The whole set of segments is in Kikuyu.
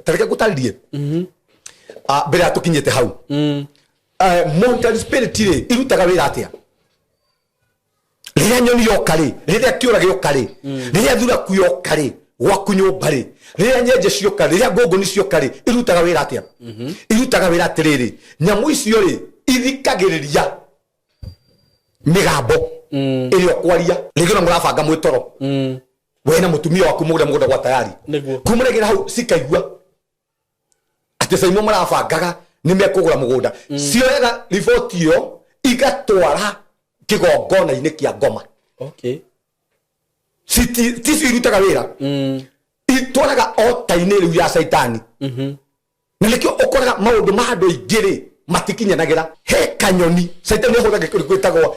Tareke ngũtarĩrie. Ah, mbere ya tũkinyĩte hau, monitoring spirit rĩ, irutaga wĩra atĩa? Rĩrĩa nyoni yoka rĩ, rĩrĩa kĩũra gĩoka rĩ, rĩrĩa thuraku yoka rĩ gwaku nyũmba rĩ, rĩrĩa nyenje cioka, rĩrĩa ngũngũni cioka rĩ, irutaga wĩra atĩa? Irutaga wĩra atĩrĩrĩ, nyamũ icio rĩ, ithikagĩrĩria mĩgambo ĩrĩa ũkwaria. Rĩngĩ ona mũrabanga mwĩtoro, we na mũtumia waku, mũgũre mũgũnda gwa tayari. Kumũregera hau cikaigua atĩ caimo marabangaga nĩ mekũgũra mũgũnda, cioyaga riboti ĩyo igatwara kĩgongona-inĩ kĩa ngoma. Ticio irutaga wĩra, itwaraga ota-inĩ rĩu ya caitani, na nĩkĩo ũkoraga maũndũ ma andũ aingĩ rĩ matikinyanagĩra. He kanyoni caitani ahũthagĩra kĩndũ gwĩtagwo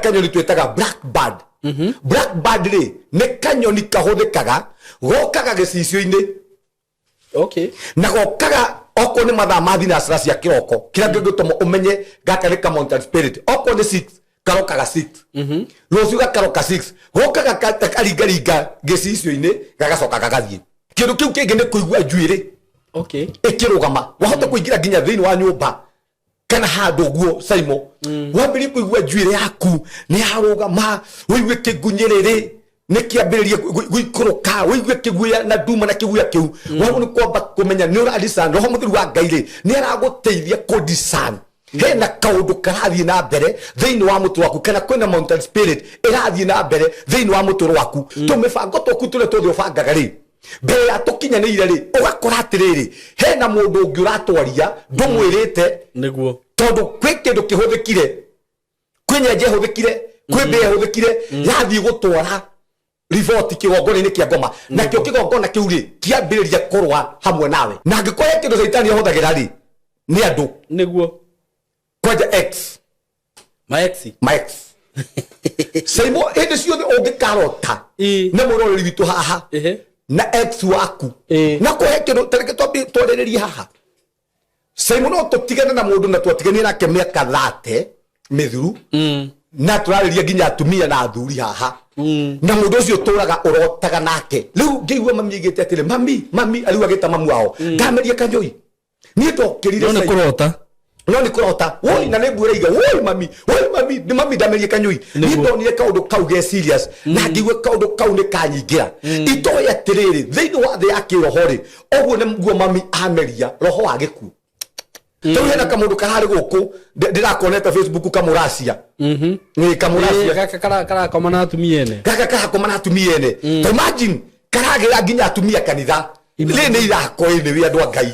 kanyoni twĩtaga blackbird. Blackbird rĩ, nĩ kanyoni kahũthĩkaga, gokaga gĩcicio-inĩ na gokaga okorwo nĩ mathaa ma thinacara cia kĩroko. Kĩrĩa kĩngĩtũma ũmenye gaka nĩ ka mountain spirit, okorwo nĩ 6 karokaga 6, rũciũ gakaroka 6, gokaga karingaringa gĩcicio-inĩ, gagacoka gagathiĩ. Kĩndũ kĩu kĩngĩ nĩ kũigua njuĩrĩ ĩkĩrũgama. Wahota kũingĩra nginya thĩinĩ wa nyũmba kana handũ ũguo, Saimo, wambĩrĩrie kũigua njuĩrĩ yaku nĩ yarũgama, ũigue kĩngunyĩrĩrĩ nĩ kĩambĩrĩria gũikũrũka, ũigue kĩguĩa na nduma na kĩguĩa kĩu, wagwo nĩ kwamba kũmenya nĩ ũradisan. Roho mũtheru wa Ngai rĩ, nĩ aragũteithia kũdisan hena kaũndũ karathiĩ na mbere thĩinĩ wa mũtwe waku, kana kwĩna mountain spirit ĩrathiĩ na mbere thĩinĩ wa mũtũrũ waku. Tũmĩbango twaku tũrĩa tuothe ũbangaga rĩ, mbere ya tũkinyanĩire rĩ, ũgakora atĩrĩrĩ, hena mũndũ ũngĩ ũratwaria ndũmwĩrĩte. Tondũ kwĩ kĩndũ kĩhũthĩkire, kwĩ nyenje ĩhũthĩkire, kwĩ mbĩa ĩhũthĩkire, yathiĩ gũtwara riboti kĩgongona-inĩ kĩa ngoma, nakĩo kĩgongona kĩu rĩ, kĩambĩrĩria kũrũa hamwe nawe. Na angĩkorwo he kĩndũ caitani ahũthagĩra rĩ, nĩ andũ. Kwanja ex. Maex. Maex. Saimo, hĩndĩ ciothe ũngĩkarota nĩ mwĩroreri witũ haha na ex waku, na kũhe kĩndũ, tareke twambie twarĩrĩrie haha, Saimo. No tũtigane na mũndũ na twatiganire nake mĩaka 30 mĩthiru, na tũrarĩria nginya atumia na athuri haha, na mũndũ ũcio tũraga ũrotaga nake rĩu, ngĩigua mami aigĩte atĩrĩ, "Mami, mami," rĩu agĩta mamu wao, "Ndameria kanyũi, niĩ ndokĩrire." No nĩ kũrota. No nĩ kũrota, woi, na nĩ mbuĩra iga, "Woi mami, woi mami, nĩ mami, ndamerie kanyũi, niĩ ndonire kaũndũ kau ge serious na ngĩigua kaũndũ kau nĩ kanyingĩra." Itoĩ atĩrĩrĩ, thĩinĩ wa thĩ ya kĩroho rĩ, ũguo nĩguo mami ameria roho wa gĩkuũ. Rĩu hena kamũndũ kararĩ gũkũ ndĩrakonete Facebook, kamũracia, nĩ kamũracia. Gaka karakoma na atumia ene. Gaka karakoma na atumia ene. Ta imagine, karagĩra nginya atumia kanitha. Rĩ nĩ ithako ĩ, nĩ andũ a Ngai.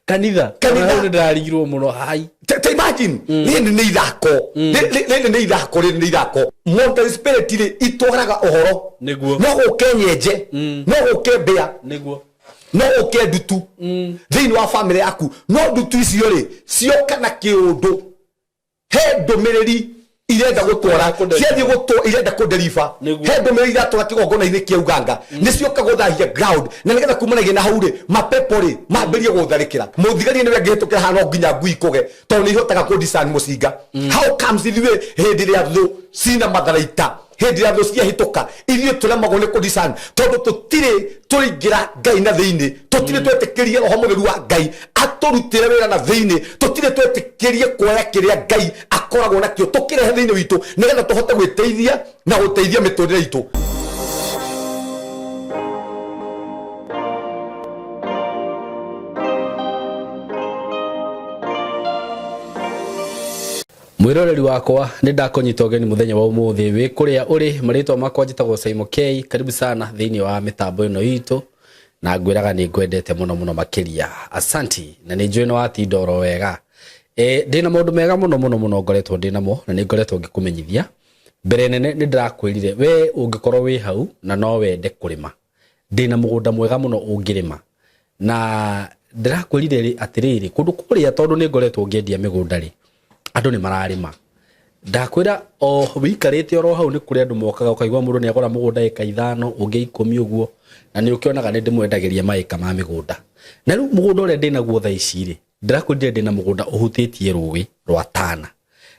Kanitha. Kanitha. Ona hau nĩ ndĩrarigirwo mũno hai. Ta imagine, rĩrĩ nĩ ithako. Rĩrĩ nĩ ithako, rĩrĩ nĩ ithako. Mountain spirit rĩ, itwaraga ũhoro. No gũke nyenje, no gũke mbĩa, no gũke ndutu thĩinĩ wa famĩlĩ yaku. No ndutu icio rĩ, cioka na kĩũndũ, he ndũmĩrĩri irenda gũtwara. Kũdeliver. Ciathiĩ gũtwa, irenda kũdeliver. He ndũmĩrĩri iratwara kĩgongona-inĩ kĩa uganga, nĩ cioka gũthahia ground, na nĩgetha kumanagia na hau rĩ, mapepo rĩ mambĩrie gũtharĩkĩra. Mũthigari nĩwe angĩhĩtũkĩra haha, no nginya ngui ikũge, tondũ nĩ ihotaga kũdisan mũcinga. How comes ithuĩ hĩndĩ ĩrĩa thũ cina matharaita, hĩndĩ ĩrĩa thũ ciahĩtũka, ithuĩ tũremagwo nĩ kũdisan? Tondũ tũtirĩ tũraingĩra Ngai na thĩinĩ, tũtirĩ twetĩkĩrie Roho Mũtheru wa Ngai atũrutĩre wĩra na thĩinĩ, tũtirĩ twetĩkĩrie kuoya kĩrĩa Ngai akoragwo nakĩo tũkĩrehe thĩinĩ witũ, nĩgetha tũhote gwĩteithia na gũteithia mĩtũrĩre itũ. Mwĩroreri wakwa, nĩ ndakũnyita ũgeni mũthenya wa ũmũthĩ wĩ kũrĩa ũrĩ. Marĩtwa makwa njĩtagwo Saimo K. Karibu sana thĩinĩ wa mĩtambo ĩno itũ, na ngwĩraga nĩ ngwendete mũno mũno makĩria. Asanti, na nĩ njũĩ nĩ watinda oro wega. Ndĩna maũndũ mega mũno mũno mũno ngoretwo ndĩ namo, na nĩ ngoretwo ngĩkũmenyithia. Mbere nene nĩ ndĩrakwĩrire we ũngĩkorwo wĩ hau na no wende kũrĩma, ndĩna mũgũnda mwega mũno ũngĩrĩma. Na ndĩrakwĩrire rĩ atĩrĩrĩ, kũndũ kũrĩa tondũ nĩ ngoretwo ngĩendia mĩgũnda rĩ, andũ nĩ mararĩma. Ndakwĩra o wĩikarĩte oro hau nĩ kũrĩ andũ mokaga, ũkaigua mũndũ nĩ agũra mũgũnda ĩka 5, ũngĩ 10 ũguo, na nĩ ũkĩonaga nĩ ndĩmwendagĩria maĩka ma mĩgũnda. Na rĩu mũgũnda ũrĩa ndĩnaguo thaa ici rĩ, ndĩrakwĩrire ndĩna mũgũnda ũhutĩtie rũĩ rwa Tana,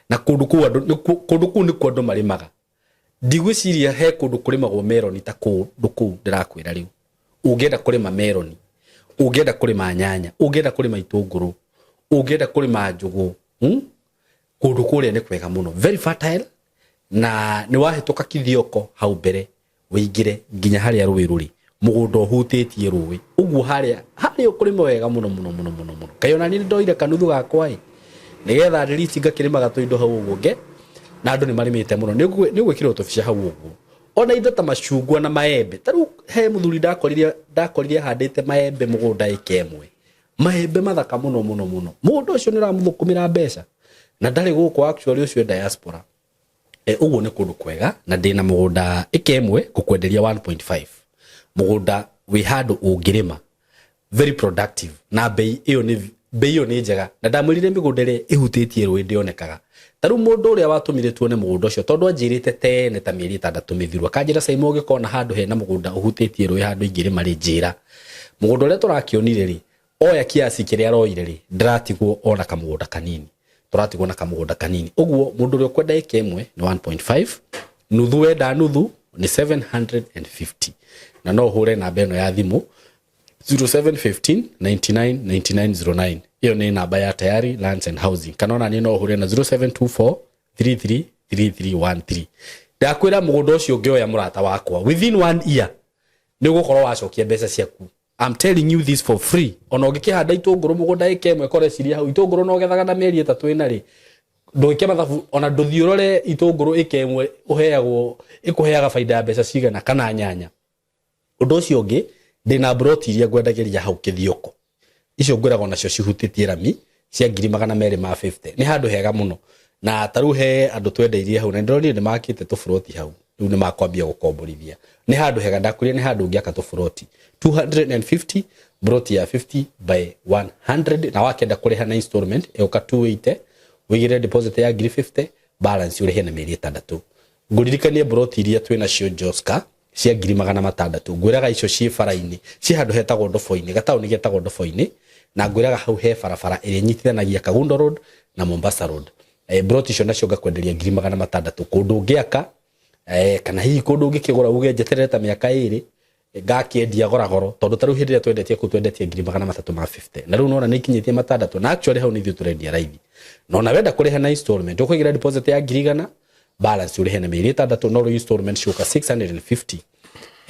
na kũndũ kũu andũ, kũndũ kũu nĩkuo andũ marĩmaga. Ndigwĩciria he kũndũ kũrĩmagwo meroni ta kũndũ kũu ndĩrakwĩra. Rĩu ũngĩenda kũrĩma meroni, Ũngĩenda kũrĩma nyanya, ũngĩenda kũrĩma itũngũrũ, ũngĩenda kũrĩma njũgũ, Kũndũ kũrĩa nĩ kwega mũno, very fertile. Na nĩ wahĩtũka Kithioko hau mbere, wĩingĩre nginya harĩa rũĩ rũrĩ, mũgũnda ũhutĩtie rũĩ ũguo, harĩa harĩa ũkũrĩma wega mũno mũno mũno mũno mũno. Kaĩ ona niĩ nĩ ndoire kanuthu gakwa ĩ, nĩgetha at least ngakĩrĩmaga tũindo hau ũguo nge na andũ nĩ marĩmĩte mũno. Nĩ ũgwĩkĩrwo tũbica hau ũguo, ona indo ta macungwa na maembe. Ta rĩu he mũthuri ndakorire ahandĩte maembe mũgũnda ĩka ĩmwe, maembe mathaka mũno mũno mũno. Mũgũnda ũcio nĩ ũramũthũkũmĩra mbeca na ndarĩ gũkũ, actually ũcio e diaspora. Ũguo nĩ kũndũ kwega, na ndĩna mũgũnda ĩka ĩmwe ngũkwenderia 1.5, mũgũnda wĩ handũ ũngĩrĩma, very productive, na bei ĩyo nĩ njega. Na ndamwĩrire mĩgũnda ĩrĩa ĩhutĩtie rũĩ ndĩonekaga. Ta rĩu mũndũ ũrĩa watũmire tuone mũgũnda ũcio, tondũ anjĩrĩte tene ta mĩeri 6 mĩthiru, akanjĩra, "Caimo, ũngĩkona handũ hena mũgũnda ũhutĩtie rũĩ, handũ ingĩrĩma rĩ, njĩra." Mũgũnda ũrĩa tũrakĩonire rĩ, oya kiasi kĩrĩa aroire rĩ, ndĩratigwo ona kamũgũnda kanini, tũratigwo na kamũgũnda kanini. Ũguo mũndũ ũrĩa ũkwenda ĩka ĩmwe nĩ 1.5, nuthu wenda nuthu nĩ 750, na no ũhũre namba ĩno ya thimũ, 0715 99 9909. Ĩyo nĩ namba ya Tayari Lands and Housing, kana ona niĩ no ũhũre na 0724 33 3313. Ndakwĩra mũgũnda ũcio ũngĩoya, mũrata wakwa, within one year nĩ ũgũkorwo wacokia mbeca ciaku. I'm telling you this for free. Ona ũngĩkĩhanda itũngũrũ mũgũnda ĩka ĩmwe, kore ciria hau itũngũrũ no gethaga na mĩeri 3 ĩna rĩ, ndũgĩke mathabu, ona ndũthiĩ ũrore itũngũrũ ĩka ĩmwe ũheagwo ĩkũheaga baida ya mbeca cigana, kana nyanya. Ũndũ ũcio ũngĩ, ndĩna mburoti iria ngwendagĩria hau Kĩthioko, icio ngwĩraga nacio cihutĩtie rami, cia ngiri 250. Nĩ handũ hega mũno, na ta rĩu he andũ twendeirie hau na ndĩronire nĩ makĩte tũburoti hau, rĩu nĩ makwambia gũkomborithia. Nĩ handũ hega, ndakwĩrire nĩ handũ ũngĩaka tũburoti 250, broti ya 50 by 100, na wakenda kũrĩha na installment ĩgũka 280, wĩigĩre deposit ya ngiri 50, balance ũrĩhe na mĩeri 6. Ngũririkanie broti iria twĩ nacio Joska cia ngiri 600, ngwĩraga icio ciĩ bara-inĩ, ciĩ handũ hetagwo Ndobo-inĩ, gataũni getagwo Ndobo-inĩ, na ngwĩraga hau he barabara ĩrĩa ĩnyitithanagia Kagundo Road na Mombasa Road. Broti icio nacio ngakwenderia ngiri 600, kũndũ ũngĩaka, kana hihi kũndũ ũngĩkĩgũra uge njeterere ta mĩaka 2 ngakĩendia goragoro, tondũ ta rĩu hĩndĩ ĩrĩa twendetie kũu twendetie ngiri 350, na rĩu nona nĩ ikinyĩtie matandatũ, na actually hau nĩ ithuĩ tũrendia raithi. Na ona wenda kũrĩha na installment, ũkũigĩra deposit ya ngiri 100, balance ũrĩhe na mĩeri 6, no rĩu installment ciũka 650.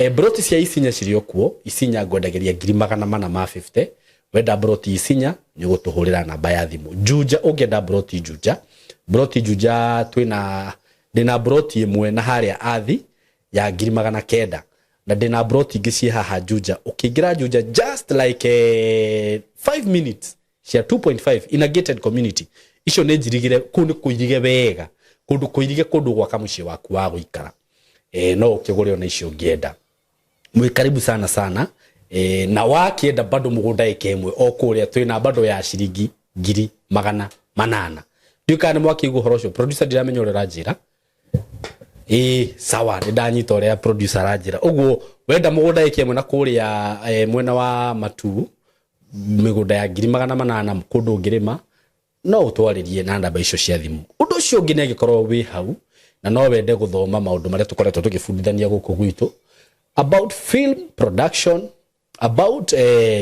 Broti cia Isinya cirĩ o kuo. Isinya ngwendagĩria ngiri 450. Wenda broti Isinya nĩ ũgũtũhũrĩra namba ya thimũ. Juja, ũngĩenda broti Juja, broti Juja twĩna, ndĩna broti ĩmwe na harĩa Athi ya ngiri 900, na ndĩna broti ingĩ ciĩ haha Juja, ũkĩingĩra Juja just like 5 minutes, cia 2.5 in a gated community. Icio nĩ njirigire, kũu nĩ kũirige wega, kũndũ kũirige, kũndũ gwaka mũciĩ waku wa gũikara. No ũkĩgũre ona icio ũngĩenda. Mwĩ karibu sana sana. Na wakĩenda bado mũgũnda ĩka ĩmwe o kũrĩa twĩna bado ya ciringi ngiri 800. Ndiũĩ kana nĩ mwakĩigua ũhoro ũcio. Producer, ndiramenya ũrĩa ũranjĩra. Ĩĩ, sawa, nĩ ndanyita ũrĩa producer aranjĩra. Ũguo wenda mũgũnda ĩka ĩmwe na kũrĩa mwena wa Matuu, mĩgũnda ya ngiri 800, kũndũ ũngĩrĩma, no ũtwarĩrie na namba icio cia thimũ. Ũndũ ũcio ũngĩ nĩ angĩkorwo wĩ hau na no wende gũthoma maũndũ marĩa tũkoretwo tũgĩbundithania gũkũ gwitũ about film production, about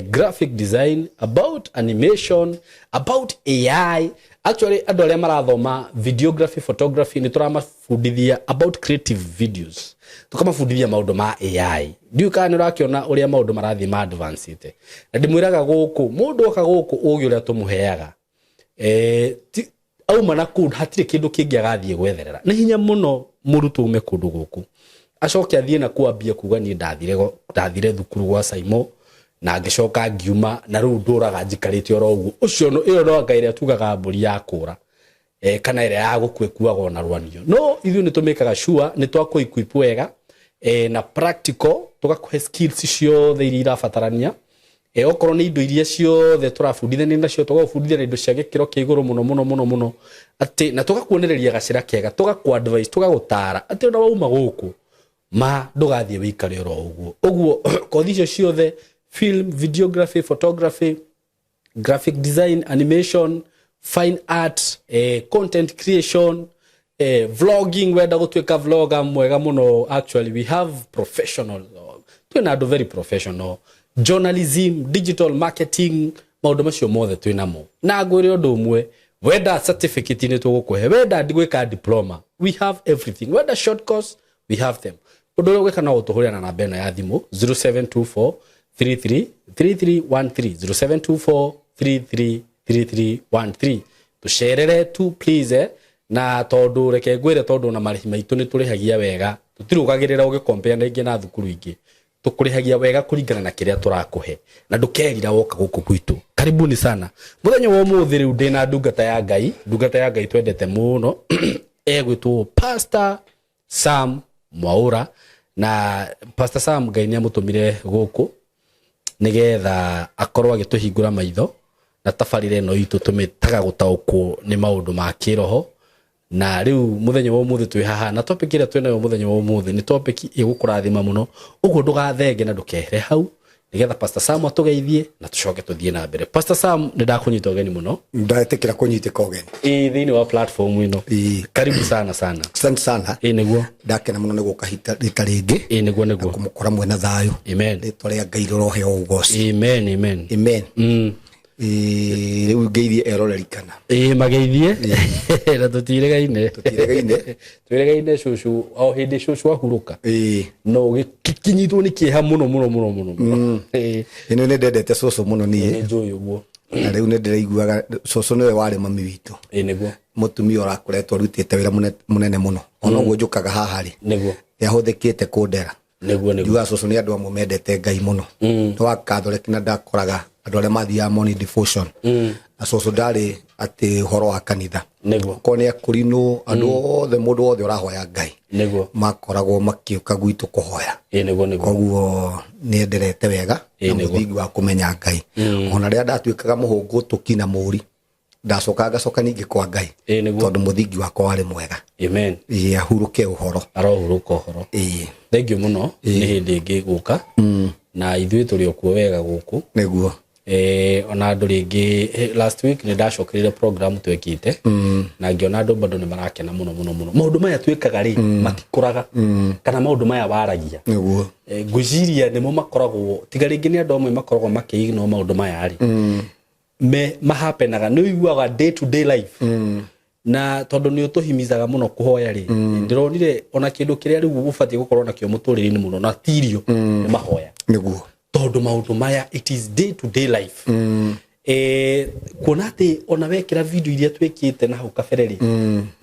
graphic design, about animation, about AI, actually andũ arĩa marathoma videography, photography, nĩ tũramabundithia about creative videos, tũkamabundithia maũndũ ma AI. Ndiũĩ kana nĩ ũrakĩona ũrĩa maũndũ marathiĩ ma advance. Na ndĩmwĩraga gũkũ, mũndũ oka gũkũ, ũgĩ ũrĩa tũmũheaga, auma na kũu hatirĩ kĩndũ kĩngĩ agathiĩ gwetherera. Nĩ hinya mũno mũrutwo ume kũndũ gũkũ acoke athiĩ na kuambia kuga, "Niĩ ndathire thukuru gwa Saimo na ngĩcoka ngiuma na rĩu ndũraga njikarĩte oro ũguo." Ũcio ĩyo no anga ĩrĩa tugaga mbũri ya kũra, kana ĩrĩa ya gũkua ĩkuagwo na rwanio. No ithuĩ nĩ tũmĩkaga sure nĩ twakũ equip wega, na practical, tũgakũhe skills ciothe iria irabatarania. Okorwo nĩ indo iria ciothe tũrabundithania nacio, tũgagũbundithia na indo cia gĩkĩro kĩa igũrũ mũno mũno mũno mũno, atĩ na tũgakuonereria gacĩra kega, tũgakũ advice, tũgagũtara atĩ ona wauma gũkũ ma ndũgathiĩ wĩikare oro ũguo ũguo. Kothi icio ciothe, film, videography, photography, graphic design, animation, fine art, content creation, vlogging, wenda gũtuĩka vlogger mwega mũno, actually we have professional, twĩna andũ very professional. Journalism, digital marketing, maũndũ macio mothe twĩ namo. Na ngwĩre ũndũ ũmwe, wenda certificate nĩ tũgũkũhe, wenda gwĩka diploma, we have everything, wenda short course, we have them. Ũndũ ũrĩa ũgwĩka no ũtũhũrĩra na namba ĩno ya thimũ 0724 33 3313, 0724 33 3313. Tũcerere tu please, na tondũ reke ngwĩre, tondũ na marĩhi maitũ nĩ tũrĩhagia wega, tũtirũgagĩrĩra ũgĩkompea na ingĩ na thukuru ingĩ. Tũkũrĩhagia wega kũringana na kĩrĩa tũrakũhe, na ndũkerira woka gũkũ gwitũ. Karibuni sana. Mũthenya wa ũmũthĩ rĩu ndĩna ndungata ya Ngai, ndungata ya Ngai twendete mũno, egwĩtwo Pastor Sam Mwaura. Na Pastor Sam, Ngai nĩ amũtũmire gũkũ nĩgetha akorwo agĩtũhingũra maitho na tabarĩra ĩno itũ tũmĩtaga gũtaũkwo nĩ maũndũ ma kĩroho. Na rĩu mũthenya wa ũmũthĩ twĩ haha na topic ĩrĩa twĩ nayo mũthenya wa ũmũthĩ nĩ topic ĩgũkũrathima mũno. Ũguo ndũgathenge na ndũkehere hau, nĩgetha Pastor Sam atũgeithie na tũcoke tũthiĩ na mbere. Pastor Sam, nĩ ndakũnyita ũgeni mũno. Ndetĩkĩra kũnyitĩka ũgeni. Ĩ thĩinĩ wa platform ĩno. Ĩĩ. Karibu sana sana. Asante sana. Ĩ nĩguo. Ndakena mũno nĩ gũka rita rĩngĩ. Ĩ nĩguo nĩguo. Kũmũkora mwena thayũ. Amen. Rĩtwa rĩa Ngai rĩroheo ũgoci. Amen, amen. Amen. Ĩĩ, rĩu ngeithie eroreri kana? Ĩ, mageithie na tũtiregaine. Tũtiregaine. Twĩregaine cũcũ o hĩndĩ cũcũ ahurũka. No ũgĩkinyitwo nĩ kĩeha mũno mũno mũno mũno mũno. Ĩ. Ĩno nĩ ndendete cũcũ mũno niĩ. Nĩ njũĩ ũguo. Na rĩu nĩ ndĩraiguaga cũcũ nĩwe warĩ mami witũ. Ĩ nĩguo. Mũtumia ũrakoretwo arutĩte wĩra mũnene mũno, ona ũguo njũkaga haha rĩ, nĩ ahũthĩkĩte kũndera. Nĩguo nĩguo. Njugaga cũcũ nĩ andũ amwe mendete Ngai mũno. Nĩ wa Catholic, na ndakoraga andũ arĩa mathiaga morning devotion, na cũcũ ndarĩ atĩ ũhoro wa kanitha. Okorwo nĩ akũrinũ, andũ othe, mũndũ wothe ũrahoya Ngai, makoragwo makĩũka gwitũ kũhoya. Ĩ nĩguo nĩguo. Koguo nĩ enderete wega na mũthingi wa kũmenya Ngai. Ona rĩrĩa ndatuĩkaga mũhũngũtũki na mũri, ndacokaga ngacoka ningĩ kwa Ngai, Ĩ nĩguo. tondũ mũthingi wakwa warĩ mwega. Amen. Ĩĩ, ahurũke ũhoro. Arohurũka ũhoro. Ĩĩ. Thank you mũno. Nĩ hĩndĩ ĩngĩ gũka na ithuĩ tũrĩ o kuo wega gũkũ. Nĩguo. Ona andũ rĩngĩ, last week nĩ ndacokereire program twekĩte na ngĩona andũ bado nĩ marakena mũno mũno mũno. Maũndũ maya twĩkaga rĩ, matikũraga, kana maũndũ maya waragia, ngwĩciria nĩmo makoragwo, tiga rĩngĩ nĩ andũ amwe makoragwo makĩignore maũndũ maya rĩ, me mahapenaga nĩ ũiguaga day to day life. Na tondũ nĩ ũtũhimizaga mũno kũhoya rĩ, ndĩronire ona kĩndũ kĩrĩa rĩu ũbatiĩ gũkorwo nakĩo mũtũrĩre-inĩ mũno na ti irio, nĩ mahoya. Tondũ maũndũ maya, it is day to day life. Kuona atĩ ona wekĩra video iria twĩkĩte na hau kabere rĩ,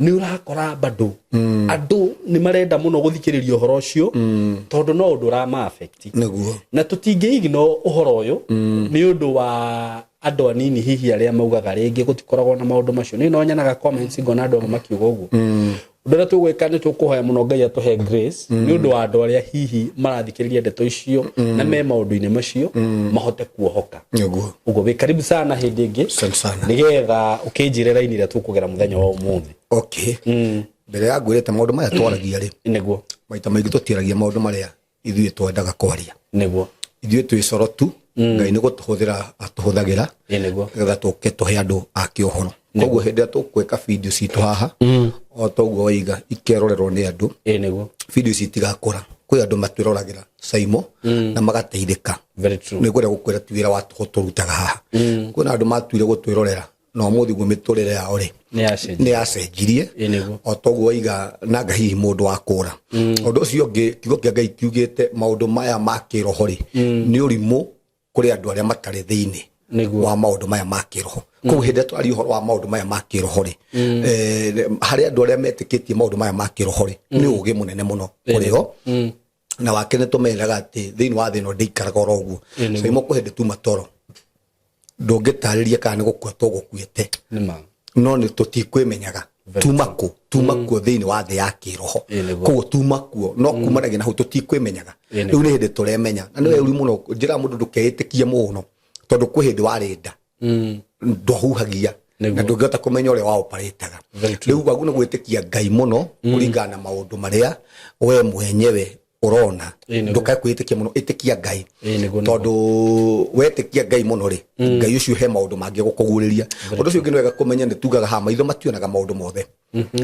nĩ ũrakora bado andũ nĩ marenda mũno gũthikĩrĩria ũhoro ũcio, tondũ no ũndũ ũrama affect. Na tũtingĩ ignore ũhoro ũyũ nĩ ũndũ wa andũ anini hihi arĩa maugaga rĩngĩ gũtikoragwo na maũndũ macio. Nĩ no nyonaga comments, ngona andũ amwe makiuga ũguo. Ũndũ ũrĩa tũgwĩka nĩ tũkũhoya mũno Ngai atũhe grace nĩ ũndũ wa andũ arĩa hihi marathikĩrĩria ndeto icio na me maũndũ-inĩ macio mahote kuohoka. Ũguo wĩ karibu sana hĩndĩ ĩngĩ. Asante sana. Nĩgetha ũkĩnjĩre raini ĩrĩa tũkũgera mũthenya wa ũmũthĩ. Okay, mbere ya ngwĩrĩte maũndũ maya twaragia rĩ, maita maingĩ tũtiaragia maũndũ marĩa ithuĩ twendaga kwaria. Ithuĩ twĩ coro tu, Ngai nĩ gũtũhũthĩra atũhũthagĩra Ĩ nĩguo. nĩgetha tũke tũhe andũ ake ũhoro. Koguo hĩndĩ ĩrĩa tũkwĩka video citũ haha, o toguo waiga, ikerorerwo nĩ andũ, Ĩ nĩguo. video ici itigakũra. Kwĩ andũ matwĩroragĩra Saimo na magateithĩka. Very true. Nĩ ngwenda gũkwĩra ti wĩra wa tũhũ tũrutaga haha. Kwĩna andũ matuire gũtwĩrorera na ũmũthĩ guo mĩtũrĩre yao rĩ, Nĩ yacenjia. nĩ yacenjirie. Ĩ nĩguo. O toguo waiga, nanga hihi mũndũ wa kũra. Ũndũ ũcio ũngĩ, kiugo kĩa Ngai kiugĩte maũndũ maya ma kĩroho rĩ, nĩ ũrimũ kũrĩ andũ arĩa matarĩ thĩinĩ wa maũndũ maya ma kĩroho. Koguo hĩndĩ ĩrĩa twaria ũhoro wa maũndũ maya ma kĩroho rĩ, harĩ andũ arĩa metĩkĩtie maũndũ maya ma kĩroho rĩ, nĩ ũgĩ mũnene mũno kũrĩ o. Na wake nĩ tũmeraga atĩ thĩinĩ wa thĩ ĩno ndĩikaraga oro ũguo. Saimo, kwĩ hĩndĩ tuma toro ndũngĩtarĩria kana nĩ gũkua tũgũkuĩte. Nĩ ma. No nĩ tũtikwĩmenyaga tuma kũ, tuma kuo thĩinĩ wa thĩ ya kĩroho. Ĩ nĩguo. Koguo tuma kuo no kumanagia na hau tũtikwĩmenyaga. Ĩ nĩguo. Rĩu nĩ hĩndĩ tũremenya, na nĩ ũru mũno njĩra mũndũ ndũkeĩtĩkie mũno, tondũ kwĩ hĩndĩ warĩ nda ndwahuhagia na ndũngĩhota kũmenya ũrĩa waoparĩtaga. Very true. Rĩu wagu nĩ gwĩtĩkia Ngai mũno kũringana na maũndũ marĩa we mwenyewe ũrona. Ĩ nĩguo. Ndũkae kwĩĩtĩkia mũno, ĩtĩkia Ngai. Ĩ nĩguo, nĩguo. Tondũ wetĩkia Ngai mũno rĩ, Ngai ũcio he maũndũ mangĩ gũkũguũrĩria. Ũndũ ũcio ũngĩ nĩ wega kũmenya nĩ tugaga haha maitho mationaga maũndũ mothe,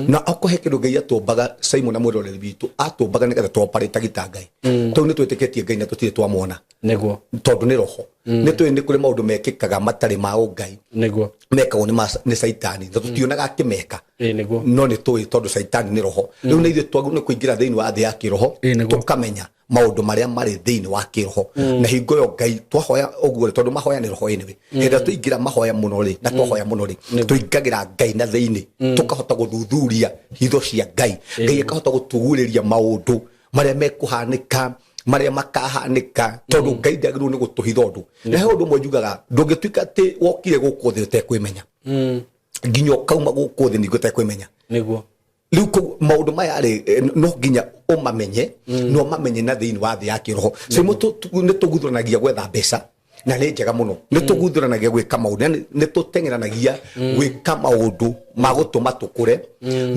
na okorwo he kĩndũ Ngai atũmbaga, Simon na mwĩroreri witũ, atũmbaga nĩgetha tũoparĩtagi ta Ngai. Tondũ nĩ twĩtĩkĩtie Ngai na tũtirĩ twamwona. Nĩguo. Tondũ nĩ roho. Nĩ tũĩ nĩ kũrĩ maũndũ mekĩkaga matarĩ ma ũngai. Nĩguo. Mekagwo nĩ caitani na tũtionaga akĩmeka. Ĩĩ nĩguo. No nĩ tũĩ tondũ caitani nĩ roho. Rĩu nĩ ithuĩ twagĩrĩirwo nĩ kũingĩra thĩinĩ wa thĩ ya kĩroho. Ĩĩ nĩguo. Tũkamenya maũndũ marĩa marĩ thĩinĩ wa kĩroho. Na hingo ĩyo Ngai twahoya ũguo rĩ, tondũ mahoya nĩ roho anyway. Hĩndĩ ĩrĩa twaingĩra mahoya mũno rĩ, na twahoya mũno rĩ, tũingagĩra Ngai na thĩinĩ. Tũkahota gũthuthuria hitho cia Ngai. Ngai akahota gũtũguũrĩria maũndũ marĩa mekũhanĩka, marĩa makahanĩka, tondũ Ngai ndagĩrĩirwo nĩ gũtũhitha ũndũ. Na he ũndũ ũmwe njugaga, ndũngĩtuĩka atĩ wokire gũkũ thĩ ũtekwĩmenya. Nginya ũkauma gũkũ thĩ ningĩ ũtekwĩmenya. Nĩguo. Rĩu koguo maũndũ maya rĩ, no nginya ũmamenye, na ũmamenye na thĩinĩ wa thĩ ya kĩroho. So imwe nĩ tũguthũranagia gwetha mbeca, na nĩ njega mũno. Nĩ tũguthũranagia gwĩka maũndũ, yani nĩ tũteng'eranagia gwĩka maũndũ ma gũtũma tũkũre.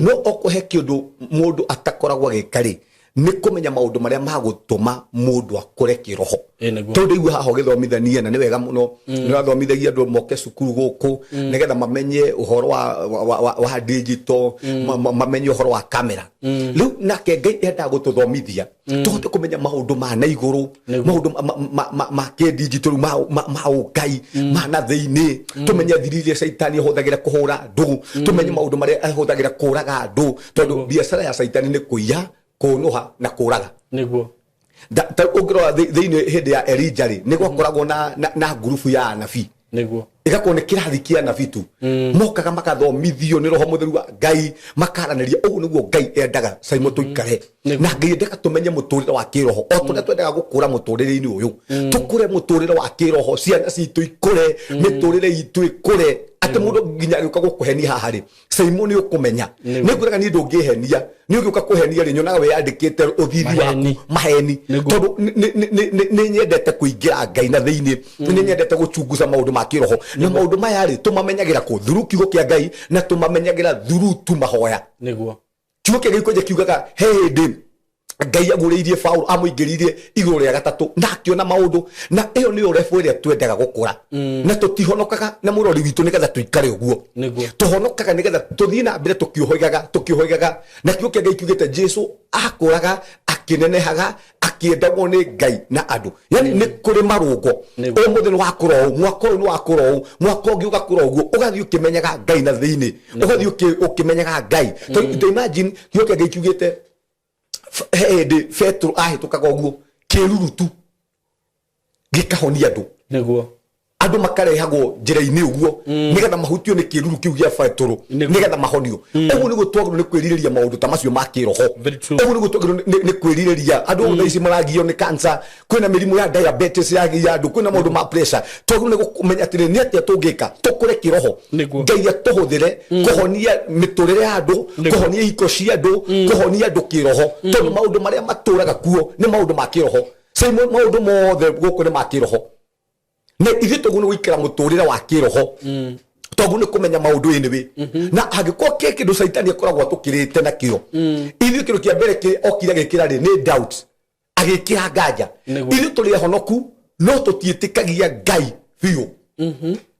No okorwo he kĩũndũ mũndũ atakoragwo agĩka rĩ, nĩ kũmenya maũndũ marĩa ma gũtũma mũndũ akũre kĩroho. Ĩĩ nĩguo. Tondũ ndaigua haha ũgĩthomithania na nĩ wega mũno. Nĩ ũrathomithagia andũ moke cukuru gũkũ nĩgetha mamenye ũhoro wa digital, mamenye ũhoro wa kamera. Rĩu nake Ngai endaga gũtũthomithia tũhote kũmenya maũndũ ma na igũrũ, maũndũ ma kĩ-digital, ma ũngai, ma na thĩinĩ, tũmenye thiri iria caitani ahũthagĩra kũhũra andũ, tũmenye maũndũ marĩa ahũthagĩra kũraga andũ, tondũ biacara ya caitani nĩ kũiya, kũnũha na kũraga. Nĩguo. Ta ũngĩrora thĩinĩ hĩndĩ ya Elijah rĩ, nĩ gwakoragwo na ngurubu ya anabii. Nĩguo. Ĩgakorwo nĩ kĩrathi kĩa anabii tu. Mokaga makathomithio nĩ Roho Mũtheru wa Ngai, makaranĩria. Ũguo nĩguo Ngai endaga Simon tũikare. Na Ngai endaga tũmenye mũtũrĩre wa kĩroho. O tũrĩa twendaga gũkũra mũtũrĩre-inĩ ũyũ. Tũkũre mũtũrĩre wa kĩroho, ciana citũ ikũre, mĩtũrĩre itũ ĩkũre. Atĩ mũndũ nginya agĩũka gũkũhenia haha rĩ, Simon nĩ ũkũmenya. Nĩ ngwĩraga niĩ ndũngĩhenia. Nĩ ũgĩũka kũhenia rĩ, nyonaga wĩyandĩkĩte ũthithi waku maheni. Tondũ nĩ nyendete kũingĩra Ngai na thĩinĩ. Nĩ nyendete gũchunguza maũndũ ma kĩroho. Na maũndũ maya rĩ, tũmamenyagĩra kũ? Through kiugo kĩa Ngai, na tũmamenyagĩra through tu mahoya. Nĩguo. Kiugo kĩa Ngai kwanja kiugaga he hĩndĩ Ngai agũrĩirie Paul, amũingĩririe igũrũ rĩa gatatũ na akĩona maũndũ, na ĩyo nĩyo level ĩrĩa twendaga gũkũra. Na tũtihonokaga na mũrori witũ nĩgetha tũikare ũguo. Nĩguo. Tũhonokaga nĩgetha tũthiĩ na mbere tũkĩũhĩgaga, tũkĩũhĩgaga. Na kiugo kĩa Ngai kiugĩte Jesu akũraga, akĩnenehaga, akĩendagwo nĩ Ngai na andũ. Yani nĩ kũrĩ marũngo. Nĩguo. Ũmũthĩ nĩ wakũra ũũ, mwaka ũyũ nĩ wakũra ũũ, mwaka ũngĩ ũgakũra ũguo, ũgathiĩ ũkĩmenyaga Ngai na thĩinĩ. Ũgathiĩ ũkĩmenyaga Ngai. Tondũ imagine kiugo kĩa Ngai kiugĩte he hĩndĩ Petro ahĩtũkaga ũguo kĩruru tu gĩkahonia andũ. Nĩguo. Andũ makarehagwo njĩra-inĩ ũguo nĩgetha mahutio nĩ kĩruru kĩu gĩa Petro, nĩgetha mahonio. Ũguo nĩguo twagĩrĩirwo nĩ kwĩrirĩria maũndũ ta macio ma kĩroho. Very true. Ũguo nĩguo twagĩrĩirwo nĩ kwĩrirĩria. Andũ thaa ici maragio nĩ cancer, kwĩna mĩrimũ ya diabetes yagia andũ, kwĩna maũndũ ma pressure. Twagĩrĩirwo nĩ kũmenya atĩrĩrĩ, nĩ atĩa tũngĩka tũkũre kĩroho. Nĩguo. Ngai atũhũthĩre kũhonia mĩtũrĩre ya andũ, Nĩguo. kũhonia ihiko cia andũ, kũhonia andũ kĩroho. Tondũ maũndũ marĩa matũraga kuo nĩ maũndũ ma kĩroho. Simon, maũndũ mothe gũkũ nĩ ma kĩroho. Na ithuĩ tũguo nĩ gũikara mũtũrĩre wa kĩroho. Tondũ nĩ kũmenya maũndũ anyway. Na angĩkorwo kĩ kĩndũ caitani akoragwo atũkĩrĩte nakĩo, ithuĩ kĩndũ kĩa mbere kĩ okire agĩkĩra rĩ, nĩ doubt. Agĩkĩra nganja. Nĩguo. Ithuĩ tũrĩ ahonoku, no tũtiĩtĩkagia Ngai biũ.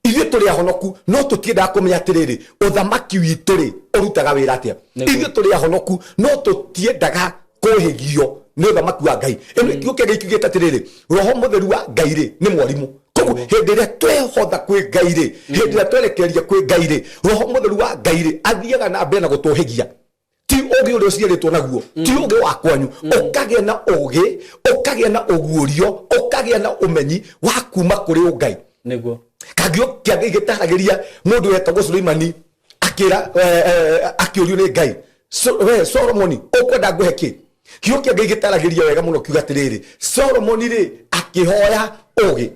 Ithuĩ tũrĩ ahonoku, no tũtiendaga kũmenya atĩrĩrĩ, ũthamaki witũ rĩ, ũrutaga wĩra atĩa. Nĩguo. Ithuĩ tũrĩ ahonoku, no tũtiendaga kũhĩgio nĩ ũthamaki wa Ngai. Ĩno kiugo kĩa Ngai kiugĩte atĩrĩrĩ, Roho Mũtheru wa Ngai rĩ, nĩ mwarimũ. Koguo hĩndĩ ĩrĩa twehotha kwĩ Ngai rĩ, hĩndĩ ĩrĩa twerekereria kwĩ Ngai rĩ, Roho Mũtheru wa Ngai rĩ, athiaga na mbere na gũtũhĩgia. Ti ũgĩ ũrĩa ũciarĩtwo naguo, ti ũgĩ wa kwanyu, ũkagĩa na ũgĩ, ũkagĩa na ũguũrio, ũkagĩa na ũmenyi wa kuma kũrĩ ũngai. Nĩguo. Kangĩo kĩa Ngai gĩtaragĩria mũndũ wetagwo Suleimani akĩra, akĩũrio nĩ Ngai, we Solomoni ũkwenda ngũhe kĩ? Kiugo kĩa Ngai gĩtaragĩria wega mũno kiuga atĩrĩrĩ, Solomoni rĩ akĩhoya ũgĩ.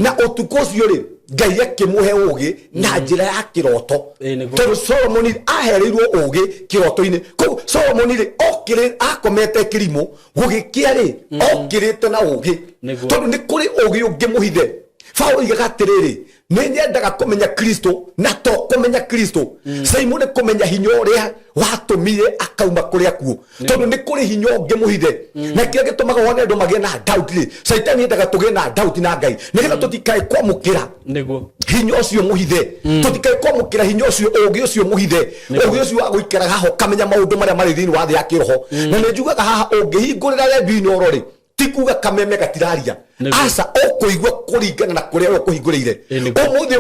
Na ũtukũ ũcio rĩ, Ngai akĩmũhe ũgĩ na njĩra ya kĩroto. Ĩĩ, nĩguo. Tondũ Solomoni ahereirwo ũgĩ kĩroto-inĩ. Koguo Solomoni rĩ, okĩrĩ, akomete kĩrimũ, gũgĩkĩa rĩ, okĩrĩte na ũgĩ. Nĩguo. Tondũ nĩ kũrĩ ũgĩ ũngĩ mũhithe. Paulo oigaga atĩrĩrĩ, nĩ nyendaga kũmenya Kristo na to kũmenya Kristo. Simon nĩ kũmenya hinya ũrĩa watũmire akauma kũrĩa kuo. Tondũ nĩ kũrĩ hinya ũngĩ mũhithe. Na kĩrĩa gĩtũmaga wone andũ magĩe na doubt rĩ, Caitani endaga tũgĩe na doubt na Ngai nĩgetha tũtikae kwamũkĩra Nĩguo. hinya ũcio mũhithe. Tũtikae kwamũkĩra hinya ũcio, ũgĩ ũcio mũhithe. Ũgĩ ũcio wa gũikaraga haha ũkamenya maũndũ marĩa marĩ thĩinĩ wa thĩ ya kĩroho. Na nĩ njugaga haha ũngĩhingũrĩra redio Inooro rĩ, Ti kuga kameme gatiraria. Nĩguo. Aca, ũkũigua kũringana na kũrĩa we ũkũhingũrĩire. Ĩ, nĩguo. Ũmũthĩ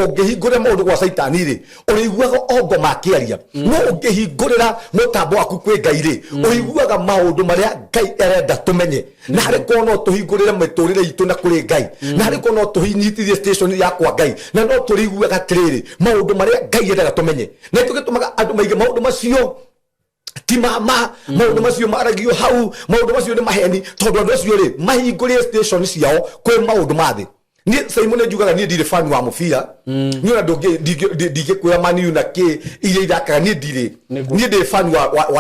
ũngĩhingũrĩra maũndũ gwa caitani rĩ, ũrĩiguaga o ngoma akĩaria, no ũngĩhingũrĩra mũtambo waku kwĩ Ngai rĩ, ũiguaga maũndũ marĩa Ngai arenda tũmenye. Na harĩ korwo no tũhingũrĩre mĩtũrĩre itũ na kũrĩ Ngai, na harĩ korwo no tũhinyitithie station ya kwa Ngai, na no tũrĩiguaga atĩrĩrĩ, maũndũ marĩa Ngai endaga tũmenye. Na nĩkĩo gĩtũmaga andũ maige maũndũ macio ti mama, maũndũ macio maragio hau, maũndũ macio nĩ maheni, tondũ andũ acio rĩ mahingũrĩre station ciao kwĩ maũndũ ma thĩ. Niĩ Simon nĩ njugaga niĩ ndirĩ fan wa mũbira. Niĩ ona ndingĩkwĩra Man U na kĩ iria ithakaga, niĩ ndirĩ. Nĩguo. Niĩ ndĩ fan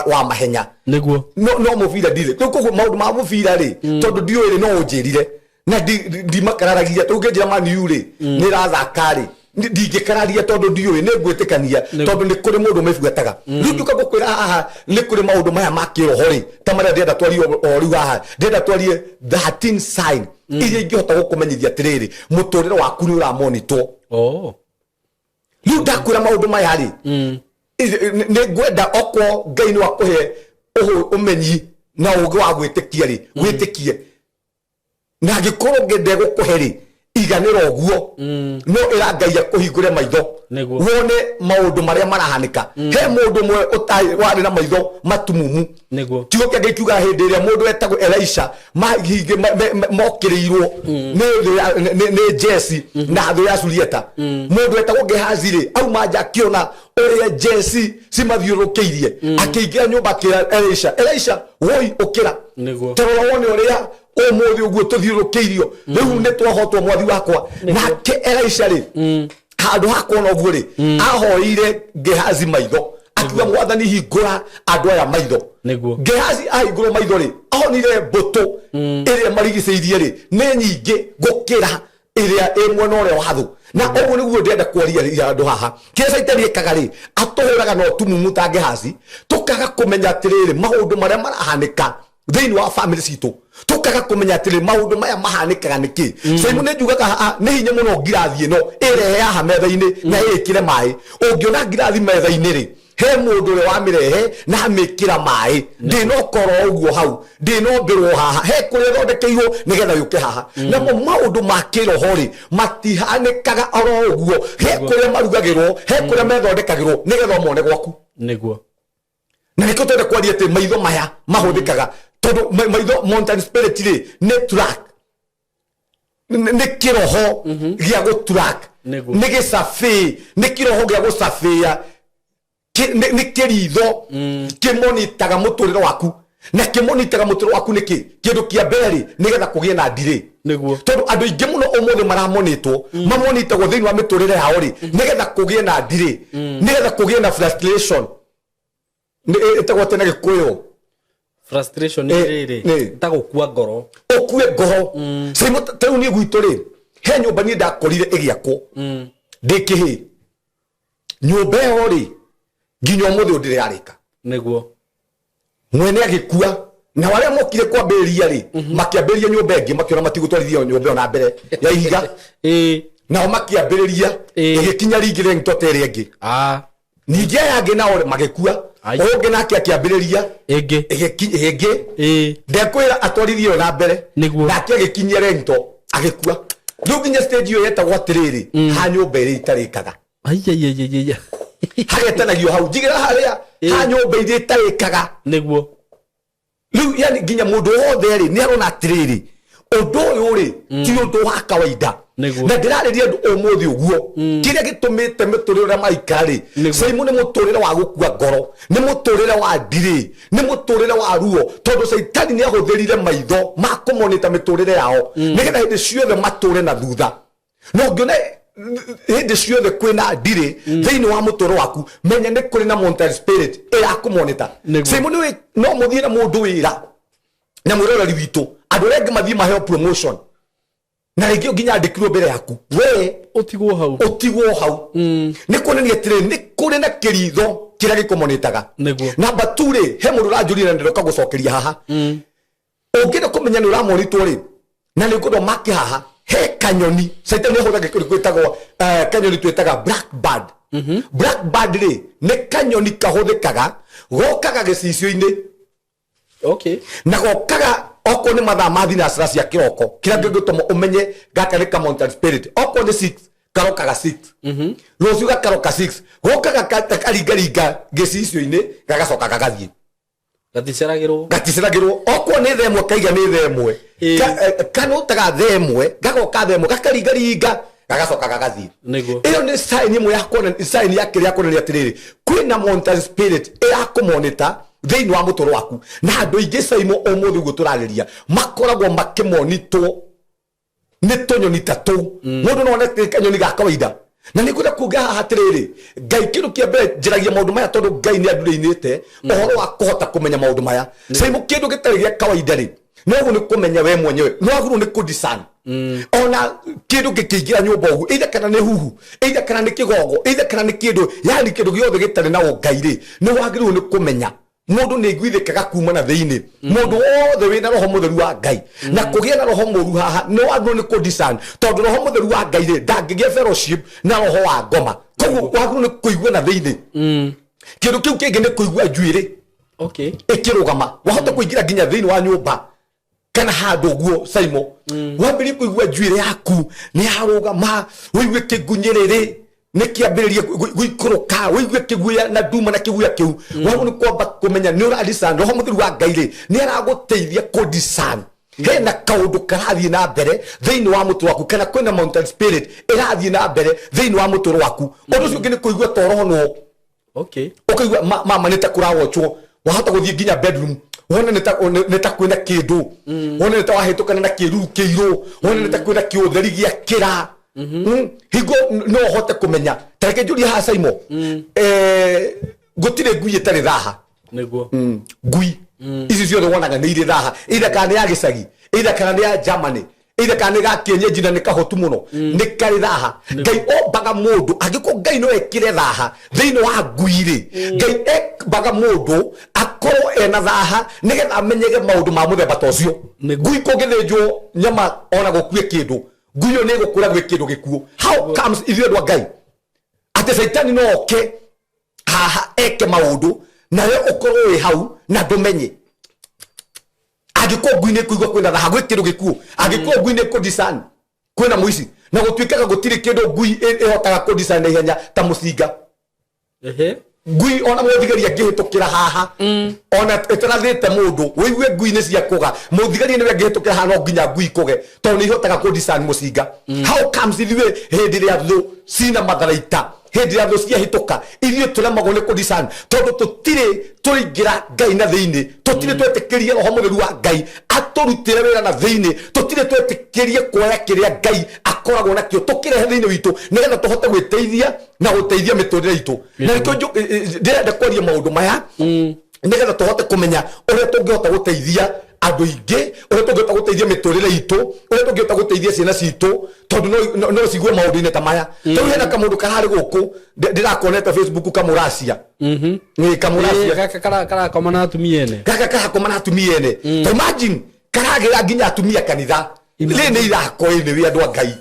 wa mahenya. No mũbira ndirĩ. Rĩu koguo maũndũ ma mũbira rĩ, tondũ ndiũĩ rĩ, no ũnjĩrire na ndimakararagia. Rĩu ũngĩnjĩra Man U rĩ nĩ ĩrathaka rĩ, ndingĩkararia tondũ ndiũĩ, nĩ ngwĩtĩkania tondũ nĩ kũrĩ mũndũ ũmĩbuataga. Rĩu ngĩũka gũkwĩra haha nĩ kũrĩ maũndũ maya ma kĩroho rĩ, ta marĩa ndĩrenda twarie o rĩu haha, ndĩrenda twarie 13 sign iria ingĩhota gũkũmenyithia atĩrĩrĩ, mũtũrĩre waku nĩ ũramonitwo. Rĩu ndakwĩra maũndũ maya rĩ, nĩ ngwenda okwo Ngai nĩ wakũhe ũmenyi na ũgĩ wa gwĩtĩkia rĩ, wĩtĩkie, na angĩkorwo ndegũkũhe rĩ, iganĩra ũguo, no ĩra Ngai akũhingũre maitho wone maũndũ marĩa marahanĩka. He mũndũ ũmwe warĩ na maitho matumumu. Kiugo kĩa Ngai kiugaga hĩndĩ ĩrĩa mũndũ etagwo Elisha mokĩrĩirwo nĩ jesi na thũ ya Suriata, mũndũ etagwo Gehazi rĩ, auma nja akĩona ũrĩa jesi cimathiũrũrũkĩirie, akĩingĩra nyũmba akĩra Elisha, "Elisha, woi, ũkĩra." "Torora wone ũrĩa ũmũthĩ ũguo tũthiũrũrũkĩirio, rĩu nĩ twahotwo, mwathi wakwa." Nake Elisha rĩ, handũ ha kuona ũguo rĩ, ahoeire Gehazi maitho, akiuga, "Mwathani, hingũra andũ aya maitho." Gehazi ahingũrwo maitho rĩ, onire mbũtũ ĩrĩa marigicĩirie rĩ nĩ nyingĩ gũkĩra ĩrĩa ĩ mwena ũrĩa wa thũ. Na ũguo nĩguo ndĩrenda kwaria andũ haha. Kĩrĩa caitani ĩkaga rĩ, atũhũraga na ũtumumu ta Gehazi, tũkaga kũmenya atĩrĩrĩ, maũndũ marĩa marahanĩka thĩinĩ wa family citũ, tũkaga kũmenya atĩrĩ, maũndũ maya mahanĩkaga nĩkĩ. Saimu nĩ njugaga haha nĩ hinya mũno ngirathi ĩno ĩrehe haha metha-inĩ na ĩĩkĩre maĩ. Ũngĩona ngirathi metha-inĩ rĩ, he mũndũ ũrĩa wamĩrehe na amĩkĩra maĩ. Ndĩnokorwo ũguo hau, ndĩnombĩrwo haha, he kũrĩa ĩthondekeirwo nĩgetha yũke haha. Namo maũndũ ma kĩroho rĩ, matihanĩkaga oro ũguo. He kũrĩa marugagĩrwo, he kũrĩa methondekagĩrwo nĩgetha ũmone gwaku. Na nĩkĩo twenda kwaria atĩ maitho maya mahũthĩkaga, tondũ maitho, mountain spirit rĩ, nĩ track, nĩ kĩroho gĩa gũ track. Nĩ gĩcabĩ, nĩ kĩroho gĩa gũcabĩa. Nĩ kĩritho kĩmonitaga mũtũrĩre waku. Na kĩmonitaga mũtũrĩre waku nĩkĩ? Kĩndũ kĩa mbere rĩ, nĩgetha kũgĩe na ndirĩ. Tondũ andũ aingĩ mũno ũmũthĩ maramonĩtwo, mamonitagwo thĩinĩ wa mĩtũrĩre yao rĩ, nĩgetha kũgĩe na ndirĩ, nĩgetha kũgĩe na frustration. Ĩtagwo atĩa na Gĩkũyũ? Frustration. Rĩrĩ ta gũkua ngoro. Ũkue ngoro. Saimu, ta rĩu niĩ gwitũ rĩ, he nyũmba niĩ ndakorire ĩgĩakwo ndĩ kĩhĩ. Nyũmba ĩyo rĩ, nginya ũmũthĩ ũyũ ndĩrĩ yarĩka. Mwene agĩkua, na arĩa mokire kwambĩrĩria rĩ, makĩambĩrĩria nyũmba ĩngĩ, makĩona matigũtwarithia nyũmba ĩyo na mbere ya ihiga. Nao makĩambĩrĩria, ĩgĩkinya ringĩ rĩngĩ ta ĩrĩa ĩngĩ. Ningĩ aya angĩ nao rĩ, magĩkua. Ũngĩ nake akĩambĩrĩria ĩngĩ. Ĩngĩ. Ndekwĩra atwarithie ĩyo na mbere. Nake agĩkinyia rento, agĩkua. Rĩu nginya stage ĩyo yetagwo atĩrĩrĩ, ha nyũmba ĩrĩa itarĩkaga. Aiaiaiaia. Hagetanagio hau njigĩra harĩa ha nyũmba iria itarĩkaga. Rĩu yani nginya mũndũ wothe rĩ, nĩ arona atĩrĩrĩ, ũndũ ũyũ rĩ ti ũndũ wa kawaida. Na ndĩrarĩria andũ ũmũthĩ ũguo, kĩrĩa gĩtũmĩte mĩtũrĩre ũrĩa maraikara rĩ, Saimu, nĩ mũtũrĩre wa gũkua ngoro, nĩ mũtũrĩre wa ndirĩ, nĩ mũtũrĩre wa ruo, tondũ caitani nĩ ahũthĩrire maitho ma kũmonita mĩtũrĩre yao nĩgetha hĩndĩ ciothe matũre na thutha. No ngĩona hĩndĩ ciothe kwĩna ndirĩ thĩinĩ wa mũtũrĩre waku, menya nĩ kũrĩ na mountain spirit ĩrakũmonita. Saimu, nĩ no mũthiĩ na mũndũ wĩra na mwĩroreri witũ, andũ arĩa angĩ mathiĩ maheo promotion, na rĩngĩ nginya andĩkirwo mbere yaku, we ũtigwo hau. Ũtigwo hau. Nĩ kuonania atĩrĩ, nĩ kũrĩ na kĩritho kĩrĩa gĩkũmonitaga. Namba tu rĩ, he mũndũ ũranjũria na ndĩroka gũcokeria haha. Ũngĩenda kũmenya nĩ ũramonitwo rĩ, na nĩ ngwenda ũmake haha, he kanyoni caitani ahũraga kĩndũ gwĩtagwo kanyoni twĩtaga blackbird. Blackbird rĩ, nĩ kanyoni kahũthĩkaga, gokaga gĩcicio-inĩ. Na gokaga o Okorwo nĩ mathaa ma thinacara cia kĩroko, kĩrĩa kĩngĩtũma ũmenye gaka nĩ ka mountain spirit, okorwo nĩ 6 karokaga 6, rũciũ gakaroka 6, gokaga karingaringa gĩcicio-inĩ, gagacoka gagathiĩ. Gaticeragĩrwo. Gaticeragĩrwo. Okorwo nĩ thaa 1, kaiga nĩ thaa 1. Kanotaga thaa 1, gagoka thaa 1, gakaringaringa, gagacoka gagathiĩ. Ĩyo nĩ sign ĩmwe ya kuonania, sign ya kĩrĩa kuonania atĩrĩrĩ, kwĩna mountain spirit ĩrakũmonita thĩinĩ wa mũtũrũ waku. Na andũ aingĩ, Saimo, ũmũthĩ ũguo tũrarĩria, makoragwo makĩmonitwo nĩ tũnyoni ta tũu. Mũndũ no one kanyoni ga kawaida. Na nĩ ngwenda kuga haha atĩrĩrĩ, Ngai, kĩndũ kĩa mbere njaragia maũndũ maya tondũ Ngai nĩ andurĩinĩte ũhoro wa kũhota kũmenya maũndũ maya. Saimo, kĩndũ gĩtarĩ gĩa kawaida rĩ, no ũguo nĩ kũmenya we mwenyewe, no wagĩrĩirwo nĩ kũdiscern ona kĩndũ gĩkĩingĩra nyũmba ũguo, either kana nĩ huhu, either kana nĩ kĩgongo, either kana nĩ kĩndũ, yani kĩndũ gĩothe gĩtarĩ na ũngai rĩ, nĩ wagĩrĩirwo nĩ kũmenya. Mũndũ nĩ aiguithĩkaga kuma na thĩinĩ, mũndũ wothe wĩna roho mũtheru wa Ngai. Na kũgĩa na roho mũru haha, nĩ wagĩrĩirwo nĩ kũdiscern, tondũ roho mũtheru wa Ngai rĩ, ndangĩgĩa fellowship na roho wa ngoma. Koguo wagĩrĩirwo nĩ kũigua na thĩinĩ. Kĩndũ kĩu kĩngĩ nĩ kũigua njuĩrĩ ĩkĩrũgama. Wahota kũingĩra nginya thĩinĩ wa nyũmba kana handũ ũguo, Saimo, wambĩrĩrie kũigua njuĩrĩ yaku nĩ yarũgama, ũigue kĩngunyĩrĩrĩ nĩ kĩambĩrĩria gũikũrũka, ũigue kĩguoya na nduma na kĩguoya kĩu, wagwo nĩ kwamba kũmenya nĩ ũradiscern. Roho mũtheru wa Ngai rĩ, nĩ aragũteithia kũdiscern hena kaũndũ karathiĩ na mbere thĩinĩ wa mũtwe waku, kana kwĩna mountain spirit ĩrathiĩ na mbere thĩinĩ wa mũtũrũ waku. Ũndũ ũcio ũngĩ nĩ kũigua toro nwo. Ũkaigua mama nĩ ta kũrawochwo. Wahota gũthiĩ nginya bedroom, wone nĩ ta kwĩna kĩndũ, wone nĩ ta wahĩtũkana na kĩruru kĩirũ, wone nĩ ta kwĩna kĩũtheri gĩa kĩra. Hingo no ũhote kũmenya. Ta reke njũrie haha, Saimo, gũtirĩ ngui ĩtarĩ thaha. Ngui ici ciothe wonaga nĩ irĩ thaha, either kana nĩ ya gĩcagi, either kana nĩ ya Germany, either kana nĩ ga kienyeji, na nĩ kahotu mũno, nĩ karĩ thaha. Ngai ombaga mũndũ, angĩkorwo Ngai no ekĩre thaha thĩinĩ wa ngui rĩ, Ngai embaga mũndũ akorwo ena thaha nĩgetha amenyege maũndũ ma mũthemba ta ũcio. Ngui kũngĩthĩnjwo nyama ona gũkue kĩndũ, ngui ĩyo nĩ ĩgũkũra gwĩ kĩndũ gĩkuũ. How comes ithuĩ andũ a Ngai atĩ caitani no oke haha eke maũndũ nawe ũkorwo wĩ hau na ndũmenye? Angĩkorwo ngui nĩ kũigua kwĩna thaha, gwĩ kĩndũ gĩkuũ, angĩkorwo ngui nĩ kũdiscern kwĩna mũici, na gũtuĩkaga gũtirĩ kĩndũ ngui ĩhotaga kũdiscern na ihenya ta mũcinga. Ngui ona mũthigari angĩhĩtũkĩra haha, ona ĩtarathĩte mũndũ, wĩigue ngui nĩ cia kũga. Mũthigari nĩwe angĩhĩtũkĩra haha, no nginya ngui kũge, tondũ nĩ ihotaga kũdiscern mũcinga. How comes ithuĩ hĩndĩ ĩrĩa thũ cina matharaita, hĩndĩ ĩrĩa thũ ciahĩtũka, ithuĩ tũremagwo nĩ kũdiscern? Tondũ tũtirĩ tũraingĩra Ngai na thĩinĩ, tũtirĩ twetĩkĩrie roho mũtheru wa Ngai atũrutĩre wĩra na thĩinĩ, tũtirĩ twetĩkĩrie kuoya kĩrĩa Ngai akoragwo nakĩo tũkĩrehe thĩinĩ witũ nĩgetha tũhote gwĩteithia na gũteithia mĩtũrĩre itũ. Na nĩkĩo ndĩrenda kwaria maũndũ maya, nĩgetha tũhote kũmenya ũrĩa tũngĩhota gũteithia andũ aingĩ, ũrĩa tũngĩhota gũteithia mĩtũrĩre itũ, ũrĩa tũngĩhota gũteithia ciana citũ, tondũ no cigue maũndũ-inĩ ta maya. Tondũ hena kamũndũ kararĩ gũkũ ndĩrakonete Facebook, kamũracia. Nĩ kamũracia. Gaka karakoma na atumia ene. Gaka karakoma na atumia ene. Ta imagine, karagĩra nginya atumia kanitha. Rĩrĩ nĩ ithako ĩnĩ wĩ andũ a Ngai.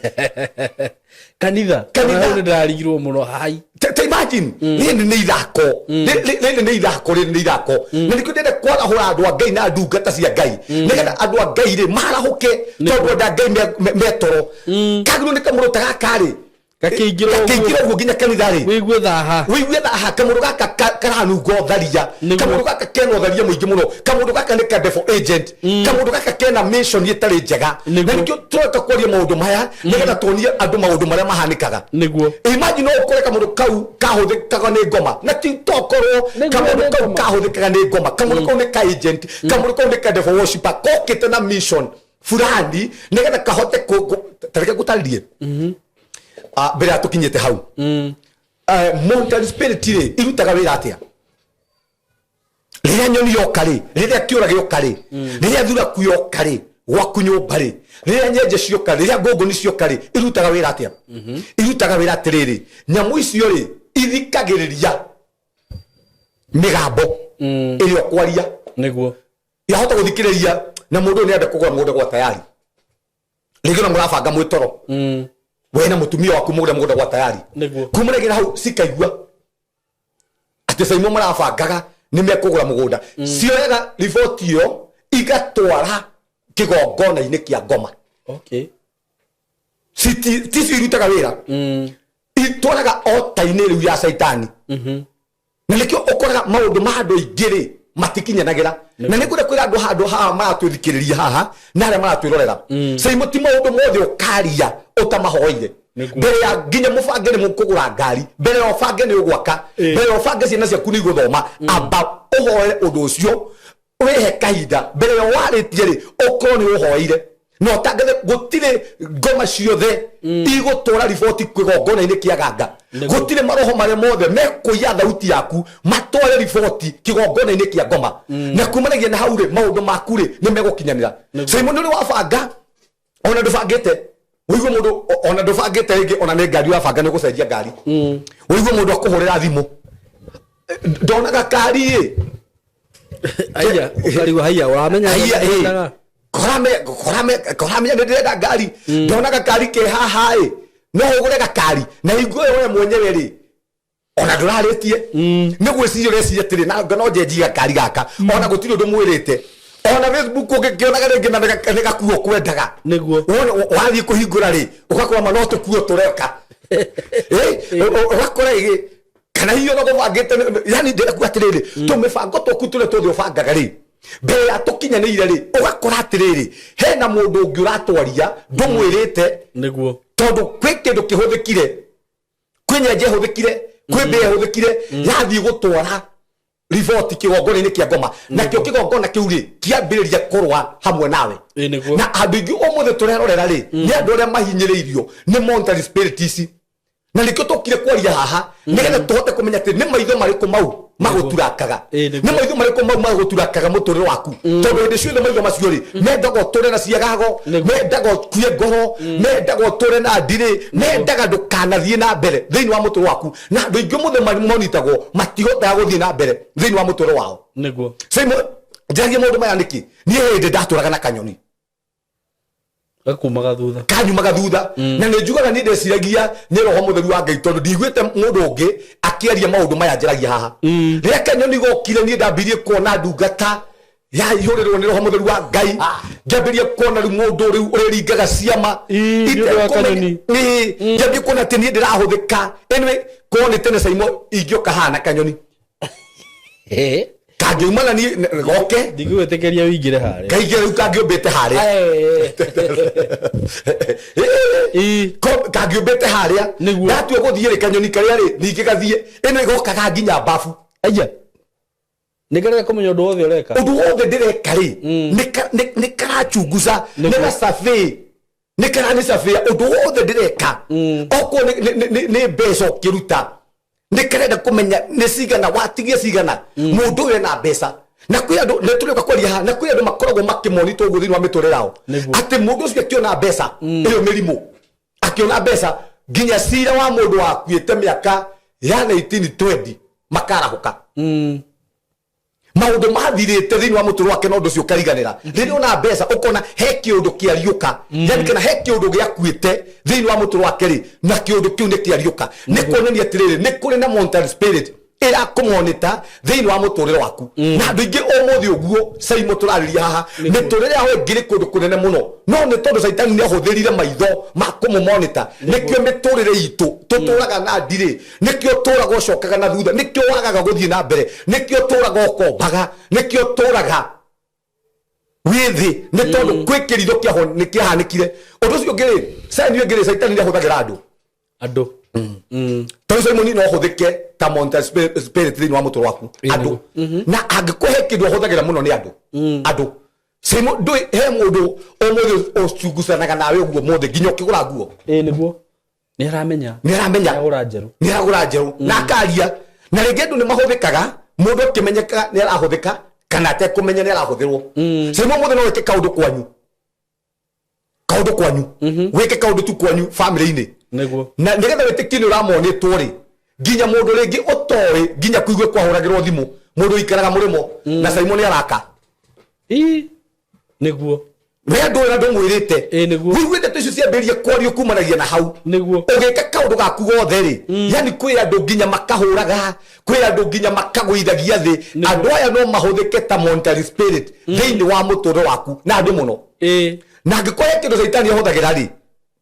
Kanitha. Kanitha. Hau nĩ ndĩrarigirwo mũno hai. Ta imagine, rĩrĩ nĩ ithako. Rĩrĩ nĩ ithako, rĩrĩ nĩ ithako. Na nĩkĩo ndĩrenda kwarahũra andũ a Ngai na ndungata cia Ngai, nĩgetha andũ a Ngai rĩ marahũke, tondũ andũ a Ngai metoro kagĩrĩirwo nĩ kamũndũ ta gaka rĩ. Gakĩingĩra ũguo. Gakĩingĩra ũguo nginya kanitha rĩ. Wĩigue thaha. Wĩigue thaha. Kamũndũ gaka karanunga ũtharia. Kamũndũ gaka kena ũtharia mũingĩ mũno. Kamũndũ gaka nĩ ka devil agent. Kamũndũ gaka kena mission ĩtarĩ njega. Na nĩkĩo tũreka kwaria maũndũ maya, nĩgetha tuonie andũ maũndũ marĩa mahanĩkaga. Imagine, no ũkore kamũndũ kau kahũthĩkaga nĩ ngoma, na ti tokorwo kamũndũ nĩ kau ngoma. Kahũthĩkaga nĩ ngoma. Kamũndũ kau nĩ ka agent, kamũndũ kau nĩ ka devil worshipper kokĩte na mission fulani nĩgetha kahote ta reke ngũtarĩrie. Ah, mbere ya tũkinyĩte hau, mountain spirit rĩ, irutaga wĩra atĩa? Rĩrĩa nyoni yoka rĩ, rĩrĩa kĩũra gĩoka rĩ, rĩrĩa thuraku yoka rĩ gwaku nyũmba rĩ, rĩrĩa nyenje cioka rĩ, rĩrĩa ngũngũni cioka rĩ, irutaga wĩra atĩa? Irutaga wĩra atĩrĩrĩ, nyamũ icio rĩ, ithikagĩrĩria mĩgambo ĩrĩa ũkwaria. Yahota gũthikĩrĩria na mũndũ ũyũ nĩarenda kũgũra mũgũnda gwa tayari, rĩngĩ ona mũrabanga mwĩtoro, we na mũtumia waku mũgũre mũgũnda gwa tayari. Kumanagira hau cikaigua atĩ Saimo marabangaga nĩ mekũgũra mũgũnda, cioyaga riboti ĩyo igatwara. Kĩgongona-inĩ kĩa ngoma. Ticio irutaga wĩra, itwaraga ota-inĩ rĩu ya caitani. Na nĩkĩo ũkoraga maũndũ ma andũ aingĩ rĩ matikinyanagĩra. Na nĩ ngwenda kwĩra andũ handũ haha maratwĩthikĩrĩria haha na arĩa maratwĩrorera, Caimo, ti maũndũ mothe ũkaria ũtamahoire. Mbere ya nginya mũbange nĩ mũkũgũra ngari, mbere ya ũbange nĩ ũgwaka, mbere ya ũbange ciana ciaku nĩ igũthoma, amba ũhoere ũndũ ũcio, wĩhe kahinda mbere ya warĩtie rĩ, ũkorwo nĩ ũhoeire na ũtangathe. Gũtirĩ ngoma ciothe igũtwara riboti kĩgongona-inĩ kĩa ganga. Gũtirĩ maroho marĩa mothe mekũiya thauti yaku matware riboti kĩgongona-inĩ kĩa ngoma, na kumanagia na hau rĩ, maũndũ maku rĩ nĩ megũkinyanĩra. Simon, nĩ ũrĩ wabanga ona ndũbangĩte, ũigue mũndũ ona ndũbangĩte rĩngĩ, ona nĩ ngari ũrabanga nĩ ũgũcenjia ngari, ũigue mũndũ akũhũrĩra thimũ, "Ndonaga kari ĩ." Haiya, ũkarigwo haiya ũramenya. Haiya, ĩ. Ũrendaga. Koramenya nĩ ndĩrenda ngari, ndona gakari ke haha ĩ, no ũgũre gakari na hingo ĩyo we mwenyewe rĩ ona ndũrarĩtie, nĩ gwĩciria ũreciria atĩrĩ, na no njenjie gakari gaka, ona gũtirĩ ũndũ mwĩrĩte, ona Facebook ũngĩkĩonaga rĩngĩ na nĩ gakuo kwendaga. Wona wathiĩ kũhingũra rĩ, ũgakora ma no tũkuo tũreka. Ũgakora ĩ kana hihi ona gũbangĩte, yani ndĩrenda kuga atĩrĩrĩ, tũmĩbango twaku tũrĩa tuothe ũbangaga rĩ, mbere ya tũkinyanĩire rĩ, ũgakora atĩrĩrĩ, hena mũndũ ũngĩ ũratwaria ndũmwĩrĩte. Tondũ kwĩ kĩndũ kĩhũthĩkire, kwĩ nyenje ĩhũthĩkire, kwĩ mbĩa ĩhũthĩkire, yathiĩ gũtwara riboti kĩgongona-inĩ kĩa ngoma, nakĩo kĩgongona kĩu rĩ kĩambĩrĩria kũrũa hamwe nawe. Ĩ, nĩguo. Na andũ aingĩ ũmũthĩ tũrerorera rĩ, nĩ andũ arĩa mahinyĩrĩirio nĩ monetary spirit ici, na nĩkĩo tũkire kwaria haha, nĩgetha tũhote kũmenya atĩ nĩ maitho marĩkũ mau magũturakaga. Ĩ, nĩguo. Nĩ maitho marĩkũ mau magũturakaga mũtũrĩre waku? Tondũ hĩndĩ ciothe maitho macio rĩ mendaga ũtũre na ciagago, mendaga ũkue ngoro, mendaga ũtũre na ndirĩ, mendaga ndũkanathiĩ na mbere thĩinĩ wa mũtũrĩre waku. Na andũ aingĩ ũmũthĩ monitagwo matihotaga gũthiĩ na mbere thĩinĩ wa mũtũrĩre wao. Simon, njaragia maũndũ maya nĩkĩ? Niĩ hĩndĩ ndatũraga na kanyoni. Gakumaga thutha. Kanyumaga thutha, na nĩ njugaga niĩ ndeciragia nĩ roho mũtheru wa Ngai, tondũ ndiguĩte mũndũ ũngĩ akĩaria maũndũ maya njaragia haha. Rĩrĩa kanyoni gokire, niĩ ndambirie kuona ndungata yaihũrĩrwo nĩ roho mũtheru wa Ngai, ngĩambĩrĩria kuona rĩu mũndũ rĩu ũrĩringaga ciama. Nĩ ũndũ wa kanyoni. Ngĩambia kuona atĩ niĩ ndĩrahũthĩka. Anyway, korwo nĩ tene, Caimo, ingĩũka haha na kanyoni kangĩuma na niĩ goke. Ndigũgwĩtĩkĩria ũingĩre harĩa. Kaingĩ rĩu kangĩũmbĩte harĩa. Kangĩũmbĩte harĩa. Ndatua gũthiĩ rĩ, kanyoni karĩa rĩ ningĩ gathiĩ ĩno ĩgokaga nginya babu. Aya, nĩ karega kũmenya ũndũ wothe ũreka. Ũndũ wothe ndĩreka rĩ, nĩ karachunguza, nĩ gacabe, nĩ karanicabĩa ũndũ wothe ndĩreka. Okorwo nĩ mbeca ũkĩruta, nĩ karenda kũmenya nĩ cigana watigia, cigana mũndũ ũyũ ena mbeca. Na kwĩ andũ nĩ tũrĩũka kwaria haha, na kwĩ andũ makoragwo makĩmonitwo ũguo thĩinĩ wa mĩtũrĩre yao, atĩ mũndũ ũcio akĩona mbeca ĩyo mĩrimũ, akĩona mbeca nginya cira wa mũndũ wakuĩte mĩaka ya 1920 makarahũka, maũndũ mathirĩte thĩinĩ wa mũtũrĩre wake, na ũndũ ũcio ũkariganĩra. Rĩrĩa ona mbeca, ũkona he kĩũndũ kĩariũka, yani kana he kĩũndũ gĩakuĩte thĩinĩ wa mũtũrĩre wake rĩ, na kĩũndũ kĩu nĩ kĩariũka. Nĩ kuonania atĩrĩrĩ, nĩ kũrĩ na monetary spirit ĩrakũmonita thĩinĩ wa mũtũrĩre waku. Na andũ aingĩ ũmũthĩ ũguo, Caimo, tũrarĩria haha, mĩtũrĩre yao ĩngĩrĩ kũndũ kũnene mũno, no nĩ tondũ caitani nĩ ahũthĩrire maitho ma kũmũmonita. Nĩkĩo mĩtũrĩre itũ tũtũraga na ndirĩ, nĩkĩo tũraga ũcokaga na thutha, nĩkĩo wagaga gũthiĩ na mbere, nĩkĩo tũraga ũkombaga, nĩkĩo tũraga wĩ thĩ, nĩ tondũ kwĩ kĩritho nĩ kĩahanĩkire. Ũndũ ũcio ũngĩ rĩ, cani ũngĩ rĩ, caitani nĩ ahũthagĩra andũ. Andũ. Tondũ Simon no hũthĩke ta monetary spirit thĩinĩ wa mũtũrĩre waku. Andũ, na angĩkũhe kĩndũ ahũthagĩra mũno nĩ andũ. Andũ, Simon, ndũĩ he mũndũ ũmũthĩ ũcungucanaga nawe ũguo mũthĩ nginya ũkĩgũra nguo. Ĩ, nĩguo, nĩ aramenya. Nĩ aramenya. Aragũra njerũ. Nĩ aragũra njerũ na akaria. Na rĩngĩ andũ nĩ mahũthĩkaga, mũndũ akĩmenyeka nĩ arahũthĩka kana atekũmenya nĩ arahũthĩrwo. Simon, mũthĩ no wĩke kaũndũ kwanyu, kaũndũ kwanyu, wĩke kaũndũ tu kwanyu family-inĩ, na nĩgetha wĩtĩkie nĩ ũramonĩtwo rĩ, nginya mũndũ rĩngĩ ũtoĩ nginya kũigue kwahũragĩrwo thimũ, mũndũ ũikaraga mũrĩmo, na Simon nĩ araka. Ii, nĩguo. We ndũĩ na ndũmwĩrĩte. Ĩĩ, nĩguo. Wĩiguĩte ndeto icio ciambĩrĩria kwario kumanagia na hau. Ũgĩka kaũndũ gaku gothe rĩ, yani kwĩ andũ nginya makahũraga, kwĩ andũ nginya makagũithagia thĩ. Andũ aya no mahũthĩke ta monetary spirit thĩinĩ wa mũtũrĩre waku na andũ mũno. Na angĩkorwo he kĩndũ caitani ahũthagĩra rĩ,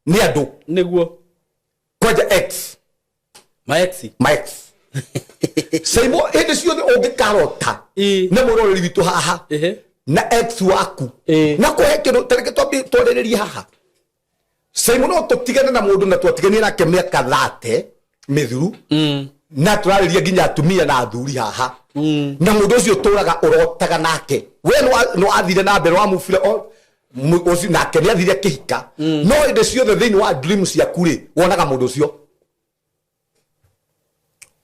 nĩ andũ. Kwanja ex. Maex. Maex. Saimo hĩndĩ ciothe ũngĩkarota na mwĩroreri witũ haha na ex waku na kũhe kĩndũ, tareke twambie twarĩrĩrie haha. Saimo, no tũtigane na mũndũ na twatiganire nake mĩaka 30 mĩthiru, na tũrarĩria nginya atumia na athuri haha, na mũndũ ũcio ũtũraga ũrotaga nake, we nĩ wathire na mbere, wamubire ũcio nake nĩ athire akĩhika, no hĩndĩ ciothe thĩinĩ wa dream ciaku rĩ, wonaga mũndũ ũcio.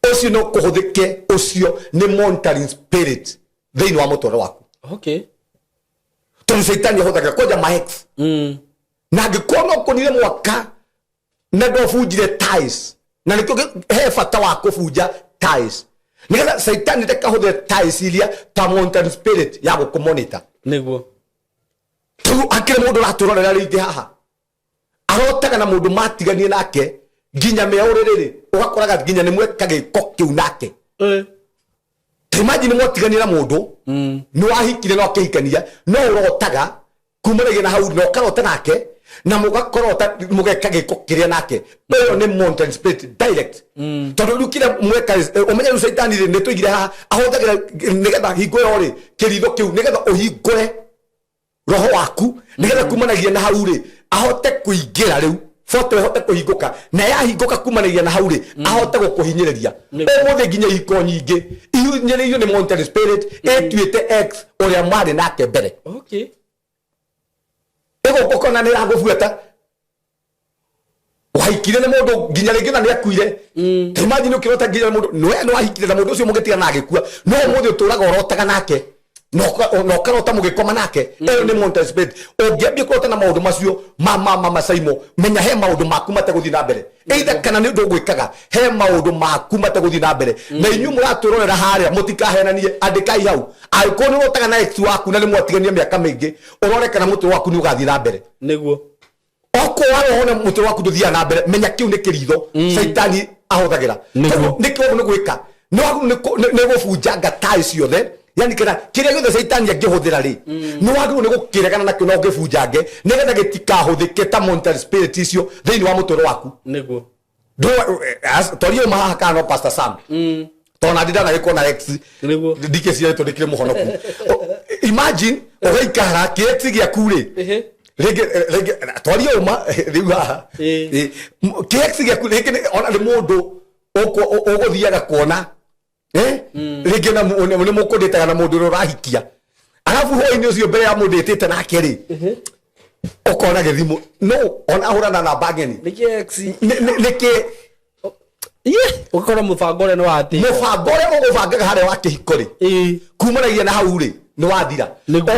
Ũcio no kũhũthĩke, ũcio nĩ monitoring spirit thĩinĩ wa mũtũrĩre waku. Tondũ caitani ahũthagĩra kwanja ma ex. Na angĩkorwo no kũnire mwaka na ndwabunjire ties, na nĩkĩo he bata wa kũbunja ties, nĩgetha caitani ndakahũthĩre ties iria ta monitoring spirit ya gũkũmonita. Rĩu akĩrĩ mũndũ ũratũrorera rĩngĩ haha arotaga na mũndũ matiganie nake nginya me ũrĩrĩ rĩ, ũgakoraga nginya nĩ mweka gĩko kĩu nake. Ta imagine mwatiganie na mũndũ, nĩ wahikire na ũkĩhikania, no ũrotaga kumanagia na hau na ũkarota nake na mũgakorota mũgeka gĩko kĩrĩa nake. Ĩyo nĩ mountain spirit direct, tondũ rĩu kĩrĩa mweka, ũmenye rĩu caitani rĩ, nĩ tũigire haha ahũthagĩra nĩgetha hingo ĩyo rĩ, kĩritho kĩu nĩgetha ũhingũre roho waku, nĩgetha kumanagia na hau rĩ, ahote kũingĩra rĩu bote ĩhote kũhingũka, na yahingũka kumanagia na hau rĩ, ahote gũkũhinyĩrĩria. Ũmũthĩ nginya ihiko nyingĩ ihinyĩrĩirio nĩ mountain spirit ĩtuĩte ex ũrĩa marĩ nake mbere. Ĩgũkũkona nĩ ĩragũbuata, wahikire nĩ mũndũ nginya rĩngĩ na nĩ akuire. Ta imagine ũkĩrota nginya mũndũ nĩ nĩ wahikire na mũndũ ũcio mũgĩtigana agĩkua, no ũmũthĩ ũtũraga ũrotaga nake na ũkarota mũgĩkoma nake. Ĩyo nĩ mountain spirit. Ũngĩambia kũrota na maũndũ macio ma macaimo, menya he maũndũ maku mategũthiĩ na mbere, either kana nĩ ũndũ ũgwĩkaga, he maũndũ maku mategũthiĩ na mbere. Na inyuĩ mũratwĩrorera harĩa, mũtikahenanie, andĩkai hau angĩkorwo nĩ ũrotaga na ex waku na nĩ mwatigania mĩaka mĩingĩ, ũrore kana mũtũrĩre waku nĩ ũgathiĩ na mbere. Okorwo warora wone mũtũrĩre waku ndũthiaga na mbere, menya kĩu nĩ kĩritho caitani ahũthagĩra. Koguo nĩ kĩo nĩ gwĩka nĩ wagĩrĩirwo nĩ gũbunjanga taĩ ciothe, yani kana kĩrĩa gĩothe caitani angĩhũthĩra rĩ, nĩ wagĩrĩirwo nĩ gũkĩregana nakĩo na ũkĩbunjange nĩgetha gĩtikahũthĩke ta monitoring spirit icio thĩinĩ wa mũtũrĩre waku. Twarie ũma haha kana no Pastor Sam, tondũ nandi ndanagĩkorwo na ex. Ndikĩciarĩtwo ndĩkĩrĩ mũhonoku. Imagine ũgaikara kĩ ex gĩaku rĩ, rĩngĩ rĩngĩ twarie ũma rĩu haha. Kĩ ex gĩaku rĩngĩ ona nĩ mũndũ ũgũthiaga kuona, rĩngĩ na nĩ mũkũndĩtaga na mũndũ ũrĩa ũrahikia, arabu hwainĩ ũcio mbere ya mũndũ ĩtĩte nake rĩ, ũkona gĩthimũ no ona ahũra na namba ng'eni. Nĩ ex. Nĩkĩ? Ũgakora mũbango ũrĩa nĩ watĩ. Mũbango ũrĩa ũgũbangaga harĩa wa kĩhiko rĩ, kumanagia na hau rĩ, nĩ wathira.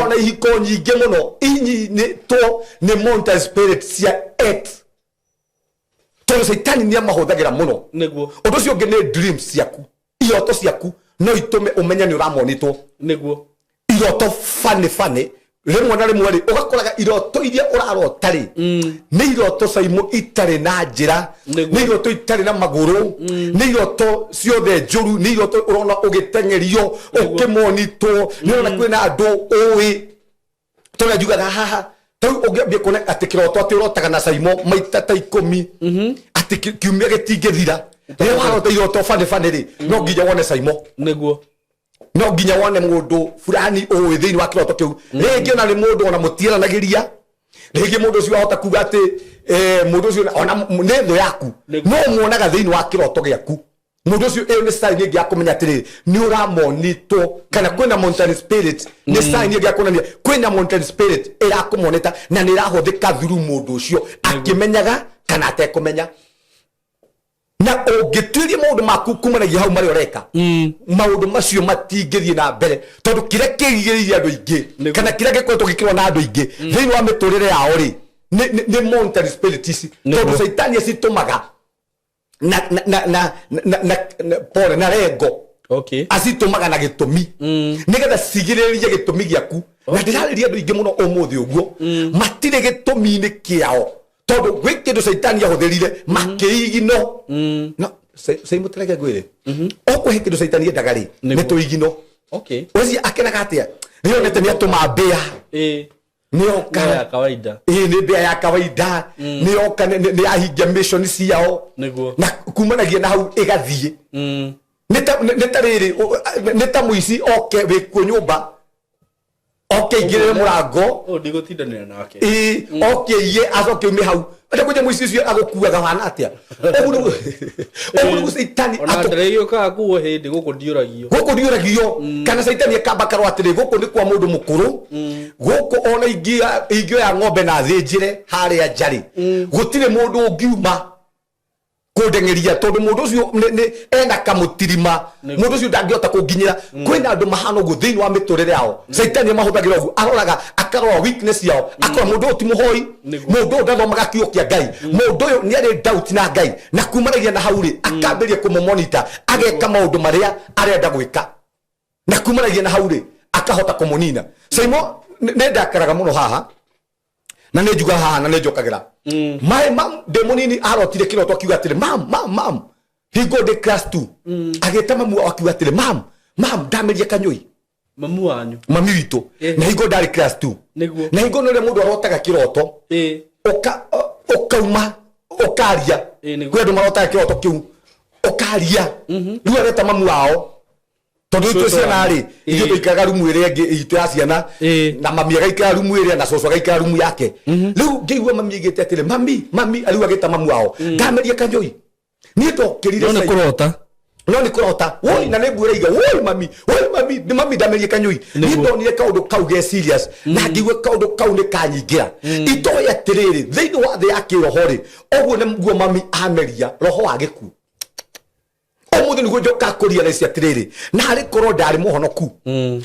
Ona ihiko nyingĩ mũno inyinĩtwo nĩ mountain spirit cia ex, tondũ caitani nĩ amahũthagĩra mũno. Ũndũ ũcio ũngĩ nĩ dreams ciaku, iroto ciaku no itũme ũmenye nĩ ũramonĩtwo. Iroto bani bani, rĩmwe na rĩmwe rĩ, ũgakoraga iroto iria ũrarota rĩ, nĩ iroto caimũ itarĩ na njĩra, nĩ iroto itarĩ na magũrũ, nĩ iroto ciothe njũru, nĩ iroto ũrona ũgĩteng'erio, ũkĩmonitwo, nĩ ũrona kwĩna andũ ũĩ tũrĩa njugaga haha. Tarĩu ũngĩambia kuona atĩ kĩroto atĩ ũrotaga na caimo maita ta 10, atĩ kiumia gĩtingĩthira rĩrĩa warota iroto bani bani rĩ, no nginya wone caimo. No nginya wone mũndũ fulani ũĩ thĩinĩ wa kĩroto kĩu. Rĩngĩ ona nĩ mũndũ ona mũtiaranagĩria, rĩngĩ mũndũ ũcio ahota kuga atĩ mũndũ ũcio ona nĩ thũ yaku, no muonaga thĩinĩ wa kĩroto gĩaku mũndũ ũcio. Ĩyo nĩ sign ĩngĩ ya kũmenya atĩrĩrĩ, nĩ ũramonitwo kana kwĩna monitoring spirit. Nĩ sign ĩngĩ ya kuonania kwĩna monitoring spirit ĩrakũmonita na nĩ ĩrahũthĩka through mũndũ ũcio, akĩmenyaga kana atekũmenya. Na ũngĩtuĩria maũndũ maku kumanagia hau marĩa ũreka, maũndũ macio matingĩthiĩ na mbere, tondũ kĩrĩa kĩrigĩrĩirie andũ aingĩ kana kĩrĩa gĩkoretwo gĩkĩrwo na andũ aingĩ thĩinĩ wa mĩtũrĩre yao rĩ, nĩ monitoring spirit ici, tondũ caitani acitũmaga na na na na na na na pole na lengo. Acitũmaga na gĩtũmi nĩgetha cigirĩrĩrie gĩtũmi gĩaku. Na ndĩrarĩria andũ aingĩ mũno ũmũthĩ ũguo matirĩ gĩtũmi-inĩ kĩao, tondũ gwĩ kĩndũ caitani ahũthĩrire makĩigino. No caimũtereke ngwĩre, okũhe kĩndũ caitani endaga rĩ, nĩ tũigino. Ũcio akenaga atĩa nĩonete nĩ atũma mbĩa nĩoka. No ya kawaida. Ĩĩ, nĩ mbĩa ya kawaida, nĩoka nĩ yahingia mission ciao. Na kumanagia na hau ĩgathiĩ. Nĩ ta rĩrĩ, nĩ ta mũici oke wĩkuo nyũmba, oke aingĩrĩre mũrango. Ũyũ ndigũtindanĩra nake. Ĩĩ, oke iye, acoke ume hau. Enda kũnja mũici ũcio agũkuaga wana atĩa? Ũguo nĩguo caitani Ona ndere gĩũkaga kuo hĩndĩ gũkũ ndiũragio. Gũkũ ndiũragio, kana caitani akamba karwo atĩrĩ, gũkũ nĩ kwa mũndũ mũkũrũ, gũkũ ona ingĩoya ng'ombe na thĩnjĩre harĩa njarĩ, gũtirĩ mũndũ ũngiuma kũndeng'eria, tondũ mũndũ ũcio ena kamũtirima. Mũndũ ũcio ndangĩhota kũnginyĩra. Kwĩna andũ mahana ũguo thĩinĩ wa mĩtũrĩre yao. Caitani amahũthagĩra ũguo, aroraga, akarora weakness yao, akora mũndũ ũyũ ti mũhoi, mũndũ ũyũ ndathomaga kiugo kĩa Ngai, mũndũ ũyũ nĩ arĩ doubt na Ngai, na kumanagia na hau rĩ, akambĩrĩria kũmũmonita, ageka maũndũ marĩa arenda gwĩka, na kumanagia na hau rĩ, akahota kũmũnina. Saimo, nĩ ndakaraga mũno haha na nĩ njuga haha na nĩ njokagĩra my mam. Ndĩ mũnini arotire kĩroto akiuga atĩrĩ, "Mam, mam, mam," hingo ndĩ class 2, agĩta mamu wao akiuga atĩrĩ, "Mam, mam, ndameria kanyũi." Mamu wanyu? Mami witũ. Na hingo ndarĩ class 2. Na hingo nĩ ũrĩa mũndũ arotaga kĩroto, ũkauma ũkaria. Kwĩ andũ marotaga kĩroto kĩu ũkaria. Rĩu areta mamu wao, tondũ itũ Cũcũ ciana rĩ, wanyu. Ithuĩ tũikaraga rumu ĩrĩa ĩngĩ itũ ya ciana, na mami agaikara rumu ĩrĩa, na cũcũ agaikara rumu yake. Rĩu ngĩigua mami aigĩte atĩrĩ, "Mami, mami," rĩu agĩta mamu wao, "Ndameria kanyũi." Niĩ ndokĩrire. No nĩ kũrota. No nĩ kũrota, woi, na nĩ mbuĩra iga, "Woi mami, woi mami, nĩ mami, ndamerie kanyũi." Niĩ ndonire kaũndũ kau ge serious na ngĩigua kaũndũ kau nĩ kanyingĩra. Itoĩ atĩrĩrĩ, thĩinĩ wa thĩ ya kĩroho rĩ, ũguo nĩguo mami ameria roho wa gĩkuũ. Ũmũthĩ nĩguo njoka kũrealize atĩrĩrĩ, na harĩ korwo ndarĩ mũhonoku,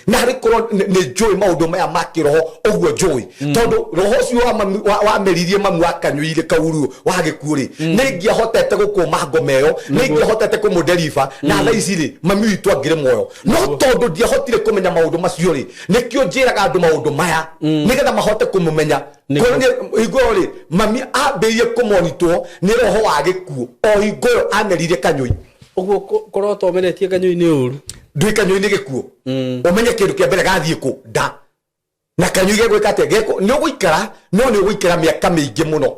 na harĩ korwo nĩ njũĩ maũndũ maya ma kĩroho ũguo njũĩ, tondũ roho ũcio wa wameririe mami wa kanyũirĩ kauru wa gĩkuũ rĩ, nĩ ingĩahotete gũkũma ngoma ĩyo, nĩ ingĩahotete kũmũderiba, na thaa ici rĩ, mami witũ angĩrĩ muoyo. No tondũ ndiahotire kũmenya maũndũ macio rĩ, nĩkĩo njĩraga andũ maũndũ maya nĩgetha mahote kũmũmenya. Kuonania hingo ĩyo rĩ, mami ambĩrĩirie kũmonitwo nĩ roho wa gĩkuũ o hingo ĩyo ameririe kanyũi. Ũguo kũrota ũmeretie kanyũi nĩ ũru. Ndwĩ kanyũi nĩ gĩkuũ. Ũmenye kĩndũ kĩa mbere gathiĩ kũ nda na kanyũi gegwĩka atĩa. Nĩ ũgũikara, no nĩ ũgũikara mĩaka mĩingĩ mũno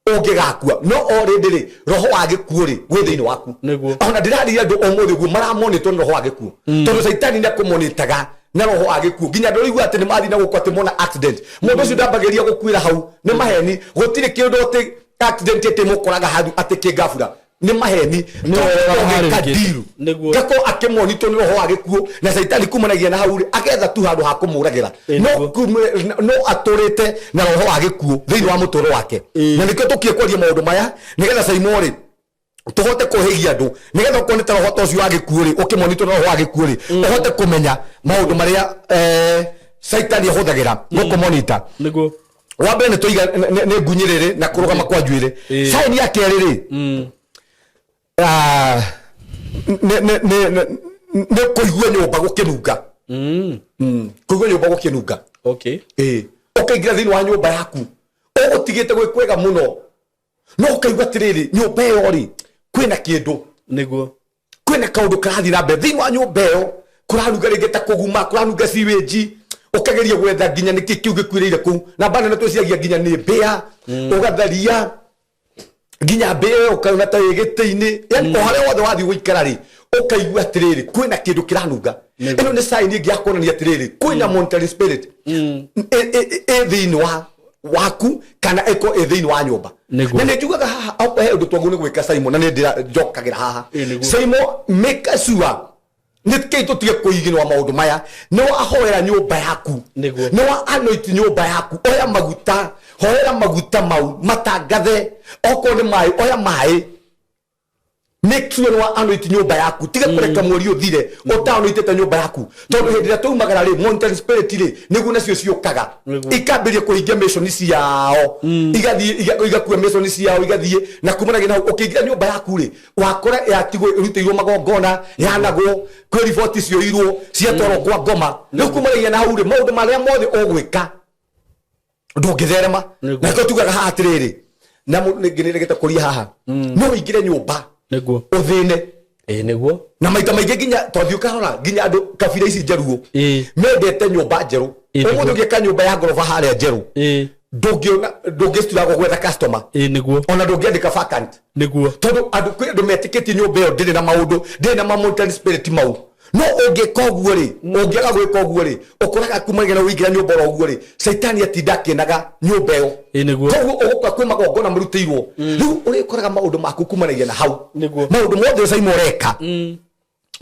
ũngĩgakua. No o rĩndĩ rĩ, roho wa gĩkuũ rĩ wĩ thĩinĩ waku. Ona ndĩrarĩria andũ ũmũthĩ ũguo maramonĩtwo nĩ roho wa gĩkuũ, tondũ caitani nĩ akũmonĩtaga na roho wa gĩkuũ, nginya andũ rĩu atĩ nĩ mathiĩ na gũkũ atĩ mona accident, mũndũ ũcio ndambagĩrĩria gũkuĩra hau. Nĩ maheni, gũtirĩ kĩndũ atĩ accident atĩ mũkoraga hau atĩ kĩngabura, nĩ maheni. Nĩ wega Tondũ harĩ deal. Gako akĩmonitwo nĩ roho wa gĩkuũ na caitani kumanagia na hau rĩ, agetha tu handũ ha kũmũragĩra. No no atũrĩte na roho wa gĩkuũ thĩinĩ wa mũtũrĩre wake. Na nĩkĩo tũkie kwaria maũndũ maya nĩgetha Saimo rĩ, tũhote kũhĩgia andũ, nĩgetha okorwo nĩ ta roho ta ũcio wa gĩkuũ rĩ, ũkĩmonitwo na roho wa gĩkuũ rĩ, ũhote kũmenya maũndũ marĩa caitani ahũthagĩra gũkũmonita. Wa mbere nĩ tũiga nĩ ngunyĩrĩrĩ na kũrũgama kwa njuĩrĩ. Sign ya kerĩ rĩ, nĩ kũigua nyũmba gũkĩnunga. Kũigua nyũmba gũkĩnunga. Ĩĩ, ũkaingĩra thĩinĩ wa nyũmba yaku ũgũtigĩte gwĩ kwega mũno, no ũkaigua atĩrĩrĩ, nyũmba ĩyo rĩ, kwĩna kĩndũ. Kwĩna kaũndũ karathiĩ na mbere thĩinĩ wa nyũmba ĩyo, kũranunga rĩngĩ ta kũguma, kũranunga sewage. Ũkageria gwetha nginya nĩkĩ kĩu gĩkuĩrĩire kũu, na mbana nĩ twĩciragia nginya nĩ mbĩa. Ũgatharia nginya mbĩa ĩyo, ũkaona ta ĩ gĩtĩ-inĩ, yani o harĩa wothe wathiĩ gũikara rĩ, ũkaigua atĩrĩrĩ, kwĩna kĩndũ kĩranunga. Ĩno nĩ sign ĩngĩ ya kuonania atĩrĩrĩ, kwĩna monitoring spirit ĩ thĩinĩ wa waku kana ĩko ĩ thĩinĩ wa nyũmba. Na nĩ njugaga haha okorwo he ũndũ twagĩrĩirwo nĩ gwĩka, Simon, na nĩ ndĩra njokagĩra haha. Simon, make sure nĩ kĩ tũtige kũiginwa maũndũ maya. Nĩ wahoera nyũmba yaku, nĩ wa anoint nyũmba yaku, oya maguta, hoera maguta mau matangathe. Okorwo nĩ maĩ, oya maĩ. Make sure nĩ wa anoint nyũmba yaku. Tiga kũreka mweri ũthire ũtaanointĩte nyũmba yaku, tondũ hĩndĩ ĩrĩa twaumagara rĩ, monitoring spirit rĩ, nĩguo nacio ciũkaga. Ikambĩrĩria kũhingia mission ciao, igathiĩ igakua mission ciao, igathiĩ na kumanagia na hau. Ũkĩingĩra nyũmba yaku rĩ, wakora yatigwo ĩrutĩirwo magongona, yanagwo, kwĩ riboti cioirwo ciatwarwo kwa ngoma. Rĩu kumanagia na hau rĩ, maũndũ marĩa mothe ũgwĩka ndũngĩtherema. Na nĩkĩo tugaga haha atĩrĩrĩ, na mũndũ ningĩ nĩregete kũria haha, no ũingĩre nyũmba ũthĩne. Ĩĩ, nĩguo. Na maita maingĩ nginya twathiĩ ũkarora nginya andũ kabira ici njaruo mendete nyũmba njerũ. Ũmũthĩ ũngĩka nyũmba ya ngoroba harĩa njerũ, ndũngĩona, ndũngĩciturago gwetha customer. Ĩĩ, nĩguo. Ona ndũngĩandĩka vacant. Tondũ andũ, kwĩ andũ metĩkĩtie nyũmba ĩyo ndĩrĩ na maũndũ, ndĩrĩ na ma monitoring spirit mau. No ũngĩka ũguo rĩ, ũngĩaga gwĩka ũguo rĩ, ũkoraga kumanagia na ũingĩra nyũmba oro ũguo rĩ, caitani atinda akĩnaga nyũmba ĩyo. Ĩĩ, nĩguo. Koguo ũgũkora kwĩ magongona marutĩirwo. Rĩu ũrĩkoraga maũndũ maku kumanagia na hau. Maũndũ mothe Saimo ũreka,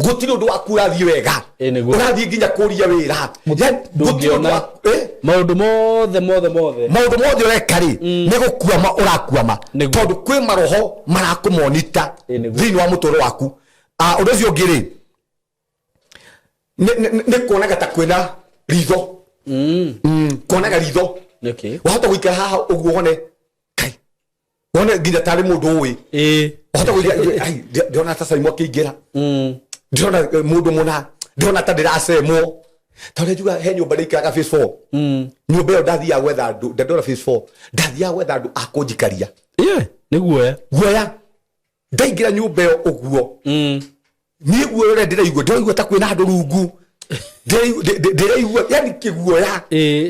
gũtirĩ ũndũ waku ũrathiĩ wega. Ĩĩ, nĩguo. Ũrathiĩ nginya kũria wĩra. Yani, gũtirĩ ũndũ Ndũngĩona. waku, eh? Maũndũ mothe mothe mothe. Maũndũ mothe ũreka rĩ, nĩ gũkuama ũrakuama. Tondũ kwĩ maroho marakũmonita Ĩĩ, nĩguo. thĩinĩ wa mũtũrĩre waku. Ũndũ ũcio ũngĩ rĩ, nĩ kuonaga ta kwĩna ritho. Kuonaga ritho. Wahota gũikara haha ũguo wone kai, wone nginya tarĩ mũndũ ũĩ. Wahota gũikara, ai, ndĩrona ta Saimo akĩingĩra, ndĩrona mũndũ mũna, ndĩrona ta ndĩracemwo. Ta ũrĩa njuga, he nyũmba ndĩikaraga phase 4. Nyũmba ĩyo ndathiaga gwetha andũ, ndandora phase 4, ndathiaga gwetha andũ a kũnjikaria. Ĩĩ, nĩ guoya. Guoya. Ndaingĩra nyũmba ĩyo ũguo, niĩ guoya ũrĩa ndĩraigua, ndĩraigua ta kwĩna andũ rungu. Ndĩraigua yani kĩguoya.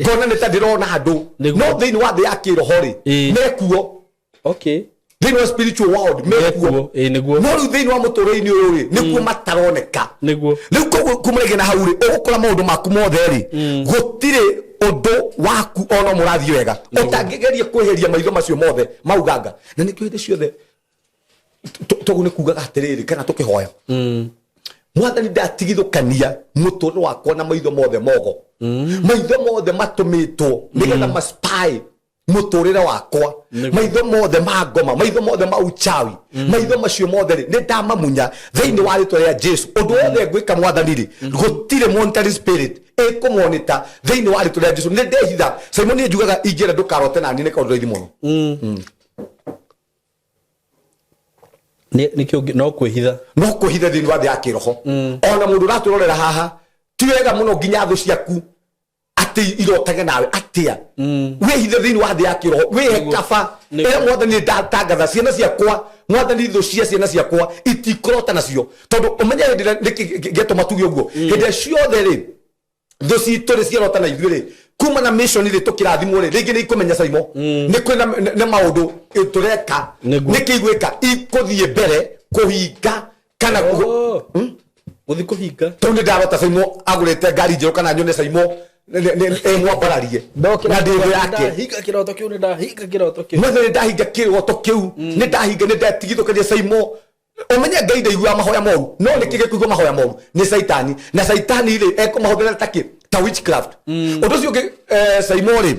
Ngona nĩ ta ndĩrona andũ. No thĩinĩ wa thĩ ya kĩroho rĩ, mekuo. Thĩinĩ wa spiritual world mekuo. Mekuo. Ĩĩ, nĩguo. No rĩu thĩinĩ wa mũtũrĩre-inĩ ũyũ rĩ, nĩkuo mataroneka. Rĩu koguo kumanagia na hau rĩ, ũgũkora maũndũ maku mothe rĩ, gũtirĩ ũndũ waku ona ũmwe ũrathiĩ wega ũtangĩgeria kweheria maitho macio mothe mauganga. Na nĩkĩo hĩndĩ ciothe toguo nĩ kugaga atĩrĩrĩ, kana tũkĩhoya, Mwathani, ndatigithũkania mũtũrĩre wakwa na maitho mothe mogo, maitho mothe matũmĩtwo nĩgetha maspy mũtũrĩre wakwa, maitho mothe ma ngoma, maitho mothe ma uchawi, maitho macio mothe rĩ, nĩ ndamamunya thĩinĩ wa rĩtwa rĩa Jesu. Ũndũ wothe ngwĩka, Mwathani rĩ, gũtirĩ monitoring spirit ĩkũmonita thĩinĩ wa rĩtwa rĩa Jesu. Nĩ ndehitha. Simon, niĩ njugaga ingĩenda ndũkarote nani, nĩ kaũndũ raithi mũno. Nĩkĩo no kwĩhitha. No kwĩhitha thĩinĩ wa thĩ ya kĩroho. Ona mũndũ ũratũrorera haha, ti wega mũno nginya thũ ciaku atĩ irotage nawe atĩa. Wĩhithe thĩinĩ wa thĩ ya kĩroho, wĩhe kaba. Ĩra Mwathani, nĩ ndatangatha ciana ciakwa, Mwathani, thũ cia ciana ciakwa itikũrota nacio. Tondũ ũmenye hĩndĩ ĩrĩa nĩkĩ gĩatũma tuge ũguo, hĩndĩ ĩrĩa ciothe rĩ, thũ citũ rĩ ciarota na ithuĩ rĩ, kuma na mission rĩ, tũkĩrathimwo rĩ, rĩngĩ nĩ ikũmenya Saimo nĩ kwĩna nĩ maũndũ tũreka. Nĩkĩ igwĩka? Ikũthiĩ mbere kũhinga kana Oh. Gũthiĩ kũhinga. Tondũ nĩ ndarota Saimo agũrĩte ngari njerũ, kana nyone Saimo ĩ mwambararie na ndĩ thũ yake. Ndahinga kĩroto kĩu, nĩ ndahinga kĩroto kĩu. Mwathani, nĩ ndahinga kĩroto kĩu, nĩ ndahinga, nĩ ndatigithũkania Saimo. Ũmenye Ngai ndaiguaga mahoya moru. No nĩkĩ gĩkũigua mahoya moru? Nĩ caitani. Na caitani rĩ, ekũmahũthĩra takĩ ta witchcraft. Ũndũ ũcio ũngĩ, Saimo rĩ,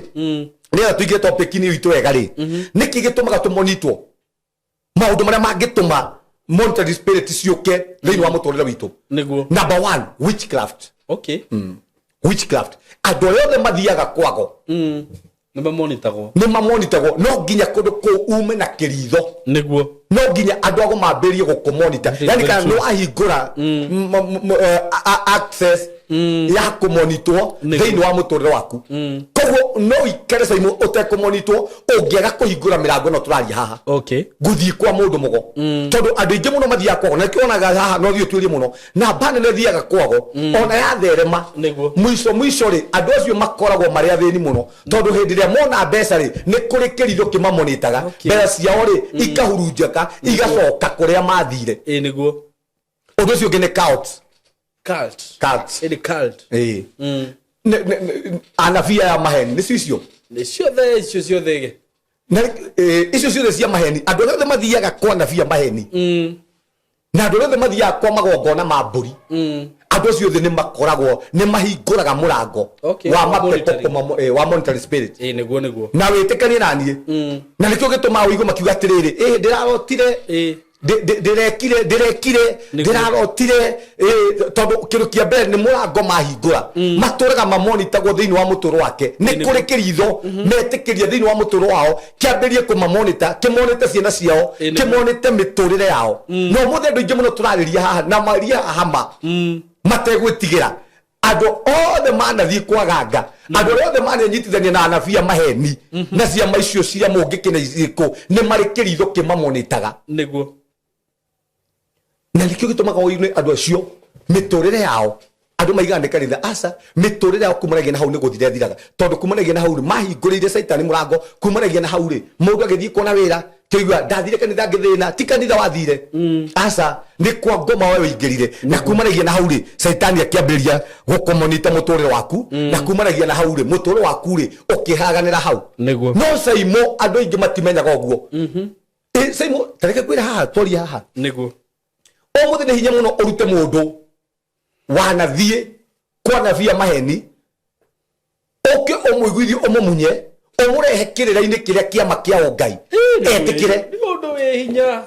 nĩgetha tũingĩre topic-inĩ itũ wega rĩ, nĩkĩ gĩtũmaga tũmonitwo maũndũ marĩa mangĩtũma monitoring spirit ciũke thĩinĩ wa mũtũrĩre witũ? Number one, witchcraft. Witchcraft, andũ arĩa othe mathiaga kwago Nĩ mamonitagwo. Nĩ mamonitagwo. No nginya kũndũ kũu ume na kĩritho. No nginya andũ ago mambĩrĩrie gũkũmonita. Yani kana nĩ wahingũra access ya kũmonitwo thĩinĩ wa mũtũrĩre waku. Koguo no ikare Saimo ũtekũmonitwo ũngĩaga kũhingũra mĩrango ĩno tũraria haha. Gũthiĩ kwa mũndũ mũgo, tondũ andũ aingĩ mũno mathiaga kwago, na nĩkĩo wonaga haha no thiĩ ũtuĩrie mũno, namba nene thiaga kwago ona yatherema. Mũico mũico rĩ, andũ acio makoragwo marĩ athĩni mũno, tondũ hĩndĩ ĩrĩa mona mbeca rĩ, nĩ kũrĩ kĩritho kĩmamonitaga. Mbeca ciao rĩ, ikahurunjĩka, igacoka kũrĩa mathire. Ĩĩ, nĩguo. Ũndũ ũcio ũngĩ nĩ cult. Cult. Cult. Ĩni cult. Ĩĩ. Anabii aya maheni nĩcio icio. Nĩ ciothe icio ciothe. Na icio ciothe cia maheni, andũ arĩa othe mathiaga kwa anabii a maheni na andũ arĩa othe mathiaga kwa magongona ma mbũri, andũ acio othe nĩ makoragwo nĩ mahingũraga mũrango wa wa mapepo monitoring. wa monitoring spirit. Ĩĩ, nĩguo nĩguo. Na wĩtĩkanie na niĩ, na nĩkĩo gĩtũmaga ũigue makiuga atĩrĩrĩ, ĩ ndĩrarotire. Ndĩrekire, ndĩrekire, ndĩrarotire, tondũ kĩndũ kĩa mbere nĩ mũrango mahingũra matũraga mamonitagwo thĩinĩ wa mũtũro wake. Nĩ kũrĩ kĩritho metĩkĩria thĩinĩ wa mũtũro wao kĩambĩrie kũmamonita, kĩmonite ciana ciao, kĩmonite mĩtũrĩre yao. Na ũmũthĩ andũ aingĩ mũno tũrarĩria haha na maria haha ma mategwĩtigĩra, andũ othe manathiĩ kwaganga, andũ arĩa othe manenyitithania na anabii a maheni na ciama icio cia mũngĩkĩ na irĩkũ, nĩ marĩ kĩritho kĩmamonitaga. Na nĩkĩo gĩtũmaga ũigue andũ acio mĩtũrĩre yao, andũ maigaga nĩ kanitha, aca, mĩtũrĩre yao kumanagia na hau nĩ gũthira ĩthiraga, tondũ kumanagia na hau rĩ, mahingũrĩire caitani mũrango. Kumanagia na hau rĩ, mũndũ agĩthiĩ kuona wĩra kĩigua ndathire kanitha ngĩthĩna, ti kanitha wathire, aca, nĩ kwa ngoma we wĩingĩrire. Na kumanagia na hau rĩ, caitani akĩambĩrĩria gũkũmonita mũtũrĩre waku, na kumanagia na hau rĩ, mũtũrĩre waku rĩ ũkĩharaganĩra hau. No Caimo, andũ aingĩ matimenyaga ũguo. Caimo, tareke kwĩra haha, twarie haha. Ũmũthĩ nĩ hinya mũno ũrute mũndũ wanathiĩ kwa nabii a maheni, ũke ũmũiguithie, ũmũmunye, ũmũrehe kĩrĩra-inĩ kĩrĩa kĩama kĩa ũngai etĩkĩre. Nĩ ũndũ wĩ hinya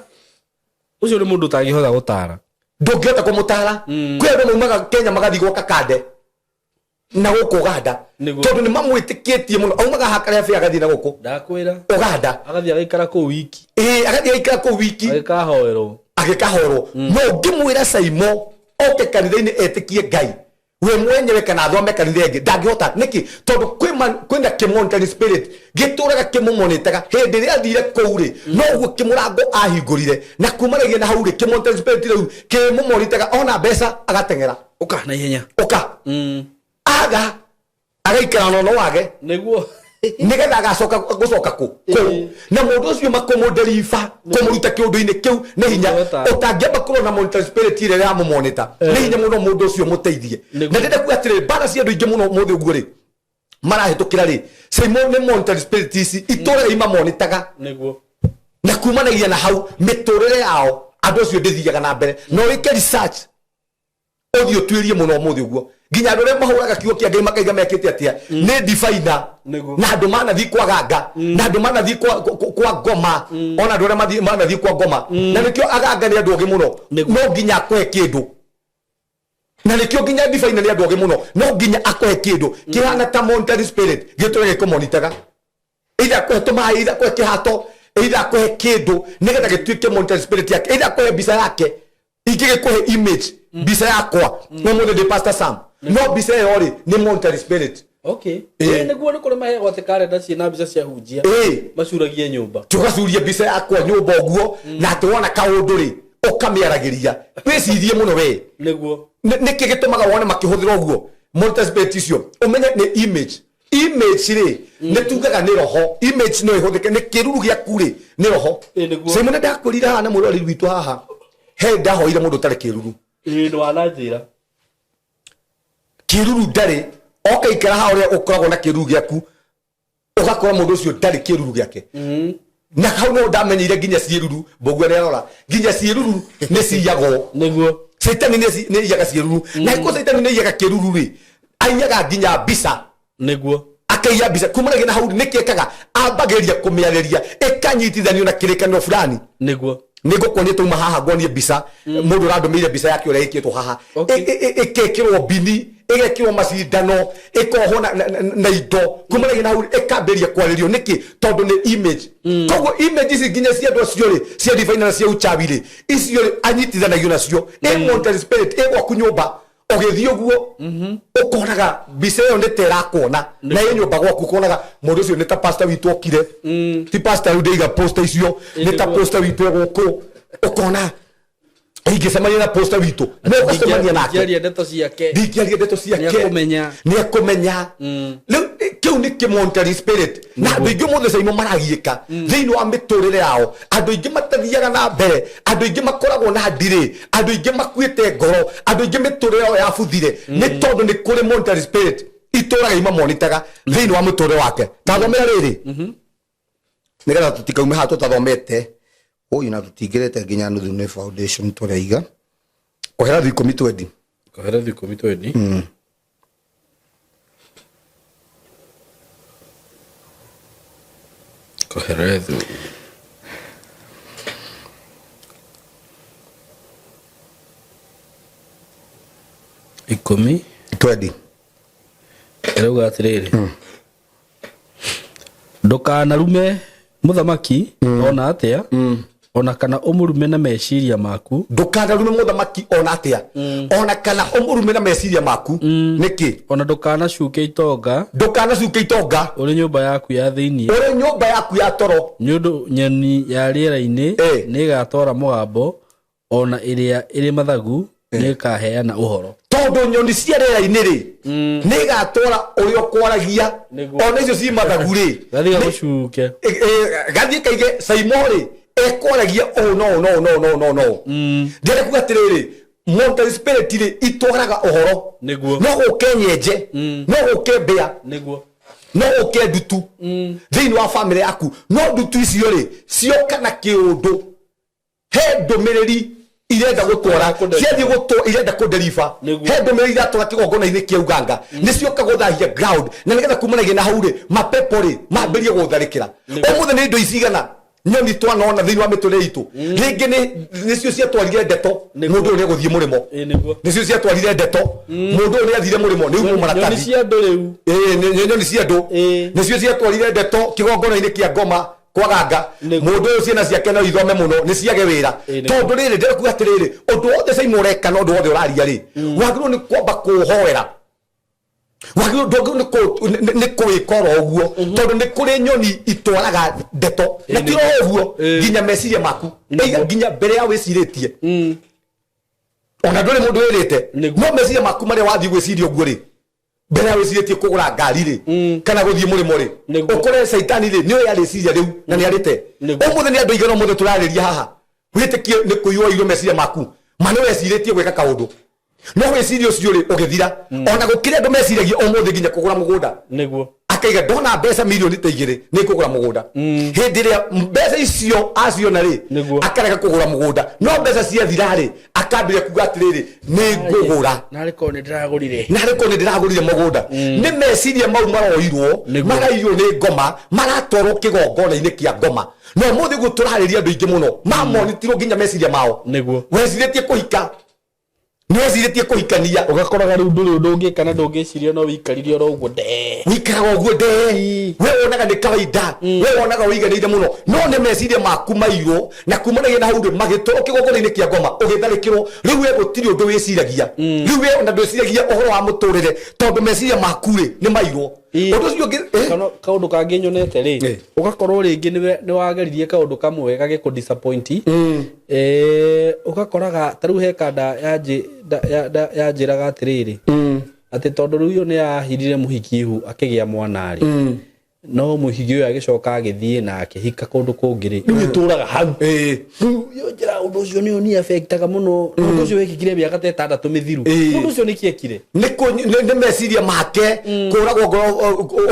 ũcio, nĩ mũndũ ũtangĩhota gũtara. Ndũngĩhota kũmũtara. Kwĩ andũ maumaga Kenya magathiĩ gwaka kande na gũkũ Uganda, tondũ nĩ mamwĩtĩkĩtie mũno. Aumaga haha karĩa bĩa agathiĩ na gũkũ Ndakwĩra. Uganda. Agathiĩ agaikara kũu wiki. Ĩĩ, agathiĩ agaikara kũu wiki. Agĩkahoerwo. Agĩkahorwo. No ũngĩmwĩra Caimo oke kanitha-inĩ etĩkie Ngai we mwenyewe kana athome kanitha ĩngĩ, ndangĩhota. Nĩkĩ? Tondũ kwĩna kĩmonitoring spirit gĩtũraga kĩmũmonitaga. Hĩndĩ ĩrĩa athire kũu rĩ, noguo kĩmũrango ahingũrire, na kumanagia na hau rĩ, kĩmonitoring spirit rĩu kĩmũmonitaga, ona mbeca agateng'era. Ũka na ihenya. Ũka. Aga agaikara no no wage. Nigetha agacoka gucoka ku kuu na mundu ucio makumunderiba kumuruta kiundu-ini kiu ni hinya. Ndũngĩhota. Utangĩamba kũrona monitoring spirit ĩrĩa ĩramũmonita, nĩ hinya mũno mũndũ ũcio mũteithie. Na ndĩrenda kuga atĩrĩrĩ, mbara cia andũ aingĩ mũno mũthĩ ũguo rĩ marahĩtũkĩra rĩ, Simon, nĩ monitoring spirit ici itũraga imamonitaga. Na kumanagia na hau mĩtũrĩre yao andũ acio ndĩthiaga na mbere. Na wĩke research, ũthiĩ ũtuĩrie mũno ũmũthĩ ũguo, nginya andũ arĩa mahũraga kiugo kĩa Ngai makaiga mekĩte atĩa, nĩ divaina. Na andũ manathiĩ kwa ganga, na andũ manathiĩ kwa ngoma, ona andũ arĩa manathiĩ kwa ngoma. Na nĩkĩo aganga nĩ andũ ogĩ mũno. No nginya akũhe kĩndũ. Na nĩkĩo nginya divaina nĩ andũ ogĩ mũno, no nginya akũhe kĩndũ kĩhana ta monitoring spirit gĩtũre gĩkũmonitaga, either akũhe tũmaĩ, either akũhe kĩhato, either akũhe kĩndũ nĩgetha gĩtuĩke monitoring spirit yake, either akũhe mbica yake. Ingĩgĩkũhe image, mbica yakwa no mũthĩ ndĩ Pastor Sam, no mbica ĩyo rĩ nĩ monitoring spirit. Nĩguo nĩ kũrĩ maheagwo atĩ karenda ciĩna mbica cia hunjia, macuragie nyũmba. Tũgacuria mbica yakwa nyũmba ũguo, na atĩ wona kaũndũ rĩ ũkamĩaragĩria. Wĩcirie mũno we. Nĩkĩ gĩtũmaga wone makĩhũthĩra ũguo monitoring spirit icio? Ũmenye nĩ image. Image rĩ, nĩ tugaga nĩ roho. Image no ĩhũthĩke nĩ kĩruru gĩaku rĩ, nĩ roho. Nĩguo. Simon, ndakwĩrire haha na mwĩroreri witũ haha, he ndahoire mũndũ ũtarĩ kĩruru. Nĩ wananjĩra. Kĩruru ndarĩ, okaikara haha ũrĩa ũkoragwo na kĩruru gĩaku, ũgakora mũndũ ũcio ndarĩ kĩruru gĩake. Na hau no ndamenyeire nginya ciĩruru mbũguo nĩ arora, nginya ciĩruru nĩ ciyagwo. Caitani nĩ aiyaga ciĩruru, na angĩkorwo caitani nĩ aiyaga kĩruru rĩ, aiyaga nginya mbica. Akaiya mbica. Kumanagia na hau nĩkĩ ekaga? Ambagĩrĩria kũmĩarĩria ĩkanyitithanio na kĩrĩkanĩro fulani. Nĩ ngũkuonia tauma haha, nguonie mbica mũndũ ũrandũmĩire, mbica yake ũrĩa ĩkĩtwo haha. Ĩkekĩrwo mbini, ĩgekĩrwo macindano, ĩkohwo na indo. Kumanagia na hau ĩkambĩrĩria kwarĩrio. Nĩkĩ? Tondũ nĩ image. Koguo image ici nginya cia andũ acio rĩ, cia divine na cia uchawi rĩ, icio rĩ anyitithanagio nacio ĩ monitoring spirit ĩ gwaku nyũmba. Ũgĩthiĩ ũguo ũkonaga mbica ĩyo nĩ ta ĩrakuona na ĩ nyũmba gwaku, ũkonaga mũndũ ũcio nĩ ta pastor witũ okire. Ti pastor rĩu ndĩiga poster icio, nĩ ta poster witũ gũkũ. Ũkona ingĩcemania na poster witũ, no ũgacemania nake. Ndingĩaria ndeto ciake. Ndingĩaria ndeto ciake. Nĩekũmenya. Nĩekũmenya. Rĩu kĩu nĩ kĩmonitoring spirit. Na andũ aingĩ ũmũthĩ caimo maragiĩka thĩinĩ wa mĩtũrĩre yao, andũ aingĩ matathiaga na mbere, andũ aingĩ makoragwo na ndirĩ, andũ aingĩ makuĩte ngoro, andũ aingĩ mĩtũrĩre yao yabuthire, nĩ tondũ nĩ kũrĩ monitoring spirit itũraga imamonitaga thĩinĩ wa mũtũrĩre wake. Tathomera rĩrĩ nĩgetha tũtikaume haha tũtathomete ũyũ, na tũtingĩrĩte nginya nuthu, nĩ foundation tũraiga. Koherathu 10 twendi. Koherathu 10 twendi. Koherethu. 10 Twendi. Ĩrauga atĩrĩrĩ, ndũkanarume mũthamaki ona atĩa, ona kana ũmũrume na meciria maku. Ndũkanarume mũthamaki ona atĩa, ona kana ũmũrume na meciria maku. Nĩkĩ? Ona ndũkanacuke itonga Ndũkanacuke itonga ũrĩ nyũmba yaku ya thĩinĩ, ũrĩ nyũmba yaku ya toro, nĩ ũndũ nyoni ya rĩera-inĩ nĩ ĩgatwara mũgambo, ona ĩrĩa ĩrĩ mathagu nĩ ĩkaheana ũhoro. Tondũ nyoni cia rĩera-inĩ rĩ, nĩ igatwara ũrĩa ũkwaragia. Ona icio ci mathagu rĩ, Gathiĩ gagũcuke. Gathiĩ kaige Saimo rĩ ekwaragia ũũ no no no no no no. Ndĩrenda kuga atĩrĩrĩ, monetary spirit rĩ itwaraga ũhoro. No gũke nyenje, no gũke mbĩa, no gũke ndutu thĩinĩ wa famĩlĩ yaku, no ndutu icio rĩ cioka na kĩũndũ, he ndũmĩrĩri irenda gũtwara, ciathiĩ gũtwo irenda kũnderiba. He ndũmĩrĩri iratwara kĩgongona-inĩ kĩa uganga, nĩ cioka gũthahia ground, na nĩgetha kumanagia na hau rĩ, mapepo rĩ mambĩrie gũtharĩkĩra. Ũmũthĩ nĩ indo ici igana nyoni twanona thĩinĩ wa mĩtũrĩre itũ, rĩngĩ nĩcio ciatwarire ndeto mũndũ ũyũ nĩegũthiĩ mũrĩmo. Nĩcio ciatwarire ndeto mũndũ ũyũ nĩathire mũrĩmo, nĩ umwo Nyoni maratathi. Cia andũ rĩu. Ĩĩ, nĩ nyoni cia andũ nĩcio ciatwarire ndeto kĩgongona-inĩ kĩa ngoma kwaganga. Mũndũ ũyũ ciana ciake no ithome mũno, nĩ ciage wĩra. Tondũ rĩrĩ, ndĩrekuga atĩrĩrĩ, ũndũ wothe Saimo ũreka na ũndũ wothe ũraria rĩ, wagĩrĩirwo nĩ kwamba kũũhoera, wagĩrĩirwo ndwagĩrĩirwo nĩ kũwĩka oro ũguo, tondũ nĩ kũrĩ nyoni itwaraga ndeto na ti oro ũguo, nginya meciria maku. Eiga nginya mbere ya wĩcirĩtie, ona ndũrĩ mũndũ wĩrĩte, no meciria maku marĩa wathiĩ gwĩciria ũguo rĩ, mbere ya wĩcirĩtie kũgũra ngari rĩ, kana gũthiĩ mũrĩmo rĩ, ũkore caitani rĩ nĩoĩ arĩciria rĩu na nĩ arĩte. Ũmũthĩ nĩ andũ aigana ũmũthĩ tũrarĩria haha, wĩtĩkie nĩ kũiywo irio meciria maku ma nĩ wecirĩtie gwĩka kaũndũ, no wĩciria ũcio rĩ ũgĩthira. Ona gũkĩrĩ andũ meciragia ũmũthĩ nginya kũgũra mũgũnda, akaiga ndona mbeca milioni ta 2 nĩ ngũgũra mũgũnda. Hĩndĩ ĩrĩa mbeca icio aciona rĩ, akarega kũgũra mũgũnda, no mbeca ciathira rĩ, akambĩrĩria kuga atĩrĩrĩ, nĩ ngũgũra. Narĩ korwo nĩ ndĩragũrire. Narĩ korwo nĩ ndĩragũrire mũgũnda. Nĩ meciria mau maroirwo, maraiywo nĩ ngoma, maratwarwo kĩgongona-inĩ kĩa ngoma. Na ũmũthĩ ũguo tũrarĩria, andũ aingĩ mũno mamonitirwo nginya meciria mao. Wecirĩtie kũhika, nĩ wecirĩtie kũhikania. Ũgakoraga rĩu ndũrĩ ũndũ ũngĩka na ndũngĩciria, no wĩikarire oro ũguo ndee. Wikaraga ũguo ndee, we wonaga nĩ kawaida, we wonaga ũiganĩire mũno, no nĩ meciria maku mairwo, na kumanagia na hau rĩ, magĩtwarwo kĩgongona-inĩ kĩa ngoma, ũgĩtharĩkĩrwo. Rĩu we gũtirĩ ũndũ wĩciragia, rĩu we ona ndwĩciragia ũhoro wa mũtũrĩre, tondũ meciria maku rĩ nĩ mairwo. Ũndũ ũcio ũngĩ, Kana kaũndũ kangĩ nyonete rĩ, ũgakorwo rĩngĩ nĩ wageririe kaũndũ kamwe gagĩkũ disappoint, ũgakoraga ta rĩu he kanda yanjĩraga atĩrĩrĩ, atĩ tondũ rĩu ũyũ nĩ ahirire mũhiki ihu akĩgĩa mwana rĩ, no mũhiki ũyũ agĩcoka agĩthiĩ na akĩhika kũndũ kũngĩ rĩ, rĩu ĩtũraga hau. Rĩu yo njĩra ũndũ ũcio nĩ ũni affectaga mũno, na ũndũ ũcio wekĩkire mĩaka ta 6 mĩthiru. Ũndũ ũcio nĩ kĩekire? Nĩ meciria make kũragwo ngoro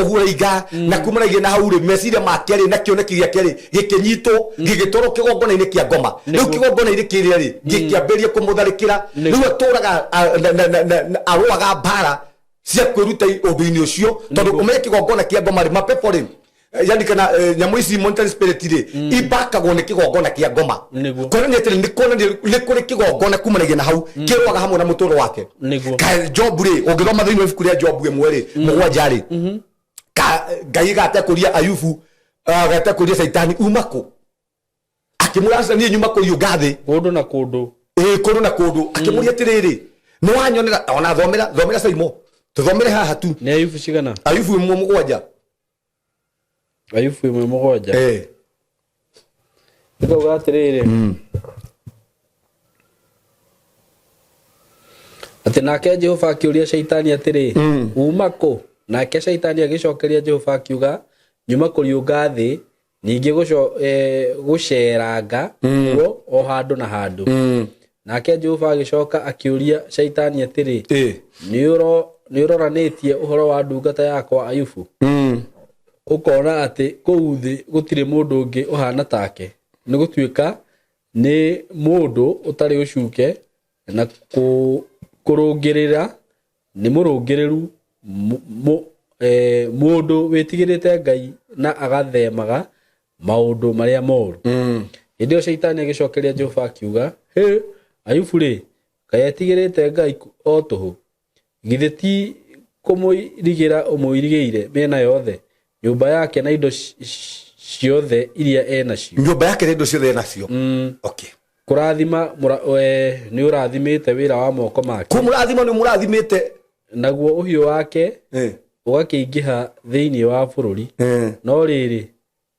ũguo raiga, na kumanagia na hau rĩ, meciria make rĩ na kĩoneki gĩake rĩ gĩkĩnyitwo, gĩgĩtwarwo kĩgongona-inĩ kĩa ngoma. Rĩu kĩgongona-inĩ kĩrĩa rĩ, gĩkĩambĩrĩria kũmũtharĩkĩra. Rĩu atũraga arũaga mbara cia kwĩruta ũndũ-inĩ ũcio, tondũ ũmenye kĩgongona kĩa ngoma rĩ, mapepo rĩ, yani kana nyamũ ici monetary spirit rĩ, ibakagwo nĩ kĩgongona kĩa ngoma. Kuonania atĩrĩ, nĩ kuonania nĩ kũrĩ kĩgongona kumanagia na hau kĩrũaga hamwe na mũtũrĩre wake. Ka Job rĩ, ũngĩthoma thĩinĩ wa ibuku rĩa Job 1:7 rĩ, ka Ngai gatekũria Ayubu, gatekũria Caitani uma kũ, akĩmwĩra aca, niĩ nyuma kũriũnga thĩ. Kũndũ na kũndũ. Ĩĩ, kũndũ na kũndũ. Akĩmũria atĩrĩrĩ, nĩ wanyonera ona thomera, thomera Saimo, tũthomere haha tu. Nĩ Ayubu cigana? Ayubu 1:7. Ayubu 1:7. Ĩkauga atĩrĩrĩ, atĩ nake Jehova akĩũria Shaitani atĩrĩ, uma kũ? Nake Shaitani agĩcokeria Jehova akiuga, nyuma kũriũnga thĩ, ningĩ gũceeranga kuo o handũ na handũ. Nake Jehova agĩcoka akĩũria Shaitani atĩrĩ, nĩ ũroranĩtie ũhoro wa ndungata yakwa Ayubu, ũkona atĩ kũu thĩ gũtirĩ mũndũ ũngĩ ũhana take, nĩ gũtuĩka nĩ mũndũ ũtarĩ ũcuke na kũrũngĩrĩra, nĩ mũrũngĩrĩru, mũndũ wĩtigĩrĩte Ngai na agathemaga maũndũ marĩa moru. Hĩndĩ ĩyo Shaitani agĩcokeria Jehova akiuga, hĩ, Ayubu rĩ, kaĩ etigĩrĩte Ngai o tũhũ? Githĩ ti kũmũirigĩra ũmũirigĩire mĩena yothe, nyũmba yake na indo ciothe iria e nacio? Nyũmba yake na indo ciothe enacio. Okay. Kũrathima nĩ ũrathimĩte wĩra wa moko make. Kũmũrathima nĩ ũmũrathimĩte. Naguo ũhiũ wake ũgakĩingĩha thĩinĩ wa bũrũri. No rĩrĩ,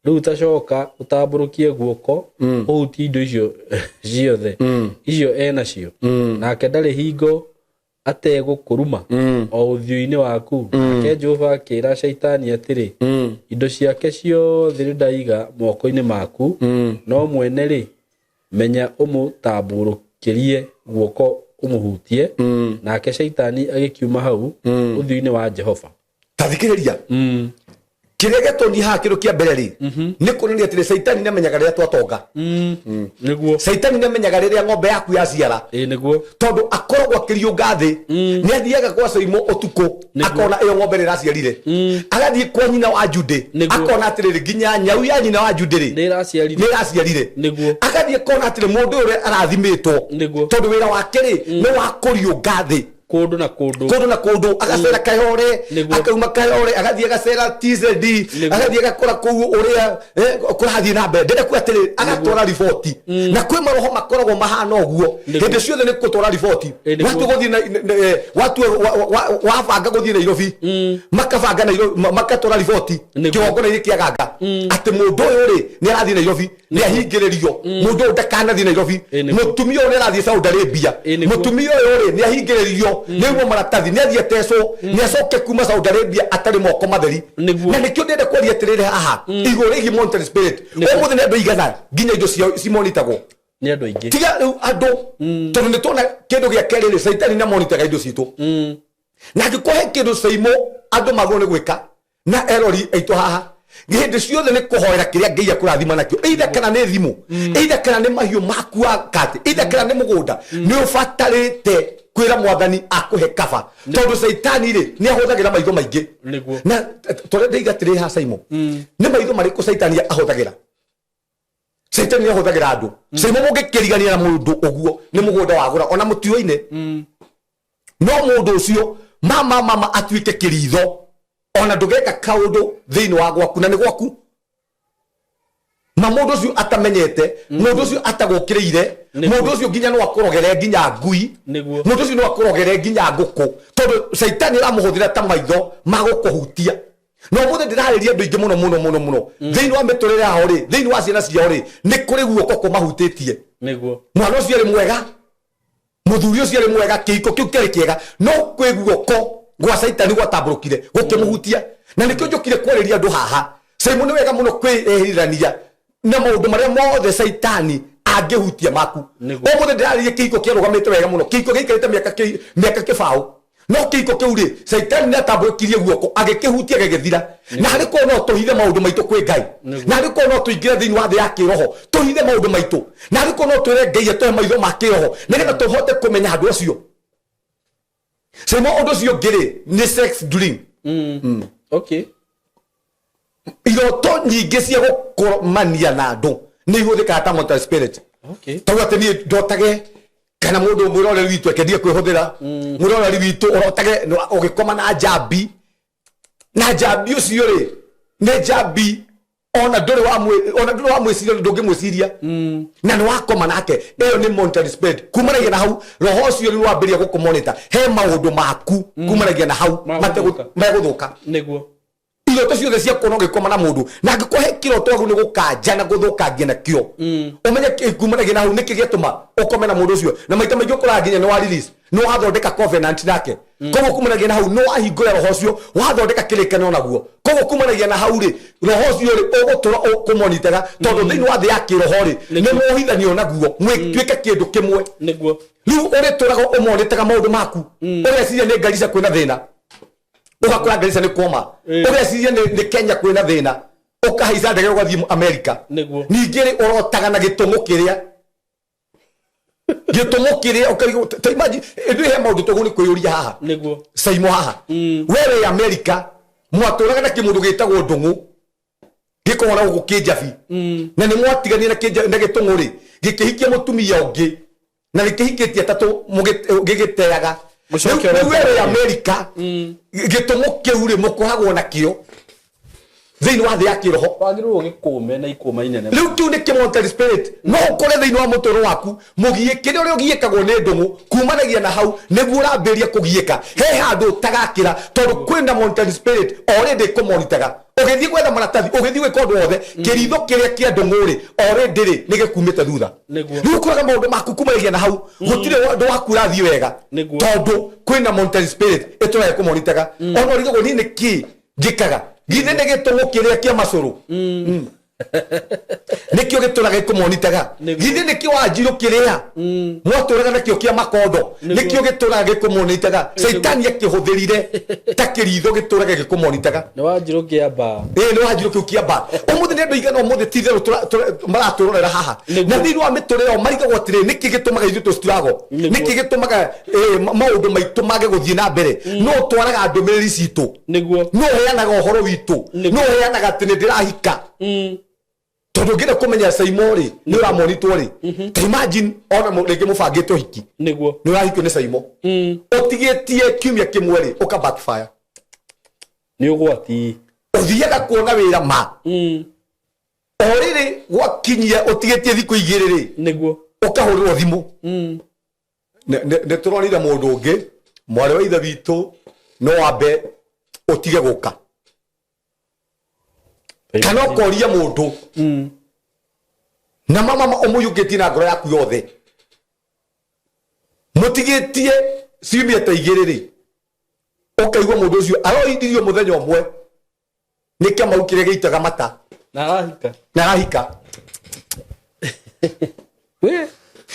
rĩu ta coka ũtambũrũkie guoko ũhutie indo icio ciothe icio e nacio, nake ndarĩ hingo ategũkũruma o ũthiũ-inĩ waku. Nake Jehova akĩra Shaitani atĩrĩ, Indo ciake ciothe nĩndaiga moko-inĩ maku, no mwene-rĩ, menya ũmũtambũrũkĩrie guoko ũmũhutie. Nake Shaitani agĩkiuma hau ũthiũ-inĩ wa Jehova. Ta thikĩrĩria kĩrĩa gĩatũni haha. Kĩndũ kĩa mbere rĩ, nĩ kuonania atĩrĩ, Caitani nĩamenyaga rĩrĩa twatonga. Nĩguo. Caitani nĩamenyaga rĩrĩa ng'ombe yaku yaciara, Ĩĩ, nĩguo. tondũ akoragwo akĩriũnga thĩ. Nĩ athiaga gwa Caimo ũtukũ, akona ĩyo ng'ombe nĩ ĩraciarire. Agathiĩ kwa nyina wa Jude, akona atĩrĩrĩ, nginya nyau ya nyina wa Jude rĩ, Nĩ ĩraciarire. Nĩ ĩraciarire. Agathiĩ akona atĩrĩ, mũndũ ũyũ ũrĩa arathimĩtwo, tondũ wĩra wake rĩ, nĩ wa kũriũnga thĩ kũndũ na kũndũ. Kũndũ na kũndũ, agacera Kayore, akauma Kayore agathiĩ agacera TZD, agathiĩ agakora kũu ũrĩa kũrathiĩ na mbere. Ndĩrenda kuga atĩrĩ, agatwara riboti, na kwĩ maroho makoragwo mahana ũguo. Hĩndĩ ciothe nĩ gũtwara riboti. Watua gũthiĩ watua wabanga gũthiĩ Nairobi, makabanga Nairobi, makatwara riboti kĩgongona-inĩ kĩa ganga atĩ mũndũ ũyũ rĩ, nĩ arathiĩ Nairobi, nĩ ahingĩrĩrio, mũndũ ũyũ ndakanathiĩ Nairobi. Ĩ, nĩguo. Mũtumia ũyũ nĩ arathiĩ Saudi Arabia, Ĩ, nĩguo. Mũtumia ũyũ rĩ, nĩ ahingĩrĩrio, nĩ aumwo maratathi, nĩ athiĩ atecwo, nĩ acoke kuma Saudi Arabia atarĩ moko matheri. Na nĩkĩo ndĩrenda kwaria atĩrĩrĩ haha igũrũ rĩgiĩ monitoring spirit. Ũmũthĩ nĩ andũ aigana nginya indo ciao cimonitagwo? Nĩ andũ aingĩ. Tiga rĩu andũ, tondũ nĩ tuona kĩndũ gĩa kerĩ rĩ, Caitani nĩ amonitaga indo citũ. Na angĩkorwo he kĩndũ caimo andũ magwo nĩ gwĩka na erori aitũ haha hĩndĩ ciothe nĩ kũhoera kĩrĩa Ngai akũrathima nakĩo, either kana nĩ thimũ, either kana nĩ mahiũ maku wa kati, either kana nĩ mũgũnda, nĩ ũbatarĩte kwĩra Mwathani akũhe kaba, tondũ Caitani rĩ, nĩ ahũthagĩra maitho maingĩ. Na tũrĩa ndaiga atĩrĩ haha, Simon, nĩ maitho marĩkũ Caitani ahũthagĩra? Caitani nĩ ahũthagĩra andũ. Simon, mũngĩkĩrigania na mũndũ ũguo nĩ mũgũnda wagũra ona mũtioine, no mũndũ ũcio mama mama atuĩke kĩritho, ona ndũgeka kaũndũ thĩinĩ wa gwaku na nĩ gwaku, ma mũndũ ũcio atamenyete, mũndũ ũcio atagũkĩrĩire, mũndũ ũcio nginya no akũrogere nginya ngui, mũndũ ũcio no akũrogere nginya ngũkũ, tondũ Caitani aramũhũthĩra ta maitho ma gũkũhutia. Na ũmũthĩ ndĩrarĩria andũ aingĩ mũno mũno mũno mũno thĩinĩ wa mĩtũrĩre yao rĩ, thĩinĩ wa ciana ciao rĩ, nĩ kũrĩ guoko kũmahutĩtie. Mwana ũcio arĩ mwega, mũthuri ũcio arĩ mwega, kĩhiko kĩu kĩarĩ kĩega, no kwĩ guoko gwa Caitani gwatambũrũkire gũkĩmũhutia. Na nĩkĩo njũkire kwarĩria andũ haha. Caimo, nĩ wega mũno kwĩyeherania na maũndũ marĩa mothe Caitani angĩhutia maku. Ũmũthĩ ndĩrarĩria kĩhiko kĩarũgamĩte wega mũno, kĩhiko gĩikarĩte mĩaka kĩbaũ, no kĩhiko kĩu rĩ, Caitani nĩ atambũrũkirie guoko agĩkĩhutia, gĩgĩthira. Na harĩ korwo no tũhithe maũndũ maitũ kwĩ Ngai, na harĩ korwo no tũingĩre thĩinĩ wa thĩ ya kĩroho tũhithe maũndũ maitũ, na harĩ korwo no twĩre Ngai atũhe maitho ma kĩroho nĩgetha tũhote kũmenya handũ acio. Caimo, ũndũ ũcio ũngĩ rĩ, nĩ sex dream. Iroto nyingĩ cia gũkomania na andũ nĩ ihũthĩkaga ta monitoring spirit. Tondũ atĩ niĩ ndotage kana mũndũ mwĩroreri witũ, ekendia kwĩhũthĩra mwĩroreri witũ, ũrotage ũgĩkoma na njambi, na njambi ũcio rĩ, nĩ njambi ona ndũrĩ wa ona ndũrĩ wa mwĩciria, ndũngĩmwĩciria, na nĩ wakoma nake. Ĩyo nĩ monitoring spirit. Kumanagia na hau, roho ũcio nĩ wambĩrĩria gũkũmonita he maũndũ maku. Kumanagia na hau Magũthũka. Megũthũka. Iroto ciothe cia kuona ũgĩkoma na mũndũ, na angĩkorwo he kĩroto wagu nĩ gũkanja na gũthũkangia nakĩo, ũmenye kumanagia na hau nĩkĩ gĩatũma ũkome na mũndũ ũcio. Na maita maingĩ ũkoraga nginya nĩ wa release, nĩ wathondeka covenant nake. Koguo kumanagia na hau nĩ wahingũra roho ũcio, wathondeka kĩrĩkanĩro naguo. Koguo kumanagia na hau rĩ, roho ũcio rĩ, ũgũtũra ũkũmonitaga, tondũ thĩinĩ wa thĩ ya kĩroho rĩ, nĩ muohithanio naguo mwĩtuĩke kĩndũ kĩmwe. Rĩu ũrĩtũraga ũmonĩtaga maũndũ maku. Ũgeciria nĩ Garissa kwĩna thĩna, ũgakora Garissa nĩ koma. Ũgeciria nĩ Kenya kwĩna thĩna, ũkahaica ndege ũgathiĩ Amerika. Ningĩ rĩ, ũrotaga na gĩtũng'ũ kĩrĩa, gĩtũng'ũ kĩrĩa ũkarigwo. Ta imagine, ĩndĩ he maũndũ tũgũ nĩ kwĩyũria haha. Caimo, haha we wĩ Amerika, mwatũraga na kĩmũndũ gĩtagwo ndũng'ũ gĩkoragwo na gũkũ kĩnjabi, na nĩ mwatiganire na na gĩtũng'ũ rĩ, gĩkĩhikia mũtumia ũngĩ, na gĩkĩhikĩtie atatũ gĩgĩteaga. Mũcoke Rĩu we wĩ ũrĩa Amerika, gĩtũng'ũ kĩu rĩ, mũkoragwo nakĩo thĩinĩ wa thĩ ya kĩroho. Wagĩrĩirwo gĩkũme na ikũma inene. Rĩu kĩu nĩ kĩmonetary spirit. No ũkore thĩinĩ wa mũtũrĩre waku mũgiĩkĩre ũrĩa ũgiĩkagwo nĩ ndũng'ũ kumanagia na hau nĩguo ũrambĩrĩria kũgiĩka. He handũ ũtagakĩra tondũ kwĩna monetary spirit already ĩkũmonitaga. Ũgĩthiĩ gwetha maratathi, ũgĩthiĩ gwĩka ũndũ wothe, kĩritho kĩrĩa kĩa ndũng'ũ rĩ, already rĩ, nĩ gĩkumĩte thutha. Rĩu ũkoraga maũndũ maku kumanagia na hau, gũtirĩ ũndũ waku ũrathiĩ wega tondũ kwĩna monetary spirit ĩtũraga ĩkũmonitaga. Ona ũrigagwo, niĩ nĩ kĩ njĩkaga? Githĩ nĩ gĩtũng'ũ kĩrĩa kĩa macũrũ nĩkĩo gĩtũraga gĩkũmonitaga? Githĩ nĩkĩo wanjirũ kĩrĩa mwatũraga nakĩo kĩa makondo nĩkĩo gĩtũraga gĩkũmonitaga? Caitani akĩhũthĩrire ta kĩritho gĩtũraga gĩkũmonitaga. Nĩ wanjirũ kĩamba. Ĩĩ, nĩ wanjirũ kĩu kĩamba. Ũmũthĩ nĩ andũ aigana ũmũthĩ ti itherũ maratũrorera haha na thĩinĩ wa mĩtũrĩre yao marigagwo atĩrĩ, nĩkĩ gĩtũmaga ithuĩ tũstruggle? Nĩkĩ gĩtũmaga maũndũ maitũ mage gũthiĩ na mbere? No twaraga ndũmĩrĩri citũ? No ũheanaga ũhoro witũ? No ũheanaga atĩ nĩ ndĩrahika? Tondũ ũngĩenda kũmenya Saimo rĩ, nĩ ũramonitwo rĩ, ta imagine ona rĩngĩ mũbangĩte ũhiki, nĩ ũrahikio nĩ Saimo, ũtigĩtie kiumia kĩmwe rĩ, ũka backfire. Nĩ ũgwati. Ũthiaga kuona wĩra ma o rĩrĩ, gwakinyia ũtigĩtie thikũ 2 rĩ, ũkahũrĩrwo thimũ. Nĩ tũronire mũndũ ũngĩ, mwarĩ wa ithe witũ, no wambe ũtige gũka kana ũkoria mũndũ na mama ũmũiyũkĩtie na ngoro yaku yothe, mũtigĩtie ciumia ta 2 rĩ, ũkaigua mũndũ ũcio aroindirio mũthenya ũmwe nĩ kĩamau kĩrĩa gĩitaga mata. Na arahika. Na arahika. We.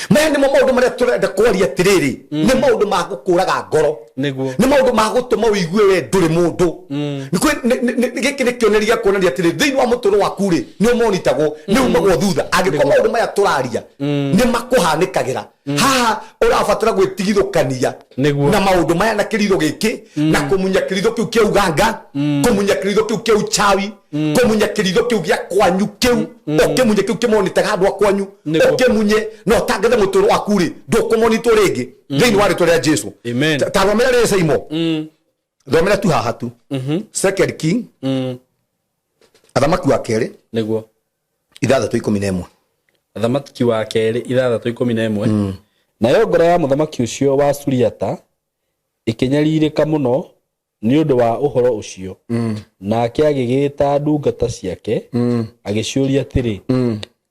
Maya nĩmo maũndũ marĩa tũrenda kwaria atĩrĩrĩ, nĩ maũndũ ma gũkũraga ngoro. Nĩ maũndũ ma gũtũma ũigue we ndũrĩ mũndũ. Gĩkĩ nĩ kĩonereria gĩa kuonania atĩrĩ, thĩinĩ wa mũtũrĩre waku rĩ, nĩ ũmonitagwo, nĩ umagwo thutha angĩkorwo maũndũ maya tũraria nĩ makũhanĩkagĩra. Haha ũrabatara gwĩtigithũkania na maũndũ maya na kĩritho gĩkĩ, na kũmunya kĩritho kĩu kĩa uganga, kũmunya kĩritho kĩu kĩa uchawi, kũmunya kĩritho kĩu gĩa kwanyu kĩu, ũkĩmunye kĩu kĩmonitaga andũ a kwanyu. Ũkĩmunye na ũtangathe mũtũrĩre waku rĩ, ndũkũmonitwo rĩngĩ thĩinĩ wa rĩtwa rĩa Jesu. Amen. Ta thomera rĩrĩ, Saimo, thomera tu haha tu, Second King, Athamaki wa Kerĩ, 6:11. Athamaki wa Kerĩ 6:11. Nayo ngoro ya mũthamaki ũcio wa Suriata ĩkĩnyarirĩka mũno nĩ ũndũ wa ũhoro ũcio, nake agĩgĩĩta ndungata ciake, agĩciũria atĩrĩ,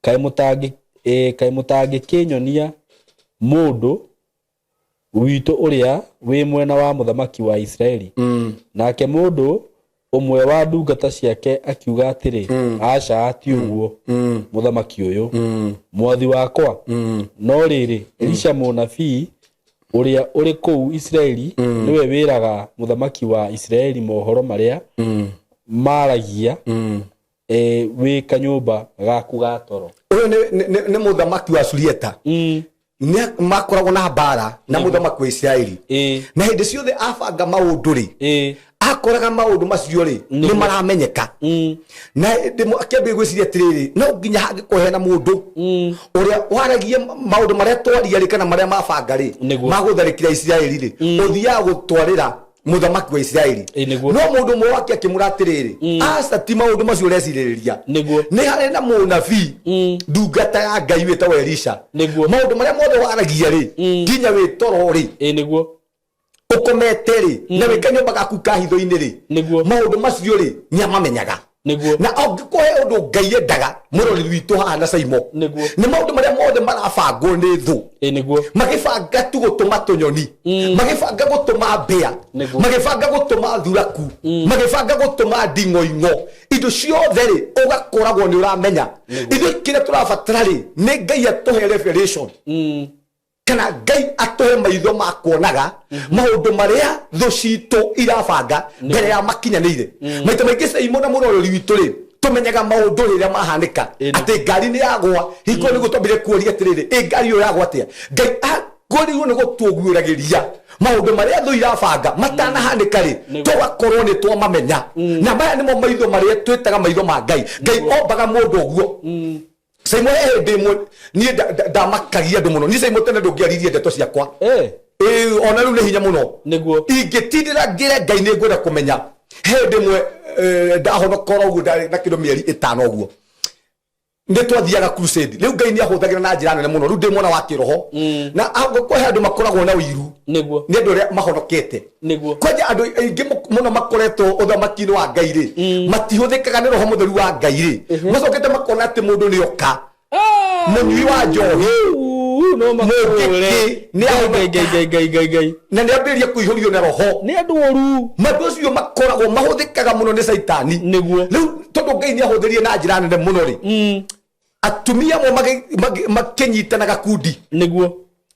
Kaĩ mũtangĩkĩnyonia mũndũ witũ ũrĩa wĩ mwena wa mũthamaki wa Isiraeli? Nake mũndũ ũmwe wa ndungata ciake akiuga atĩrĩ, Aca, ti ũguo, mũthamaki ũyũ mwathi wakwa, no rĩrĩ, Elisha mũnabii ũrĩa ũrĩ kũu Isiraeli nĩwe wĩraga mũthamaki wa Isiraeli mohoro marĩa maragia wĩ kanyũmba gaku ga toro. Ũyũ nĩ mũthamaki wa Suriata. Nĩ makoragwo na mbara na mũthamaki wa Isiraeli, na hĩndĩ ciothe abanga maũndũ rĩ, akoraga maũndũ macio rĩ, nĩ maramenyeka. Na hĩndĩ ĩmwe akĩambia gwĩciria atĩrĩrĩ, no nginya hangĩkorwo hena mũndũ ũrĩa waragia maũndũ marĩa twaria rĩ, kana marĩa mabanga rĩ, magũtharĩkĩra Isiraeli rĩ, ũthiaga gũtwarĩra mũthamaki wa Isiraeli. No mũndũ ũmwe wake akĩmũra atĩrĩrĩ, aca, ti maũndũ macio ũrecirĩrĩria. Nĩ harĩ na mũnabii, ndungata ya Ngai wĩtagwo Elisha. Maũndũ marĩa mothe waragia rĩ, nginya wĩ toro rĩ, ũkomete rĩ, na wĩ kanyũmba gaku ka hitho-inĩ rĩ, maũndũ macio rĩ, nĩ amamenyaga. Na angĩkorwo he ũndũ Ngai endaga mũrori witũ haha na Saimo, nĩ maũndũ marĩa mothe marabangwo nĩ thũ, magĩbanga tu gũtũma tũnyoni, magĩbanga gũtũma mbĩa, magĩbanga gũtũma thuraku, magĩbanga gũtũma nding'oing'o, indo ciothe rĩ, ũgakoragwo nĩ ũramenya. Ithuĩ kĩrĩa tũrabatara rĩ, nĩ Ngai atũhe revelation, kana Ngai atũhe maitho ma kuonaga maũndũ marĩa thũ citũ irabanga mbere ya makinyanĩire. Maita maingĩ, Saimo na mũroreri witũ rĩ, tũmenyaga maũndũ rĩrĩa mahanĩka, atĩ ngari nĩ yagwa. Hingo nĩguo twambire kuoria atĩrĩrĩ, ĩ ngari ĩyo yagwa atĩa? Ngai agĩrĩirwo nĩ gũtũguũragĩria maũndũ marĩa thũ irabanga matanahanĩka rĩ, tũgakorwo nĩ twamamenya. Na maya nĩmo maitho marĩa twĩtaga maitho ma Ngai. Ngai ombaga mũndũ ũguo. Saimo, he hĩndĩ ĩmwe niĩ ndamakagia andũ mũno. Niĩ, Saimo, tene ndũngĩaririe ndeto ciakwa. Ĩĩ, ona rĩu nĩ hinya mũno. Nĩguo. Ingĩtindĩra ngĩre Ngai nĩ ngwenda kũmenya. He hĩndĩ ĩmwe ndahonokora ũguo, ndarĩ na kĩndũ mĩeri 5 ũguo, nĩ twathiaga crusade. Rĩu Ngai nĩ ahũthagĩra na njĩra nene mũno. Rĩu ndĩ mwana wa kĩroho na kwĩ andũ makoragwo na ũiru. Nĩ andũ arĩa mahonokete. Kwanja andũ aingĩ mũno makoretwo ũthamaki-inĩ wa Ngai rĩ, matihũthĩkaga nĩ Roho Mũtheru wa Ngai rĩ, macokete makona atĩ mũndũ nĩ oka mũnyui wa njohi, No makũhũre. mũngĩkĩ nĩ ahonoka. Ngai, Ngai, Ngai, Ngai, Ngai. Na nĩ ambĩrĩria kũihũrio na roho. Nĩ andũ oru. Mandũ acio makoragwo mahũthĩkaga mũno nĩ Caitani. Rĩu tondũ Ngai nĩ ahũthĩrire na njĩra nene mũno rĩ, atumia amwe makĩnyitana gakundi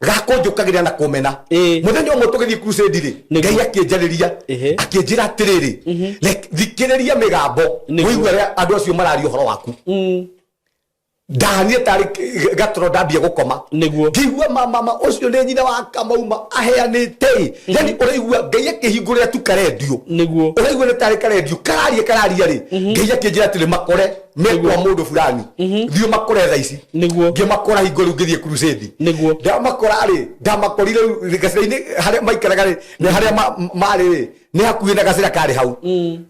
gakũnjũkagĩrĩra na kũmena. Mũthenya ũmwe tũgĩthiĩ crusade rĩ, Ngai akĩnjarĩria, akĩnjĩra atĩrĩrĩ, "Thikĩrĩria mĩgambo, ũigue ũrĩa andũ acio mararia ũhoro waku." Ndahanire tarĩ gatoro ndambia gũkoma. Ngĩigua mama ũcio nĩ nyina wa Kamauma aheanĩte. Yani ũraigua Ngai akĩhingũrĩra tu karendio. Ũraigua nĩ tarĩ karendio kararia kararia rĩ, Ngai akĩnjĩra atĩrĩ, makore mekwa mũndũ fulani, thiĩ makore thaa ici. Ngĩmakora hingo rĩu ngĩthiĩ crusade. Ndamakora rĩ, ndamakorire rĩu gacĩra-inĩ harĩa maikaraga rĩ, nĩ harĩa marĩ rĩ, nĩ hakuhĩ na gacĩra karĩ hau.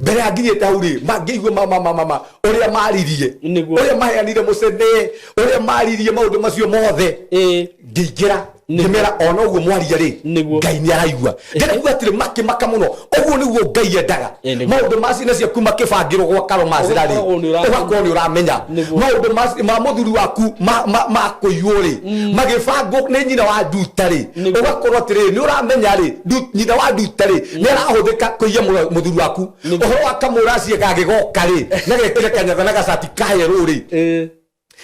Mbere ya nginyĩte hau rĩ, mangĩigua mama mama mama ũrĩa maririe, ũrĩa maheanire mũcene, ũrĩa maririe maũndũ macio mothe, ngĩingĩra ngĩmera ona ũguo mwaria rĩ, Ngai nĩ araigua. Ndĩrenda kuga atĩrĩ, makĩmaka mũno. Ũguo nĩguo Ngai endaga. Maũndũ ma ciana ciaku makĩbangĩrwo gwa karomacĩra rĩ, Ũgakoragwo nĩ ũramenya. Ũgakorwo nĩ ũramenya. Maũndũ ma mũthuri waku ma kũiywo rĩ, magĩbangwo nĩ nyina wa nduta rĩ, ũgakorwo atĩrĩrĩ nĩ ũramenya rĩ, nyina wa nduta rĩ nĩ arahũthĩka kũiya mũthuri waku. Ũhoro wa kamũracie gagĩgoka rĩ, na gekĩre kanyatha na gacati kaherũ rĩ,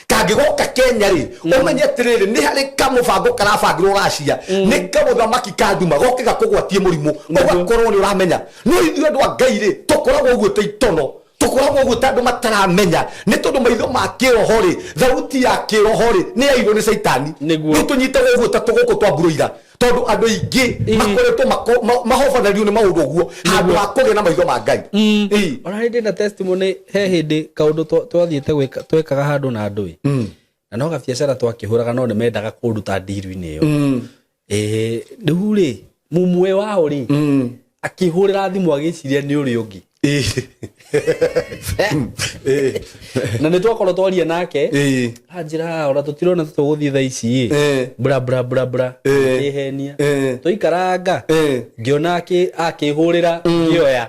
kangĩgoka Kenya rĩ, ũmenye atĩrĩrĩ nĩ harĩ kamũbango karabangĩrwo Racia nĩ kamũthamaki ka nduma goke gakũgwatie mũrimũ. Ũgakorwo nĩ ũramenya. No ithuĩ andũ a Ngai rĩ, tũkoragwo ũguo ta itono, tũkoragwo ũguo ta andũ mataramenya, nĩ tondũ maitho ma kĩroho rĩ, thauti ya kĩroho rĩ, nĩ yairwo nĩ Caitani. Rĩu tũnyitagwo ũguo ta tũgũkũ twa mburoira, tondũ andũ aingĩ makoretwo mahobanĩrio nĩ maũndũ ũguo handũ ha kũgĩa na maitho ma Ngai. Ona hĩndĩ na testimony, he hĩndĩ kaũndũ twathiĩte gwĩka, twekaga handũ na andũ ĩ, na no gabiacara twakĩhũraga, no nĩ mendaga kũnduta ndiru-inĩ ĩyo. Rĩu rĩ, mumwe wao rĩ, akĩhũrĩra thimũ agĩciria nĩ ũrĩa ũngĩ, na nĩ twakorwo twaria nake, anjĩra ona tũtirona tũgũthiĩ thaa ici ĩ, bra bra bra bra, akĩhenia. Tũikaranga, ngĩona akĩhũrĩra, ngĩoya.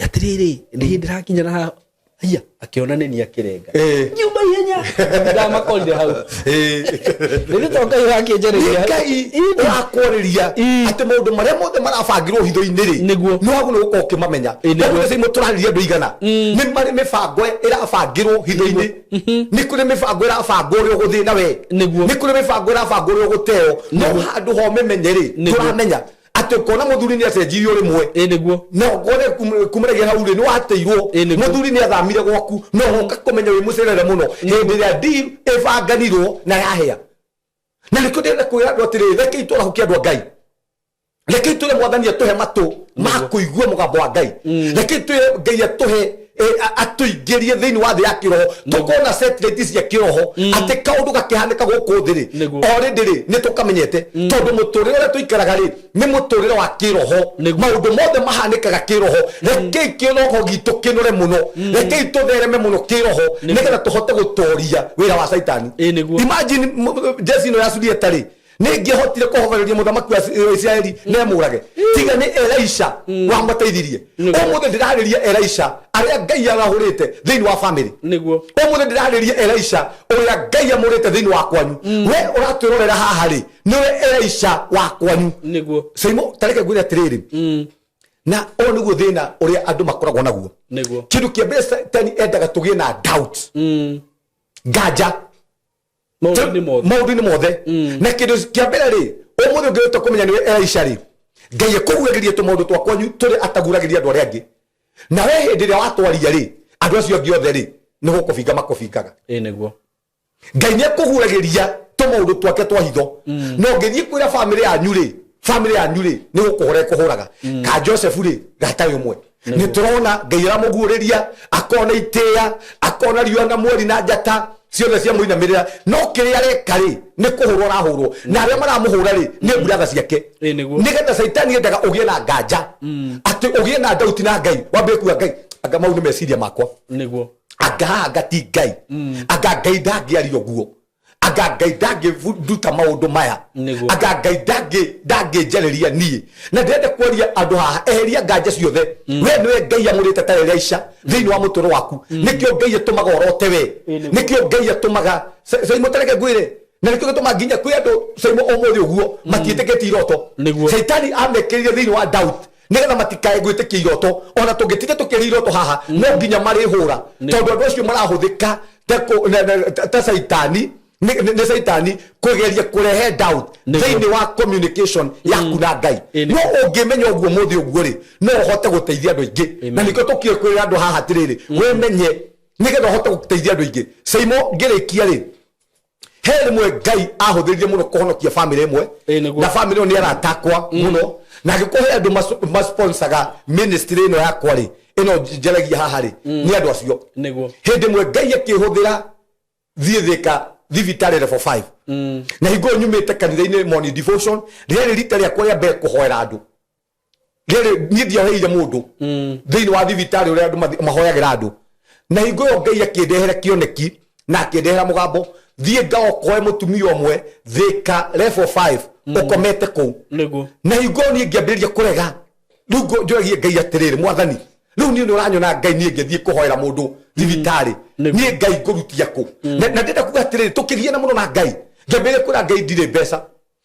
Atĩrĩrĩ, nĩ hĩndĩ ndĩrakinya na haha, haiya, akĩona nĩ niĩ, akĩrenga. Ngiuma ihenya, ndamakorire hau. Nĩ to Ngai wakĩnjarĩria. Ngai ũrakwarĩria atĩ maũndũ marĩa mothe marabangĩrwo hitho-inĩ rĩ, nĩ wagĩrĩirwo gũkorwo ũkĩmamenya. Koguo nĩ tũrarĩria andũ igana nĩ marĩ mĩbango ĩrabangĩrwo hitho-inĩ, nĩ kũrĩ mĩbango ĩrabangwo ũrĩa ũgũthĩna we, nĩ kũrĩ mĩbango ĩrabangwo ũrĩa ũgũteo, no handũ ha ũmĩmenye rĩ, tũramenya atĩ ũkona mũthuri nĩ acenjirio rĩmwe, na ũkone kumanagia hau rĩ nĩ wateirwo. Mũthuri nĩ athamire gwaku, no ũka kũmenya wĩ mũcerere mũno hĩndĩ ĩrĩa deal ĩbanganirwo na yahĩa. Na nĩkĩo ndĩrenda kwĩra andũ atĩrĩrĩ, rekei twarahũke andũ a Ngai, rekei twĩre Mwathani atũhe matũ ma kũigua mũgambo wa Ngai, rekei twĩre Ngai atũhe atũingĩrie thĩinĩ wa thĩ ya kĩroho, tũkorwo na satellite cia kĩroho, atĩ kaũndũ gakĩhanĩka gũkũ thĩ rĩ, already rĩ nĩ tũkamenyete, tondũ mũtũrĩre ũrĩa tũikaraga rĩ nĩ mũtũrĩre wa kĩroho. Maũndũ mothe mahanĩkaga kĩroho. Rekei kĩroho gitũ kĩnore mũno, rekei tũthereme mũno kĩroho, nĩgetha tũhote gũtoria wĩra wa Caitani. Imagine jeci ĩno ya Suriata rĩ, nĩ ingĩhotire kũhobereria mũthamaki wa Isiraeli na emũrage, tiga nĩ Elisha wamateithirie. Ũmũthĩ ndĩrarĩria Elisha arĩa Ngai arahũrĩte thĩinĩ wa family. Ũmũthĩ ndĩrarĩria Elisha ũrĩa Ngai amũrĩte thĩinĩ wa kwanyu. We ũratwĩrorera haha rĩ, nĩwe Elisha wa kwanyu. Saimo, tareke ngwĩre atĩrĩrĩ, na ũyũ nĩguo thĩna ũrĩa andũ makoragwo naguo. Kĩndũ kĩa mbere, Satani endaga tũgĩe na doubt, nganja maũndũ-inĩ mothe. Maũndũ-inĩ mothe. Na kĩndũ kĩa mbere rĩ, ũmũthĩ ũngĩhota kũmenya nĩwe Elisha rĩ, Ngai ekũguragĩria tũmaũndũ twa kwanyu tũrĩa ataguragĩria andũ arĩa angĩ, na we hĩndĩ ĩrĩa watwaria rĩ, andũ acio angĩ othe rĩ, nĩ gũkũbinga makũbingaga. Ngai nĩ ekũguragĩria tũmaũndũ twake twa hitho, na ũngĩthiĩ kwĩra bamĩrĩ yanyu rĩ, bamĩrĩ yanyu rĩ nĩ gũkũhũra ĩkũhũraga. Ka Joseph rĩ, gatarĩ ũmwe nĩ tũrona Ngai aramũguũrĩria, akona itĩĩa, akona riũa na mweri na njata. Ciothe cia mũinamĩrĩra, no kĩrĩa areka rĩ, nĩ kũhũrwo arahũrwo, na arĩa maramũhũra rĩ, nĩ mburatha ciake. Ĩ, nĩguo. Nĩgetha Caitani endaga ũgĩe na nganja, atĩ ũgĩe na ndauti na Ngai, wambie kuga, "Ngai, anga mau nĩ meciria makwa?" Anga haha anga ti Ngai? Anga Ngai ndangĩaria ũguo? Anga Ngai ndangĩnduta maũndũ maya? Anga Ngai ndangĩnjarĩria niĩ? Na ndĩrenda kwaria andũ haha, eheria nganja ciothe. We nĩwe Ngai amũrĩte ta Elisha thĩinĩ wa mũtũrũ waku. Nĩkĩo Ngai atũmaga ũrote we. Nĩkĩo Ngai atũmaga. Saimo, tareke ngwĩre, na nĩkĩo gĩtũmaga nginya kwĩ andũ, Saimo, ũmũthĩ ũguo matiĩtĩkĩtie iroto. Caitani amekĩrire thĩinĩ wa doubt nĩgetha matikae gwĩtĩkia iroto. Ona tũngĩtinda tũkĩria iroto haha, no nginya marĩhũra, tondũ andũ acio marahũthĩka ta caitani, nĩ caitani kũgeria kũrehe doubt thĩinĩ wa communication yaku na Ngai. No ũngĩmenya ũguo mũthĩ ũguo rĩ, no ũhote gũteithia andũ aingĩ, na nĩkĩo tũkire kwĩra andũ haha atĩrĩrĩ, wĩmenye nĩgetha ũhote gũteithia andũ aingĩ. Saimo, ngĩrĩkia rĩ, he rĩmwe Ngai ahũthĩrire mũno kũhonokia famĩlĩ ĩmwe. Na famĩlĩ ĩyo nĩ arata akwa mũno, na angĩkorwo he andũ masponsaga ministry ĩno yakwa rĩ, ĩno njaragia haha rĩ, nĩ andũ acio. Hĩndĩ ĩmwe Ngai akĩhũthĩra thiĩ Thĩka thibitarĩ level 5, na hingo ĩyo nyumĩte kanitha-inĩ morning devotion, rĩarĩ rita rĩakwa rĩa mbere kũhoera andũ. Rĩrĩ niĩ ndiahoeire mũndũ thĩinĩ wa thibitarĩ ũrĩa andũ mahoyagĩra andũ. Na hingo ĩyo Ngai akĩndehera kĩoneki na akĩndehera mũgambo, thiĩ ngaokoe mũtumia ũmwe Thĩka level 5 ũkomete kũu. Na hingo ĩyo niĩ ngĩambĩrĩria kũrega. Rĩu njũragie Ngai atĩrĩrĩ, "Mwathani, rĩu niĩ nĩ ũranyona Ngai, niĩ ngĩthiĩ kũhoera mũndũ thibitarĩ, niĩ Ngai ngũrutia kũ?" Na ndĩrenda kuga atĩrĩrĩ, tũkĩgiana mũno na Ngai, ngĩambĩrĩria kwĩra Ngai ndirĩ mbeca.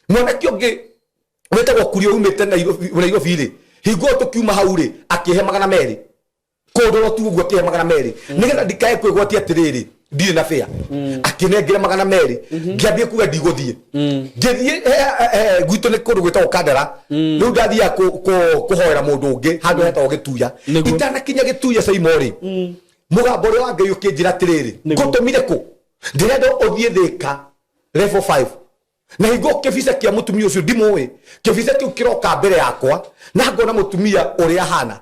Mwanake ũngĩ wĩtagwo Kuria umĩte Nairobi rĩ, hingo ĩyo tũkiuma hau rĩ, akĩhe 200 kũndũra tu ũguo, akĩhe 200 nĩgetha ndikae kwĩgwatia atĩrĩrĩ ndirĩ na bĩa. Akĩnengera 200, ngĩambia kuga ndigũthiĩ. Ngĩthiĩ gwitũ nĩ kũndũ gwĩtagwo Kandara. Rĩu ndathiaga kũhoera mũndũ ũngĩ handũ hetagwo Gĩtuya. Itanakinya Gĩtuya, Saimo rĩ, mũgambo ũrĩa wa Ngai ũkĩnjĩra atĩrĩrĩ, "Ngũtũmire kũ? Ndĩrenda ũthiĩ Thĩka level 5." Na hingo kĩbica kĩa mũtumia ũcio ndimũĩ, kĩbica kĩu kĩroka mbere yakwa na ngona mũtumia ũrĩa ahana.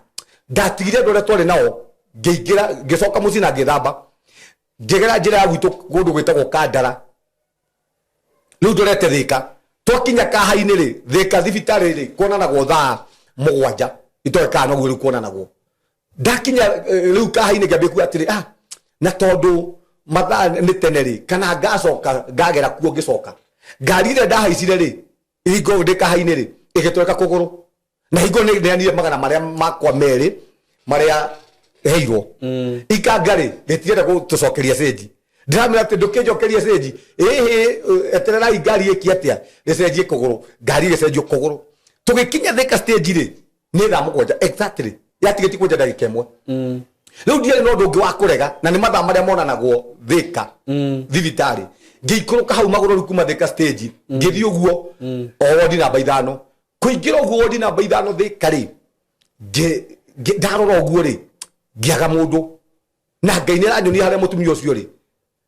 Ndatigire andũ arĩa twarĩ nao, ngĩingĩra, ngĩcoka mũciĩ na ngĩthamba, ngĩgera njĩra ya gwitũ kũndũ gwĩtagwo Kandara. Rĩu ndorete Thĩka. Twakinya kaha-inĩ rĩ, Thĩka thibitarĩ rĩ, kuonanagwo thaa 7, itoĩ kana noguo rĩu kuonanagwo. Ndakinya rĩu kaha-inĩ, ngĩambia kuga atĩrĩ, "Ah, na tondũ mathaa nĩ tene rĩ, kana ngacoka ngagera kuo." Ngĩcoka, ngari ĩrĩa ndahaicire rĩ, hingo ndĩ kaha-inĩ rĩ, ĩgĩtweka kũgũrũ, na hingo nĩ neanire magana marĩa makwa merĩ marĩa heirwo. Ikanga rĩ, rĩtirenda gũtũcokeria cĩnji. Ndĩramwĩra atĩ, "Ndũkĩnjokeria cĩnji ĩhĩ, etererai ngari ĩki atĩa rĩcenjie kũgũrũ." Ngari ĩgĩcenjio kũgũrũ, tũgĩkinya Thĩka stage rĩ, nĩ thaa 7 exactly, yatigĩtie kwenja ndagĩka 1. Rĩu ndiarĩ na ũndũ ũngĩ wa kũrega, na nĩ mathaa marĩa monanagwo Thĩka thibitarĩ. Ngĩikũrũka hau magũrũ rĩu kuma Thĩka stage, ngĩthiĩ ũguo o wodi namba 5. Kũingĩra ũguo wodi namba 5 Thĩka rĩ, ndarora ũguo rĩ, ngĩaga mũndũ, na Ngai nĩ aranyonia harĩa mũtumia ũcio rĩ.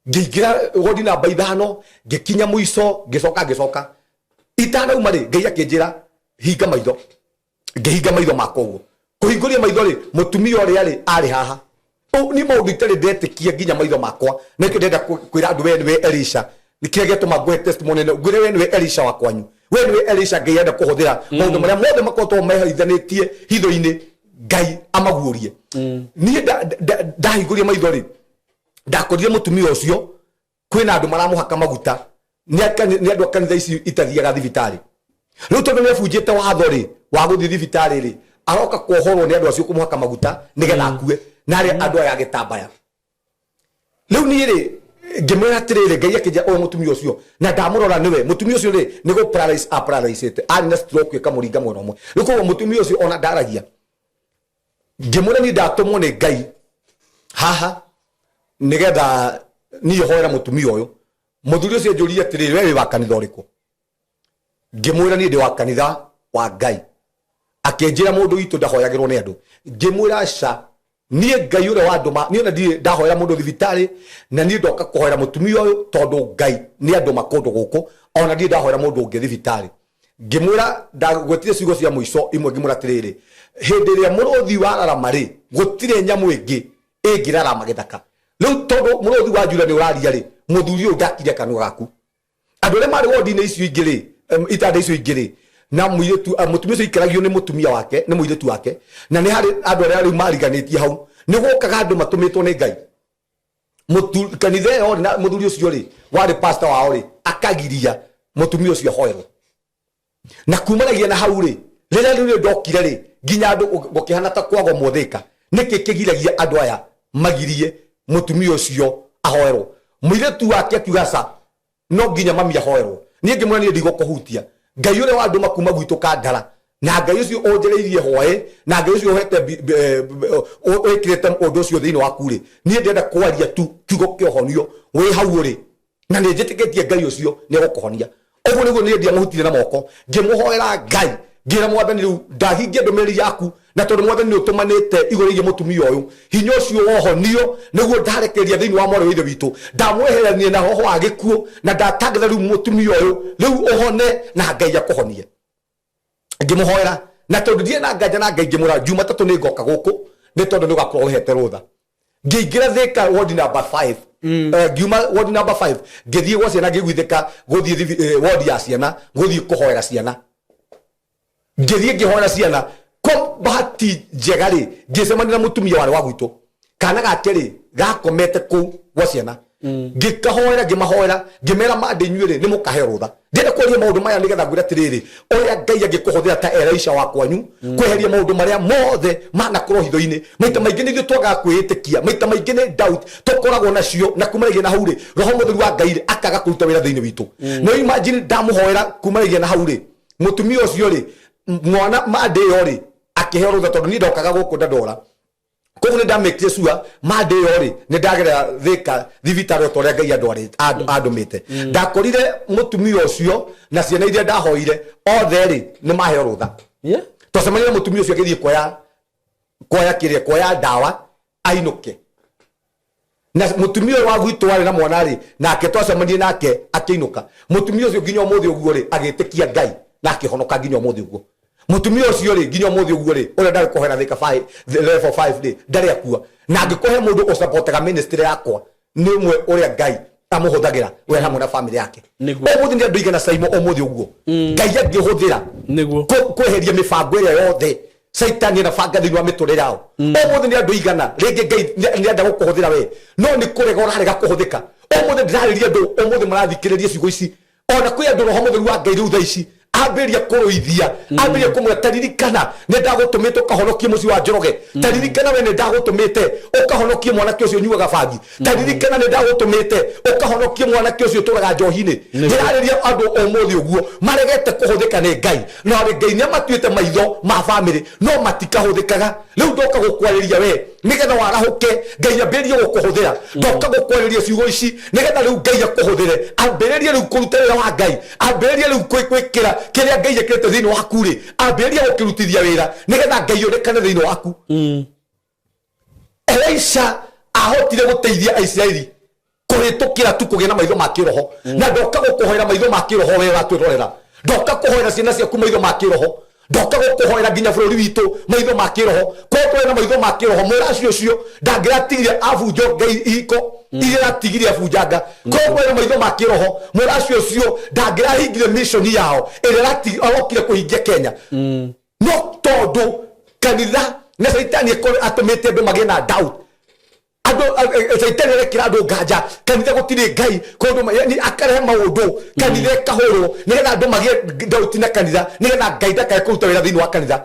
Ngĩingĩra wodi namba 5, ngĩkinya mũico, ngĩcoka ngĩcoka. Itanauma rĩ, Ngai akĩnjĩra, "Hinga maitho." Ngĩhinga maitho makwa ũguo. Kũhingũria maitho rĩ, mũtumia ũrĩa rĩ, arĩ haha. Nĩ maũndũ itarĩ ndetĩkia nginya maitho makwa. Na nĩkĩo ndĩrenda kwĩra andũ, we nĩwe Elisha. Nĩkĩo gĩatũma ngũhe testimony ĩno, ngwĩre we nĩwe Elisha wa kwanyu, we nĩwe Elisha Ngai arenda kũhũthĩra maũndũ marĩa mothe makoretwo mehithanĩtie hitho-inĩ, Ngai amaguũrie. Niĩ ndahingũria maitho rĩ, ndakorire mũtumia ũcio kwĩna andũ maramũhaka maguta, nĩ andũ a kanitha ici itathiaga thibitarĩ. Rĩu tondũ nĩ abunjĩte watho rĩ wa gũthiĩ thibitarĩ rĩ, aroka kuohorwo nĩ andũ acio kũmũhaka maguta nĩgetha akue, na arĩa andũ aya gĩtambaya. Rĩu niĩ rĩ, ngĩmwĩra atĩrĩrĩ, Ngai akĩnjĩra ũyũ mũtumia ũcio, na ndamũrora nĩwe mũtumia ũcio rĩ, nĩ gũ paralyze aparalyzĩte, arĩ na stroke ĩkamũringa mwena ũmwe. Rĩu koguo mũtumia ũcio ona ndaragia. Ngĩmwĩra niĩ ndatũmwo nĩ Ngai haha nĩgetha niĩ hoera mũtumia ũyũ. Mũthuri ũcio anjũririe atĩrĩrĩ, "We wĩ wa kanitha ũrĩkũ?" Ngĩmwĩra niĩ ndĩ wa kanitha wa Ngai. Akĩnjĩra, "Mũndũ witũ ndahoyagĩrwo nĩ andũ." Ngĩmwĩra, "Aca, niĩ Ngai ũrĩa wandũma, niĩ ona ndirĩ ndahoera mũndũ thibitarĩ, na niĩ ndoka kũhoera mũtumia ũyũ tondũ Ngai nĩ andũma kũndũ gũkũ, ona ndirĩ ndahoera mũndũ ũngĩ thibitarĩ." Ngĩmwĩra, ndagwetire ciugo cia mũico imwe, ngĩmwĩra atĩrĩrĩ, hĩndĩ ĩrĩa mũrũthi wararama rĩ, gũtirĩ nyamũ ĩngĩ ĩngĩrarama gĩthaka. Rĩu tondũ mũrũthi wa Juda nĩ ũraria rĩ, Mũthuri ũyũ ndakirie kanua gaku. Andũ arĩa marĩ wodi-inĩ icio ingĩ rĩ, itanda icio ingĩ rĩ, na mũirĩtu, mũtumia ũcio aikaragio nĩ mũtumia wake, nĩ mũirĩtu wake, na nĩ harĩ andũ arĩa rĩu mariganĩtie hau. Nĩ gwokaga andũ matũmĩtwo nĩ Ngai. Kanitha ĩyo rĩ, na mũthuri ũcio rĩ, warĩ pastor wao rĩ, akagiria mũtumia ũcio ahoerwo. Na kumanagia na hau rĩ, rĩrĩa rĩu ndokire rĩ, nginya andũ gũkĩhana ta kwagwo mothĩka. Nĩkĩ kĩgiragia andũ aya magirie mũtumia ũcio ahoerwo? Mũirĩtu wake akiuga ca, no nginya mami ahoerwo. Niĩ ngĩmwĩra niĩ ndigũkũhutia. Ngai ũrĩa wandũma kuma gwitũ Kandara, na Ngai ũcio ũnjereirie hwaĩ, na Ngai ũcio ũhete wĩkĩrĩte ũndũ ũcio thĩinĩ waku rĩ, niĩ ndĩrenda kwaria tu kiugo kĩa ũhonio wĩ hau ũrĩ, na nĩ njĩtĩkĩtie Ngai ũcio nĩ egũkũhonia. Ũguo nĩguo niĩ ndiamũhutirie na moko, ngĩmũhoera Ngai, ngĩra Mwathani rĩu ndahingia ndũmĩrĩri yaku, na tondũ Mwathani nĩ ũtũmanĩte igũrũ rĩgiĩ mũtumia ũyũ, hinya ũcio wa ũhonio nĩguo ndarekereria thĩinĩ wa mwarĩ wa Ithe witũ. Ndamweherania na roho wa gĩkuũ, na ndatangatha rĩu mũtumia ũyũ rĩu ũhone na Ngai akũhonie. Ngĩmũhoera, na tondũ ndirĩ na nganja na Ngai, ngĩmwĩra Jumatatũ nĩ ngoka gũkũ, nĩ tondũ nĩ ũgakorwo ũhete rũtha. Ngĩingĩra Thĩka ward number 5. Ngiuma ward number 5 ngĩthiĩ gwa ciana, ngĩiguithĩka gũthiĩ ward ya ciana, gũthiĩ kũhoera ciana. Ngĩthiĩ ngĩhoera ciana, kwa bahati njega rĩ, ngĩcemania na mũtumia warĩ wa gwitũ, kana gake rĩ gakomete kũu gwa ciana. Ngĩkahoera, ngĩmahoera, ngĩmera mandĩ inyuĩ rĩ nĩ mũkaheo rũtha. Ndĩrenda kwaria maũndũ maya nĩgetha ngwĩre atĩrĩrĩ, ũrĩa Ngai angĩkũhũthĩra ta Elisha wa kwanyu kweheria maũndũ marĩa mothe manakorwo hitho-inĩ. Maita maingĩ nĩ ithuĩ twagaga kwĩĩtĩkia, maita maingĩ nĩ doubt tũkoragwo nacio, na kumanagia na hau rĩ, Roho Mũtheru wa Ngai rĩ akaga kũruta wĩra thĩinĩ witũ. No imagine ndamũhoera kumanagia na hau rĩ, mũtumia ũcio rĩ, mwana mandĩ ĩyo rĩ akĩheo rũtha, tondũ niĩ ndokaga gũkũ ndandora. Koguo nĩ ndamĩkire sure mandĩ ĩyo rĩ, nĩ ndagerera Thĩka thibitarĩ o ta ũrĩa Ngai andũmĩte. Ndakorire mũtumia ũcio na ciana iria ndahoire othe rĩ, nĩ maheo rũtha. Twacemania na mũtumia ũcio agĩthiĩ kuoya kĩrĩa, kuoya ndawa ainũke. Na mũtumia ũyũ wa gwitũ warĩ na mwana rĩ, nake twacemanirie nake akĩinũka. Mũtumia ũcio nginya ũmũthĩ ũguo rĩ, agĩtĩkia Ngai na akĩhonoka nginya ũmũthĩ ũguo. Mũtumia ũcio rĩ, nginya ũmũthĩ ũguo rĩ, ũrĩa ndarĩ kũhoera Thĩka level 5 rĩ, ndarĩ akua. Na angĩkorwo he mũndũ ũsupportaga ministry yakwa, nĩ ũmwe ũrĩa Ngai amũhũthagĩra we hamwe na family yake. Ũmũthĩ nĩ andũ aigana Saimo ũmũthĩ ũguo Ngai angĩhũthĩra kweheria mĩbango ĩrĩa yothe Saitani anabanga thĩinĩ wa mĩtũrĩre yao. Ũmũthĩ nĩ andũ aigana rĩngĩ Ngai nĩenda gũkũhũthĩra we, no nĩ kũrega ũrarega kũhũthĩka. Ũmũthĩ ndĩrarĩria andũ ũmũthĩ marathikĩrĩria ciugo ici, ona kwĩ andũ Roho Mũtheru wa Ngai rĩu thaa ici ambĩrĩria kũrũithia, ambĩrĩria kũmwĩra taririkana nĩ ndagũtũmĩte ũkahonokie mũciĩ wa Njoroge, taririkana we nĩ ndagũtũmĩte ũkahonokie mwanake ũcio ũnyuaga bangi, taririkana nĩ ndagũtũmĩte ũkahonokie mwanake ũcio ũtũraga njohi-inĩ. Ndĩrarĩria andũ ũmũthĩ ũguo maregete kũhũthĩka nĩ Ngai, na arĩ Ngai nĩ amatuĩte maitho ma famĩlĩ no matikahũthĩkaga. Rĩu ndoka gũkwarĩria we nĩgetha warahũke, Ngai ambĩrĩrie gũkũhũthĩra. Ndoka gũkwarĩria ciugo ici nĩgetha rĩu Ngai akũhũthĩre, ambĩrĩrie rĩu kũruta wĩra wa Ngai, ambĩrĩrie rĩu gwĩkĩra kĩrĩa Ngai ekĩrĩte thĩinĩ waku rĩ, ambĩrĩrie gũkĩrutithia wĩra nĩgetha Ngai onekane thĩinĩ waku. Elisha ahotire gũteithia Aisiraeli kũhĩtũkĩra tu kũgĩa na maitho ma kĩroho. Na ndoka gũkũhoera maitho ma kĩroho we ũratwĩrorera, ndoka kũhoera ciana ciaku maitho ma kĩroho, ndoka gũkũhoera nginya bũrũri witũ maitho ma kĩroho. Korwo twarĩ na maitho ma kĩroho, mũraci ũcio ndangĩratigire abunjo ngai ihiko iria aratigire abunjanga. Korwo twarĩ na maitho ma kĩroho, mũraci ũcio ndangĩrahingire mission yao ĩrĩa arokire kũhingia Kenya. No tondũ kanitha na Caitani atũmĩte andũ magĩe na doubt, andũ Caitani arekĩra andũ nganja kanitha gũtirĩ Ngai, kũndũ yani akarehe maũndũ kanitha ĩkahũrwo nĩgetha andũ magĩe doubt na kanitha, nĩgetha Ngai ndakae kũruta wĩra thĩinĩ wa kanitha.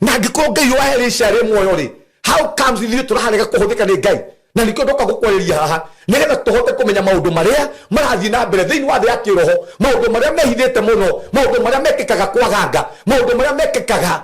Na angĩkorwo Ngai wa Elisha arĩ muoyo rĩ, how comes ithuĩ tũrarega kũhũthĩka nĩ Ngai? Na nĩkĩo ndoka gũkwarĩria haha nĩgetha tũhote kũmenya maũndũ marĩa marathiĩ na mbere thĩinĩ wa thĩ ya kĩroho, maũndũ marĩa mehithĩte mũno, maũndũ marĩa mekĩkaga kwa ganga, maũndũ marĩa mekĩkaga,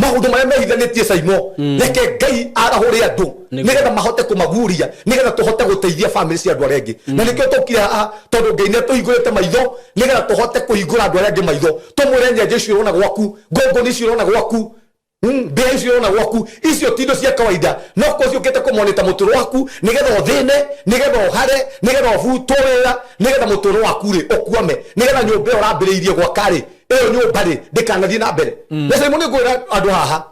maũndũ marĩa mehithanĩtie Saimo. Reke Ngai arahũre andũ nĩgetha mahote kũmaguria, nĩgetha tũhote gũteithia famĩlĩ cia andũ arĩa angĩ. Na nĩkĩo tũkire haha, tondũ Ngai nĩ atũhingũrĩte maitho nĩgetha tũhote kũhingũra andũ arĩa angĩ maitho, tũmwĩre nyenje icio ũrona gwaku, ngũngũni icio ũrona gwaku, mbĩa icio ũrona gwaku, icio ti indo cia kawaida, no ko ciũkĩte kũmonita mũtũrĩre waku nĩgetha ũthĩne, nĩgetha ũhare, nĩgetha ũbutwo wĩra, nĩgetha mũtũrĩre waku rĩ ũkwame, nĩgetha nyũmba ĩyo ũrambĩrĩirie gwaka rĩ, ĩyo nyũmba rĩ ndĩkanathiĩ na mbere. Na Simon, nĩ ngwĩra andũ haha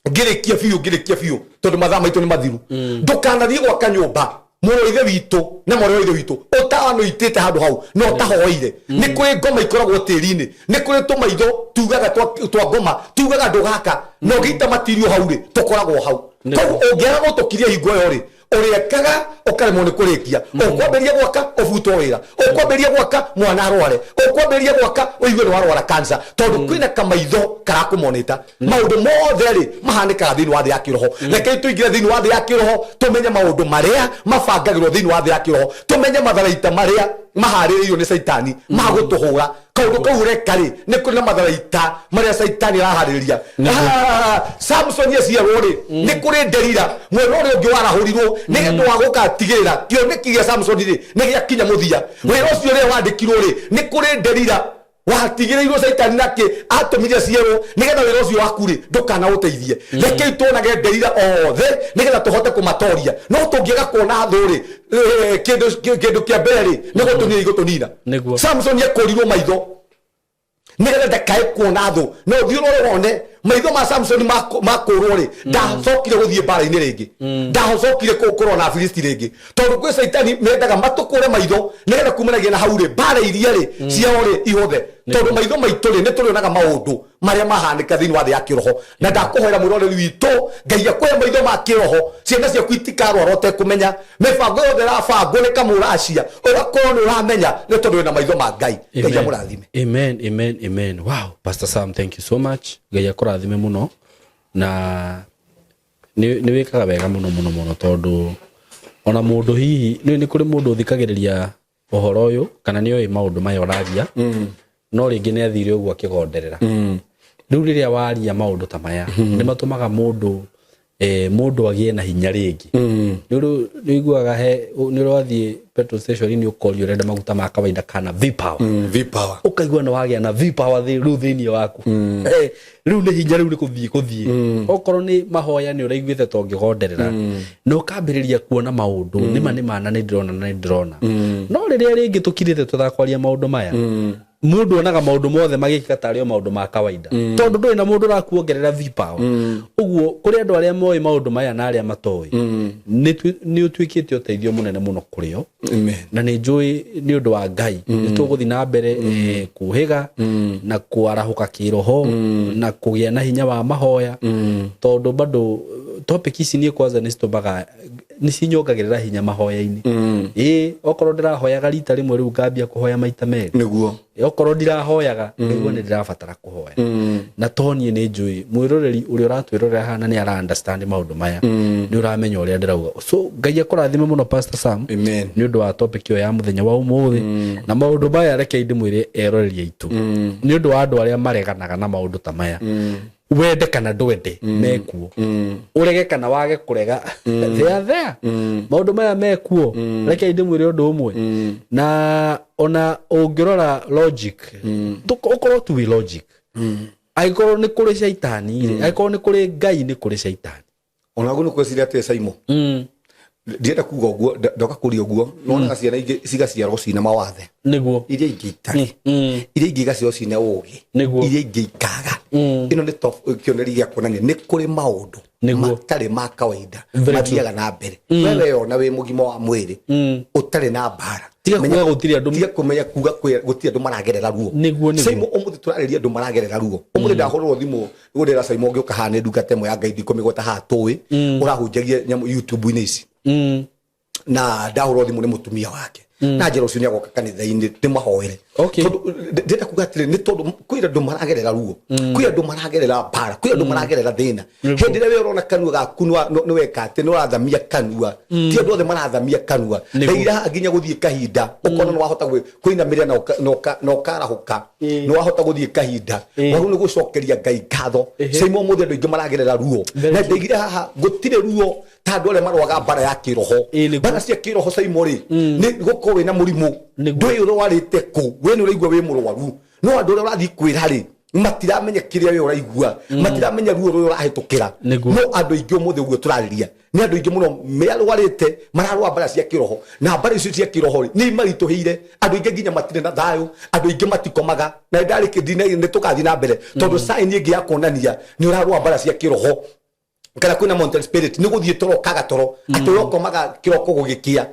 ngĩrĩkia biũ, ngĩrĩkia biũ tondũ mathaa maitũ nĩ mathiru, ndũkanathiĩ gwaka nyũmba. Mũrũ wa ithe witũ na mwarĩ wa ithe witũ ũtanoitĩte handũ hau na ũtahoeire, nĩ kũrĩ ngoma ikoragwo tĩri-inĩ, nĩ kũrĩ tũmaitho tugaga twa ngoma tugaga ndũgaka na ũgĩita matirio hau rĩ, tũkoragwo hau. Koguo ũngĩaga gũtũkiria hingo ĩyo rĩ, ũrĩekaga ũkaremwo nĩ kũrĩkia. Ũkwambĩrĩria gwaka ũbutwo wĩra, ũkwambĩrĩria gwaka mwana arware, ũkwambĩrĩria gwaka ũigue nĩ warwara cancer, tondũ kwĩna kamaitho karakũmonĩta. Maũndũ mothe rĩ mahanĩkaga thĩinĩ wa thĩ ya kĩroho. Rekei tũingĩre thĩinĩ wa thĩ ya kĩroho, tũmenye maũndũ marĩa mabangagĩrwo thĩinĩ wa thĩ ya kĩroho, tũmenye matharaita marĩa maharĩrĩirio nĩ Caitani ma gũtũhũra. Kaũndũ kau ũreka rĩ, nĩ kũrĩ na matharaita marĩa Caitani araharĩrĩria. Samson aciarwo rĩ, nĩ kũrĩ Delila mwena ũrĩa ũngĩ warahũrirwo nĩgetha wa gũgatigĩrĩra kĩoneki gĩa Samson rĩ nĩ gĩakinya mũthia. Wĩra ũcio ũrĩa wandĩkirwo rĩ, nĩ kũrĩ Delila watigĩrĩirwo Caitani nake atũmire aciarwo nĩgetha wĩra ũcio waku rĩ ndũkanaũteithie. Rekei tuonage Delila othe nĩgetha tũhote kũmatoria. No tũngĩaga kuona thũ rĩ, kĩndũ kĩa mbere rĩ nĩ gũtũnina igũtũnina. Samson ekũrirwo maitho nĩgetha ndakae kuona thũ. No ũthiĩ ũrore wone maitho ma Samson makũrwo rĩ, ndacokire gũthiĩ mbara-inĩ rĩngĩ, ndacokire kũrũa na Afilisti rĩngĩ, tondũ kwĩ Caitani mendaga matũkũre maitho nĩgetha kumanagia na hau rĩ mbara iria rĩ ciao rĩ ihũthe, tondũ maitho maitũ rĩ nĩ tũrĩonaga maũndũ marĩa mahanĩka thĩinĩ wa thĩ ya kĩroho. Na ndakũhoera mwĩroreri witũ, Ngai akũhe maitho ma kĩroho, ciana ciaku itikarwara ũtekũmenya, mĩbango yothe ĩrabangwo nĩ kamũracia ũgakorwo nĩ ũramenya nĩ tondũ wĩna maitho ma Ngai. Ngai amũrathime. Amen, amen, amen. Wow, Pastor Sam, thank you so much. Ngai akũrathime mũno na nĩ wĩkaga wega mũno mũno mũno, tondũ ona mũndũ hihi nĩ kũrĩ mũndũ ũthikagĩrĩria ũhoro ũyũ kana nĩ oĩ maũndũ maya ũraria, no rĩngĩ nĩ athire ũguo akĩgonderera. Rĩu rĩrĩa waria maũndũ ta maya nĩ matũmaga mũndũ mũndũ agĩe na hinya rĩngĩ. Nĩ ũiguaga he nĩ ũrathiĩ petrol station nĩ ũkorio ũrenda maguta ma kawaida kana V-Power. V-Power. Ũkaigua nĩ wagĩa na V-Power rĩu thĩinĩ waku. Rĩu nĩ hinya, rĩu nĩ kũthiĩ. Okorwo nĩ mahoya nĩ ũraiguĩte ta ũngĩgonderera, na ũkambĩrĩria kuona maũndũ nĩma nĩma, na nĩ ndĩrona na nĩ ndĩrona. No rĩrĩa rĩngĩ tũkirĩte tũtakwaria maũndũ maya, mũndũ onaga maũndũ mothe magĩkĩka tarĩ o maũndũ ma kawaida, tondũ ndũrĩ na mũndũ ũrakuongerera V-Power. Ũguo kũrĩ andũ arĩa moĩ maũndũ maya na arĩa matoĩ, nĩ ũtuĩkĩte ũteithio mũnene mũno kũrĩ o. Na nĩ njũĩ nĩ ũndũ wa Ngai nĩ tũgũthiĩ na mbere kũhĩga na kwarahũka kĩroho na kũgĩa na hinya wa mahoya, tondũ bado topic ici niĩ kwanza nĩ citũmaga, nĩ cinyongagĩrĩra hinya mahoya-inĩ. Ĩĩ, okorwo ndĩrahoyaga rita rĩmwe, rĩu ngambia kũhoya maita merĩ. Okorwo ndirahoyaga, ngaigua nĩ ndĩrabatara kũhoya. Na to niĩ, nĩ njũĩ mwĩroreri ũrĩa ũratwĩrorera hana nĩ ara understand maũndũ maya, nĩ ũramenya ũrĩa ndĩrauga. So Ngai akũrathime mũno, Pastor Sam, Amen. nĩ ũndũ wa topic ĩyo ya mũthenya wa ũmũthĩ na maũndũ maya. Rekei ndĩmwĩre eroreri aitũ, nĩ ũndũ wa andũ arĩa mareganaga na maũndũ ta maya, wende kana ndwende mekuo, ũrege kana wage kũrega, they are there. Maũndũ maya mekuo. Rekei ndĩmwĩre ũndũ ũmwe, na ona ũngĩrora logic, ũkorwo tu wĩ logic, angĩkorwo nĩ kũrĩ caitani rĩ, angĩkorwo nĩ kũrĩ Ngai, nĩ kũrĩ caitani. Onaguo nĩ kweciria atĩ Saimo, ndienda kuga ũguo, ndoka kũria ũguo, nonaga ciana ingĩ cigaciarwo cina mawathe, iria ingĩ itarĩ, iria ingĩ igaciarwo cina ũgĩ, iria ingĩ ikaga. Ĩno nĩ kĩonereria gĩa kuonania nĩ kũrĩ maũndũ matarĩ ma kawaida mathiaga na mbere. We weyona wĩ mũgima wa mwĩrĩ ũtarĩ na mbara, Tiga kuga gũtirĩ andũ. Tiga kũmenya kuga gũtirĩ andũ maragerera ruo. Nĩguo. Saimo, ũmũthĩ tũrarĩria andũ maragerera ruo. Ũmũthĩ ndahũrĩrwo thimũ nĩguo ndĩra Saimo ũngĩũka haha nĩ ndungata ĩmwe ya Ngai, ndikũmĩgweta haha, tũĩ ũrahunjagia nyamũ YouTube-inĩ ici, na ndahũrwo thimũ nĩ mũtumia wake na njĩra ũcio nĩ agoka kanitha-inĩ ndĩmahoere. Tondũ ndĩrenda kuga atĩrĩ, nĩ tondũ kwĩ andũ maragerera ruo, kwĩ andũ maragerera mbara, kwĩ andũ maragerera thĩna. Hĩndĩ ĩrĩa we ũrona kanua gaku nĩ weka atĩ nĩ ũrathamia kanua, ti andũ othe marathamia kanua. Ndaira nginya gũthiĩ kahinda ũkona nĩ wahota kũinamĩrĩra na ũkarahũka, nĩ wahota gũthiĩ kahinda wagĩrĩirwo nĩ gũcokeria Ngai ngatho. Saimo, ũmũthĩ andũ aingĩ maragerera ruo, na ndaigire haha gũtirĩ ruo ta andũ arĩa marũaga mbara ya kĩroho. Mbara cia kĩroho, Saimo, rĩ nĩ gũkorwo wĩna mũrimũ, ndũĩ ũrwarĩte kũ, we nĩ ũraigua wĩ mũrwaru, no andũ arĩa ũrathiĩ kwĩra rĩ matiramenya kĩrĩa we ũraigua, matiramenya ruo rũrĩa ũrahĩtũkĩra. No andũ aingĩ ũmũthĩ ũguo tũrarĩria nĩ andũ aingĩ mũno merwarĩte, mararũa mbara cia kĩroho, na mbara icio cia kĩroho rĩ nĩ imaritũhĩire. Andũ aingĩ nginya matirĩ na thayũ, andũ aingĩ matikomaga. Na ndarĩ nĩ tũgathiĩ na mbere, tondũ sign ĩngĩ ya kuonania nĩ ũrarũa mbara cia kĩroho. Kana kwĩna mountain spirit, nĩ gũthiĩ toro kaga toro, atĩ we ũkomaga kĩroko gũgĩkĩa,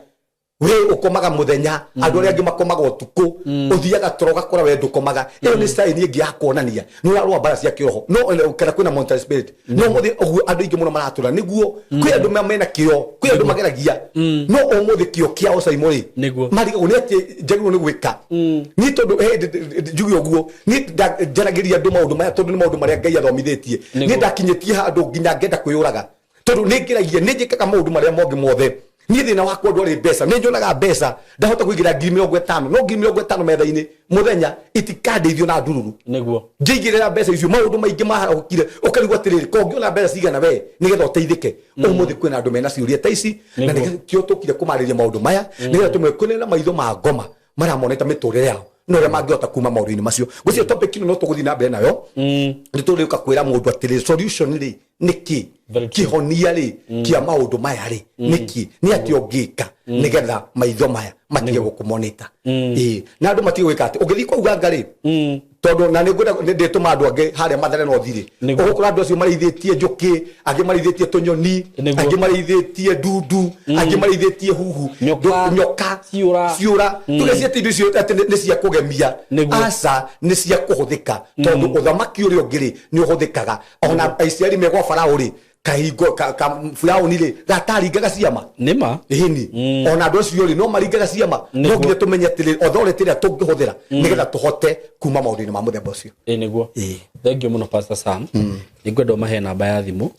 we ũkomaga mũthenya, andũ arĩa angĩ makomaga ũtukũ, ũthiaga toro ũgakora we ndũkomaga. Ĩyo nĩ sign ĩngĩ ya kuonania nĩ ũrarũa mbara cia kĩroho. No kana kwĩna mountain spirit, no mũthĩ ũguo andũ aingĩ mũno maratũra nĩguo kwĩ andũ mena kĩo, kwĩ andũ mageragia, no ũmũthĩ kĩo kĩao caimo rĩ, marigagwo nĩ atĩ njagĩrĩirwo nĩ gwĩka. Niĩ tondũ he njuge ũguo, niĩ njaragĩria andũ maũndũ maya tondũ nĩ maũndũ marĩa Ngai athomithĩtie. Niĩ ndakinyĩtie handũ nginya ngenda kwĩyũraga, tondũ nĩ ngeragia, nĩ njĩkaga maũndũ marĩa mongĩ mothe. Niĩ thĩna wakwa ndwarĩ mbeca. Nĩ nyonaga mbeca, ndahota kũigĩra 50,000, no 50,000 metha-inĩ mũthenya itikandeithio na ndururu. Njĩigĩrĩra mbeca icio, maũndũ maingĩ maharagũkire. Ũkarigwo atĩrĩrĩ, ko ũngĩona mbeca cigana we nĩgetha ũteithĩke? Ũmũthĩ kwĩna andũ mena ciũria ta ici, na nĩkĩo tũkire kũmarĩria maũndũ maya, nĩgetha tũmwe kwĩna maitho ma ngoma maramoneta mĩtũrĩre yao na ũrĩa mangĩhota kuma maũndũ-inĩ macio. Ngwĩciria topic ĩno no tũgũthiĩ na mbere nayo. Nĩ tũrĩũka kwĩra mũndũ atĩrĩ, solution rĩ nĩ kĩ? Very true. Kĩhonia rĩ kĩa maũndũ maya rĩ nĩ kĩ? Nĩ atĩ ũngĩka nĩgetha maitho maya matige gũkũmonita? Ĩĩ, na andũ matige gwĩka atĩ ũngĩthiĩ kwa uganga rĩ, tondũ na nĩ ngwenda nĩ ndĩtũma andũ angĩ harĩa Mathare no thirĩ. Ũgũkora andũ acio marĩithĩtie njũkĩ, angĩ marĩithĩtie tũnyoni, angĩ marĩithĩtie ndundu, angĩ marĩithĩtie huhu. Nyoka. Nyoka. Ciũra. Ciũra. Tũgeciria atĩ indo icio atĩ nĩ cia kũgemia. Aca, nĩ cia kũhũthĩka, tondũ ũthamaki ũrĩa ũngĩ rĩ nĩ ũhũthĩkaga. Ona Aisiraeli me gwa Farao rĩ, kahingo ka Firaũni rĩ, gataringaga ciama. Nĩma. Ĩni, ona andũ acio rĩ no maringaga ciama. No nginya tũmenye atĩrĩ, authority ĩrĩa tũngĩhũthĩra nĩgetha tũhote kuma maũndũ-inĩ ma mũthemba ũcio. Ĩ nĩguo. Thank you mũno, Pastor Sam. Nĩ ngwenda ũmahe namba ya thimũ,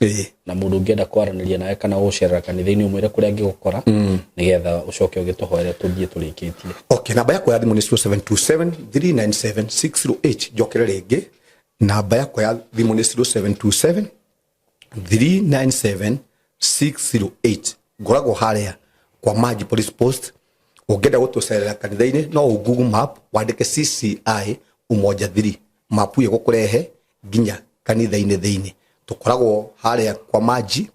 na mũndũ ũngĩenda kwaranĩria nawe kana gũcerera kanitha-inĩ, ũmwĩre kũrĩa angĩgũkora, nĩgetha ũcoke ũgĩtũhoere tũthiĩ tũrĩkĩtie. Okay, namba yakwa ya thimũ nĩ 0727 397 608. Njokere rĩngĩ, namba yakwa ya thimũ nĩ 0727 397 608. Ngoragwo harĩa kwa Maji Police Post. Ũngĩenda gũtũcerera kanitha-inĩ, no ũ Google Map wandĩke CCI Umoja 3, mapu ĩgũkũrehe nginya kanitha-inĩ thĩinĩ. Tũkoragwo harĩa kwa Maji,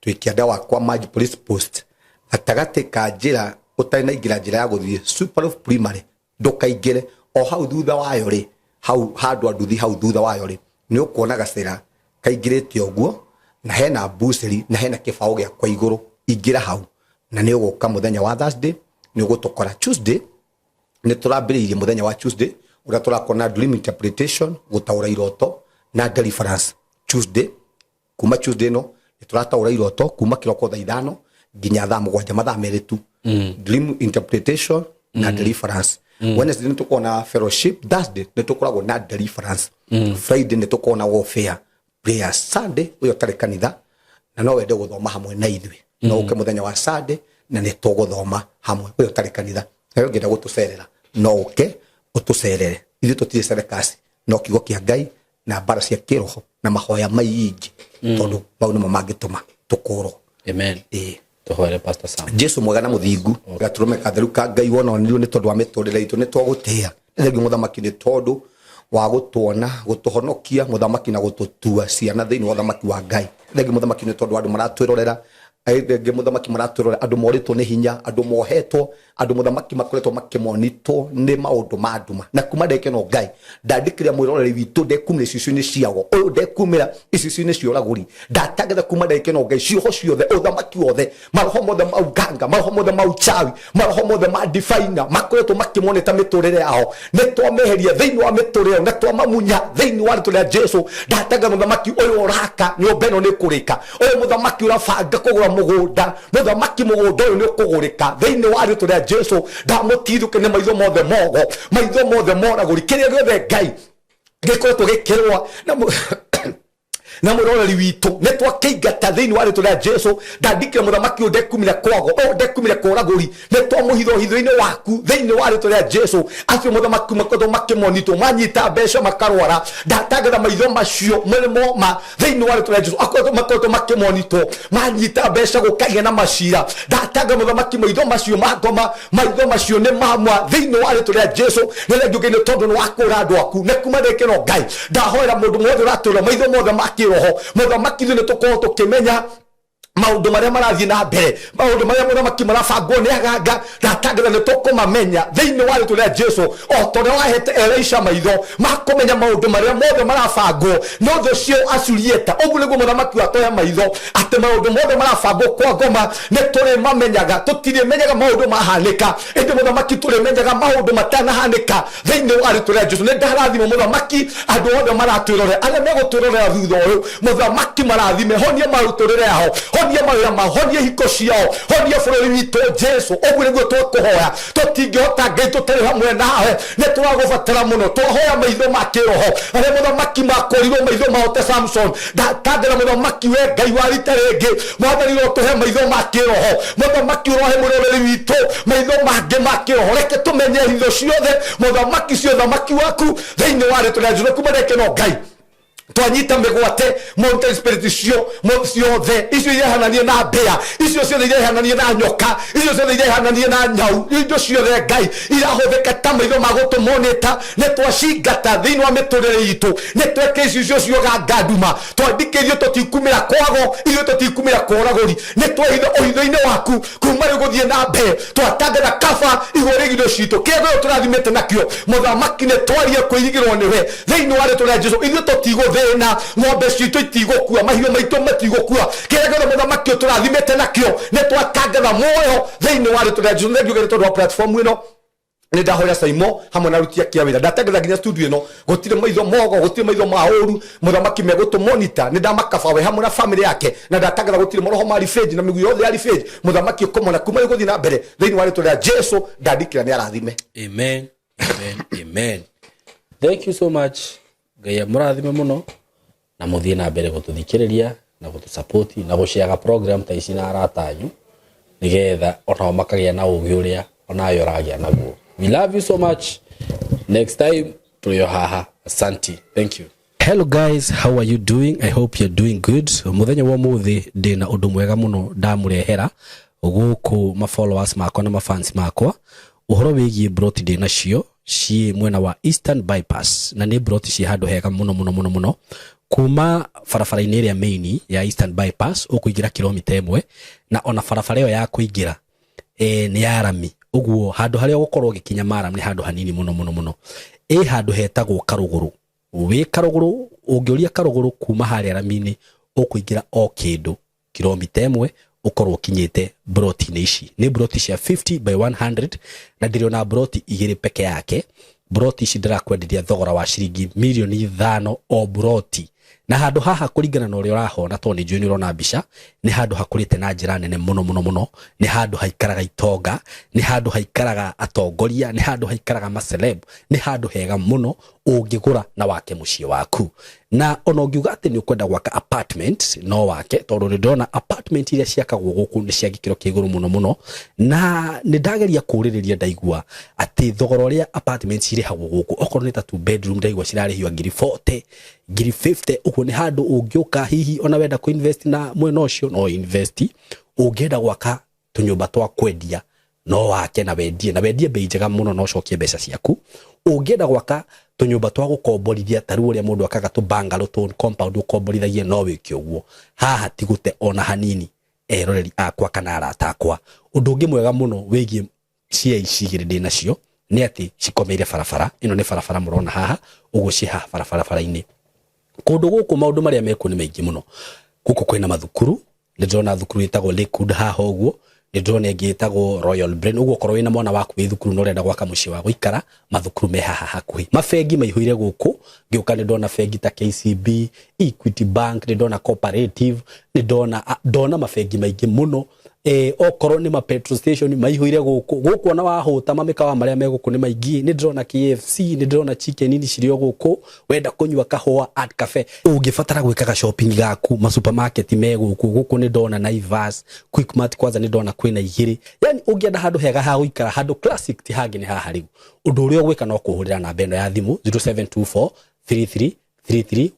twĩ kĩanda wa kwa Maji Police Post, gatagatĩ ka njĩra ũtarĩ na ingĩra njĩra ya gũthiĩ Superloaf Primary, ndũkaingĩre o hau thutha wayo rĩ, hau handũ anduthi hau thutha wayo rĩ, nĩ ũkuona gacĩra kaingĩrĩte ũguo, na hena mbucĩri na hena kĩbaũ gĩakwa igũrũ. Ingĩra hau na nĩ ũgũka mũthenya wa Thursday, nĩ ũgũtũkora. Tuesday nĩ tũrambĩrĩirie, mũthenya wa Tuesday ũrĩa tũrakorwo na dream interpretation, gũtaũra iroto na deliverance. Tuesday, kuma Tuesday ĩno nĩ tũrataũra iroto kuma kĩroko thaa 5 nginya thaa 7, mathaa 2 tu, dream interpretation na deliverance. Wednesday nĩ tũkoragwo na fellowship. Thursday nĩ tũkoragwo na deliverance. Friday nĩ tũkoragwo na warfare prayer. Sunday, ũyũ ũtarĩ kanitha na no wende gũthoma hamwe na ithuĩ, no ũke mũthenya wa Sunday na nĩ tũgũthoma hamwe. Ũyũ ũtarĩ kanitha na ũngĩenda gũtũcerera, no ũke ũtũcerere. Ithuĩ tũtirĩ cerekasi, no kiugo kĩa Ngai na mbara cia kĩroho na mahoya maingĩ, tondũ mau nĩmo mangĩtũma tũkũrwo. Amen. Ĩĩ. Tũhoere, Pastor Sam. Jesu mwega na mũthingu, gatũrũme katheru ka Ngai wononirio nĩ tondũ wa mĩtũrĩre itũ, nĩ twagũtĩĩa. Thengiũ mũthamaki nĩ tondũ wa gũtuona, gũtũhonokia mũthamaki, na gũtũtua ciana thĩinĩ wa ũthamaki wa Ngai. Thengiũ mũthamaki nĩ tondũ wa andũ maratwĩrorera. Thengiũ mũthamaki, maratwĩrorera andũ morĩtwo nĩ hinya, andũ mohetwo, andũ mũthamaki makoretwo makĩmonitwo nĩ maũndũ ma nduma. Na kuma ndagĩka ĩno Ngai ndandĩkĩra mwĩroreri witũ ndekumĩra icicio-inĩ ciago, ũyũ ndekumĩra icicio-inĩ cia ũragũri. Ndatangatha kuma ndagĩka ĩno Ngai, cioho ciothe, ũthamaki wothe, maroho mothe ma uganga, maroho mothe ma uchawi, maroho mothe ma difaina makoretwo makĩmoneta mĩtũrĩre yao, nĩ twameheria thĩinĩ wa mĩtũrĩre yao na twamamunya thĩinĩ wa rĩtwa rĩa Jesu. Ndatangatha mũthamaki ũyũ ũraka nyũmba ĩno nĩ kũrĩka, ũyũ mũthamaki ũrabanga kũgũra mũgũnda, mũthamaki mũgũnda ũyũ nĩ ũkũgũrĩka thĩinĩ wa rĩtwa rĩa Jesu. Ndamũtithũke nĩ maitho mothe mogo, maitho mothe moragũri, kĩrĩa gĩothe Ngai gĩkoretwo gĩkĩrũa na mwĩroreri witũ, nĩ twakĩingata thĩinĩ wa rĩtwa rĩa Jesu. Ndandikire mũthamaki ũyũ ndekumire kwago, ũyũ ndekumire kũragũri, nĩ twamũhitha ũhitho-inĩ waku thĩinĩ wa rĩtwa rĩa Jesu. Acio mũthamaki makoretwo makĩmonitwo manyita mbeca makarwara, ndatangatha maitho macio marĩ moma thĩinĩ wa rĩtwa rĩa Jesu. Akoretwo makoretwo makĩmonitwo manyita mbeca gũkagĩa na macira, ndatanga mũthamaki maitho macio mangoma, maitho macio nĩ mamwa thĩinĩ wa rĩtwa rĩa Jesu. Nĩ thengiũ Ngai nĩ tondũ nĩ wakũra andũ aku. Na kuma ndagĩka ĩno Ngai ndahoera mũndũ mothe ũratũra maitho mothe ma kĩroho, mũthamaki, ithuĩ nĩ tũkorwo tũkĩmenya. Maũndũ marĩa marathiĩ na mbere, maũndũ marĩa mũthamaki marabangwo nĩ aganga, ndatangatha nĩ tũkũmamenya thĩinĩ wa rĩtwa rĩa Jesu. O ta ũrĩa wahete Elisha maitho ma kũmenya maũndũ marĩa mothe marabangwo nĩ ũndũ ũcio Asurieta, ũguo nĩguo mũthamaki watũhe maitho atĩ maũndũ mothe marabangwo kwa ngoma nĩ tũrĩmamenyaga. Tũtirĩmenyaga maũndũ mahanĩka, ĩndĩ mũthamaki tũrĩmenyaga maũndũ matanahanĩka thĩinĩ wa rĩtwa rĩa Jesu. Nĩ ndarathima mũthamaki andũ othe maratwĩrorera, arĩa megũtwĩrorera thutha ũyũ, mũthamaki marathime, honie marutũrĩre yao, honie mawĩra mao, honie hiko ciao, honie bũrũri witũ Jesu. Ũguo nĩguo tũkũhoya. Tũtingĩhota Ngai tũtarĩ hamwe nawe, nĩ tũragũbatara mũno. Twahoya maitho ma kĩroho arĩa mũthamaki makũrirwo maitho mao ta Samson, ndatangĩra mũthamaki we Ngai wa rita rĩngĩ, mwathani ũrotũhe maitho ma kĩroho, mũthamaki ũrohe mũroreri witũ maitho mangĩ ma kĩroho, reke tũmenye hitho ciothe mũthamaki cia ũthamaki waku thĩinĩ wa rĩtwa rĩa Jesu. Kuma ndekeno Ngai twanyita mĩgwate mountain spirit cio ciothe icio irehananie na mbĩa, icio ciothe irehananie na nyoka, icio ciothe irehananie na nyau, indo ciothe Ngai irahũthĩka ta maitho ma gũtũmonĩta, nĩ twacingata thĩinĩ wa mĩtũrĩre itũ, nĩ tweke icio cioga nduma, twandĩkĩrio tũtikumĩra kwago, ithuĩ tũtikumĩra kwa ũragũri, nĩ twehitha ũhitho-inĩ waku kuma rĩu gũthiĩ na mbere. Twatangatha kaba igũrũ rĩa indo citũ, kĩrĩa gĩothe tũrathimĩte nakĩo mũthamaki, nĩ twarie kwĩrigĩrwo nĩwe thĩinĩ wa rĩtwa rĩa Jesu. Ithuĩ tũtigũthĩna, ng'ombe citũ itigũkua, mahiũ maitũ matigũkua, kĩrĩa gĩothe mũthamaki tũrathimĩte nakĩo nĩ twatangatha muoyo thĩinĩ wa rĩtwa rĩa Jesu. Nĩ tondũ wa platform ĩno nĩ ndahoya Saimo hamwe na aruti ake a wĩra, ndatangatha nginya studio ĩno gũtirĩ maitho mogo, gũtirĩ maitho ma ũru mũthamaki megũtũ monitor, nĩ ndamakaba we hamwe na family yake, na ndatangatha gũtirĩ maroho ma revenge na mĩguĩ yothe ya revenge mũthamaki ũkũmona kuma rĩu gũthiĩ na mbere thĩinĩ wa rĩtwa rĩa Jesu. Ndandikĩra nĩ arathime. Amen, amen, amen. Thank you so much. Ngai amũrathime mũno na mũthiĩ na mbere gũtũthikĩrĩria na gũtũsupport na gũshare program ta ici na arata anyu, nĩgetha onao makagĩa na ũgĩ ũrĩa onawe ũragĩa naguo. We love you so much. Next time tũrĩ o haha. Asante, thank you. Hello guys, how are you doing? I hope you're doing good. Muthenya wa muthi ndina undu mwega muno ndamurehera guku ma followers makwa na ma fans makwa, uhoro wigie broti ndina cio ciĩ mwena wa Eastern Bypass, na nĩ broti ciĩ handũ hega mũno mũno mũno mũno. Kuma barabara-inĩ ĩrĩa main ya Eastern Bypass ũkũingĩra kilomita 1, na ona barabara ĩyo ya kũingĩra nĩ ya rami, ũguo handũ harĩa ũgũkorwo ũgĩkinya maram nĩ handũ hanini mũno mũno mũno. Ĩ handũ hetagwo Karũgũrũ. Wĩ Karũgũrũ, ũngĩũria Karũgũrũ kuma harĩa rami-inĩ, ũkũingĩra o kĩndũ kilomita 1 ũkorwo ũkinyĩte broti-inĩ ici. Nĩ broti cia 50 by 100 na ndĩrĩ ona broti igĩrĩ peke yake. Broti ici ndĩrakwenderia thogora wa ciringi mirioni 5 o broti, na handũ haha kũringana na ũrĩa ũrahona, tondũ nĩ njũĩ nĩ ũrona mbica, nĩ handũ hakũrĩte na njĩra nene mũno mũno mũno. Nĩ handũ haikaraga itonga, nĩ handũ haikaraga atongoria, nĩ handũ haikaraga maceleb, nĩ handũ hega mũno ũngĩgũra na wake mũciĩ waku. Na ona ũngiuga atĩ nĩ ũkwenda gwaka apartment, no wake, tondũ nĩ ndĩrona apartment iria ciakagwo gũkũ nĩ cia gĩkĩro kĩa igũrũ mũno mũno, na nĩ ndageria kũũrĩrĩria, ndaigua atĩ thogora ũrĩa apartment cirĩhagwo gũkũ, okorwo nĩ ta two bedroom, ndaigua cirarĩhio ngiri 40, ngiri 50. Ũguo nĩ handũ ũngĩũka hihi ona wenda kũ invest na mwena ũcio no invest, ũngĩenda gwaka tũnyũmba twa kwendia no wake na wendie bei njega mũno na ũcokie mbeca ciaku. Ũngĩenda gwaka tũnyũmba twa gũkomborithia, ta rĩu ũrĩa mũndũ akaga tũ bungalow, tũ compound ũkomborithagia, no wĩke ũguo. Haha ti gũte ona hanini, eroreri akwa kana arata akwa. Ũndũ ũngĩ mwega mũno wĩgiĩ cia ici igĩrĩ ndĩ nacio nĩ atĩ cikomeire barabara ĩno. Nĩ barabara mũrona haha ũguo, ciĩ haha barabara-inĩ. Kũndũ gũkũ maũndũ marĩa mekuo nĩ maingĩ mũno. Gũkũ kwĩna mathukuru, nĩ ndĩrona thukuru ĩtagwo Lakewood haha ũguo, nĩ ndĩrona ĩngĩ ĩtagwo Royal Brain. Ũguo okorwo wĩna mwana waku wĩ thukuru na ũrenda gwaka mũciĩ wa gũikara, mathukuru me haha hakuhĩ. Mabengi maihũire gũkũ, ngĩũka nĩ ndona bengi ta KCB, Equity Bank, nĩ ndona Cooperative, nĩ ndona mabengi maingĩ mũno. Okorwo nĩ ma petrol station maihũire gũkũ. Gũkũ ona wahũta, mamĩkawa marĩa me gũkũ nĩ maingĩ. Nĩ ndĩrona KFC, nĩ ndĩrona Chicken Inn cirĩ o gũkũ. Wenda kũnyua kahũa, Art Cafe. Ũngĩbatara gwĩkaga shopping gaku, ma supermarket me gũkũ. Gũkũ nĩ ndona Naivas, Quickmart, kwanza nĩ ndona kwĩna igĩrĩ. Yani ũngĩenda handũ hega ha gũikara, handũ classic, ti hangĩ nĩ haha. Rĩu ũndũ ũrĩa ũgwĩka no kũhũrĩra namba ĩno ya thimũ 0724 33 3313,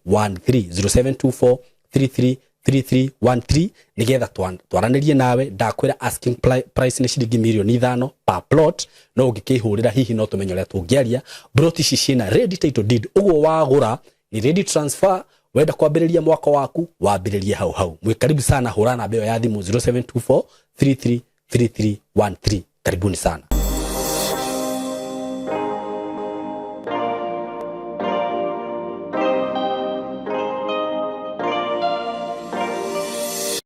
0724 33 3313, nigetha twaranĩrie nawe. Ndakwĩra asking price nĩ ciringi mirioni 5 per plot, no ũngĩkĩhũrĩra hihi no tũmenye ũrĩa tũngĩaria. Plot ici ciĩna ready title deed, ũguo wagũra nĩ ready transfer. Wenda kwambĩrĩria mwako waku, wambĩrĩrie hau hau. Mwĩ karibu sana, hũra namba ĩyo ya thimũ 0724 333313. Karibuni sana.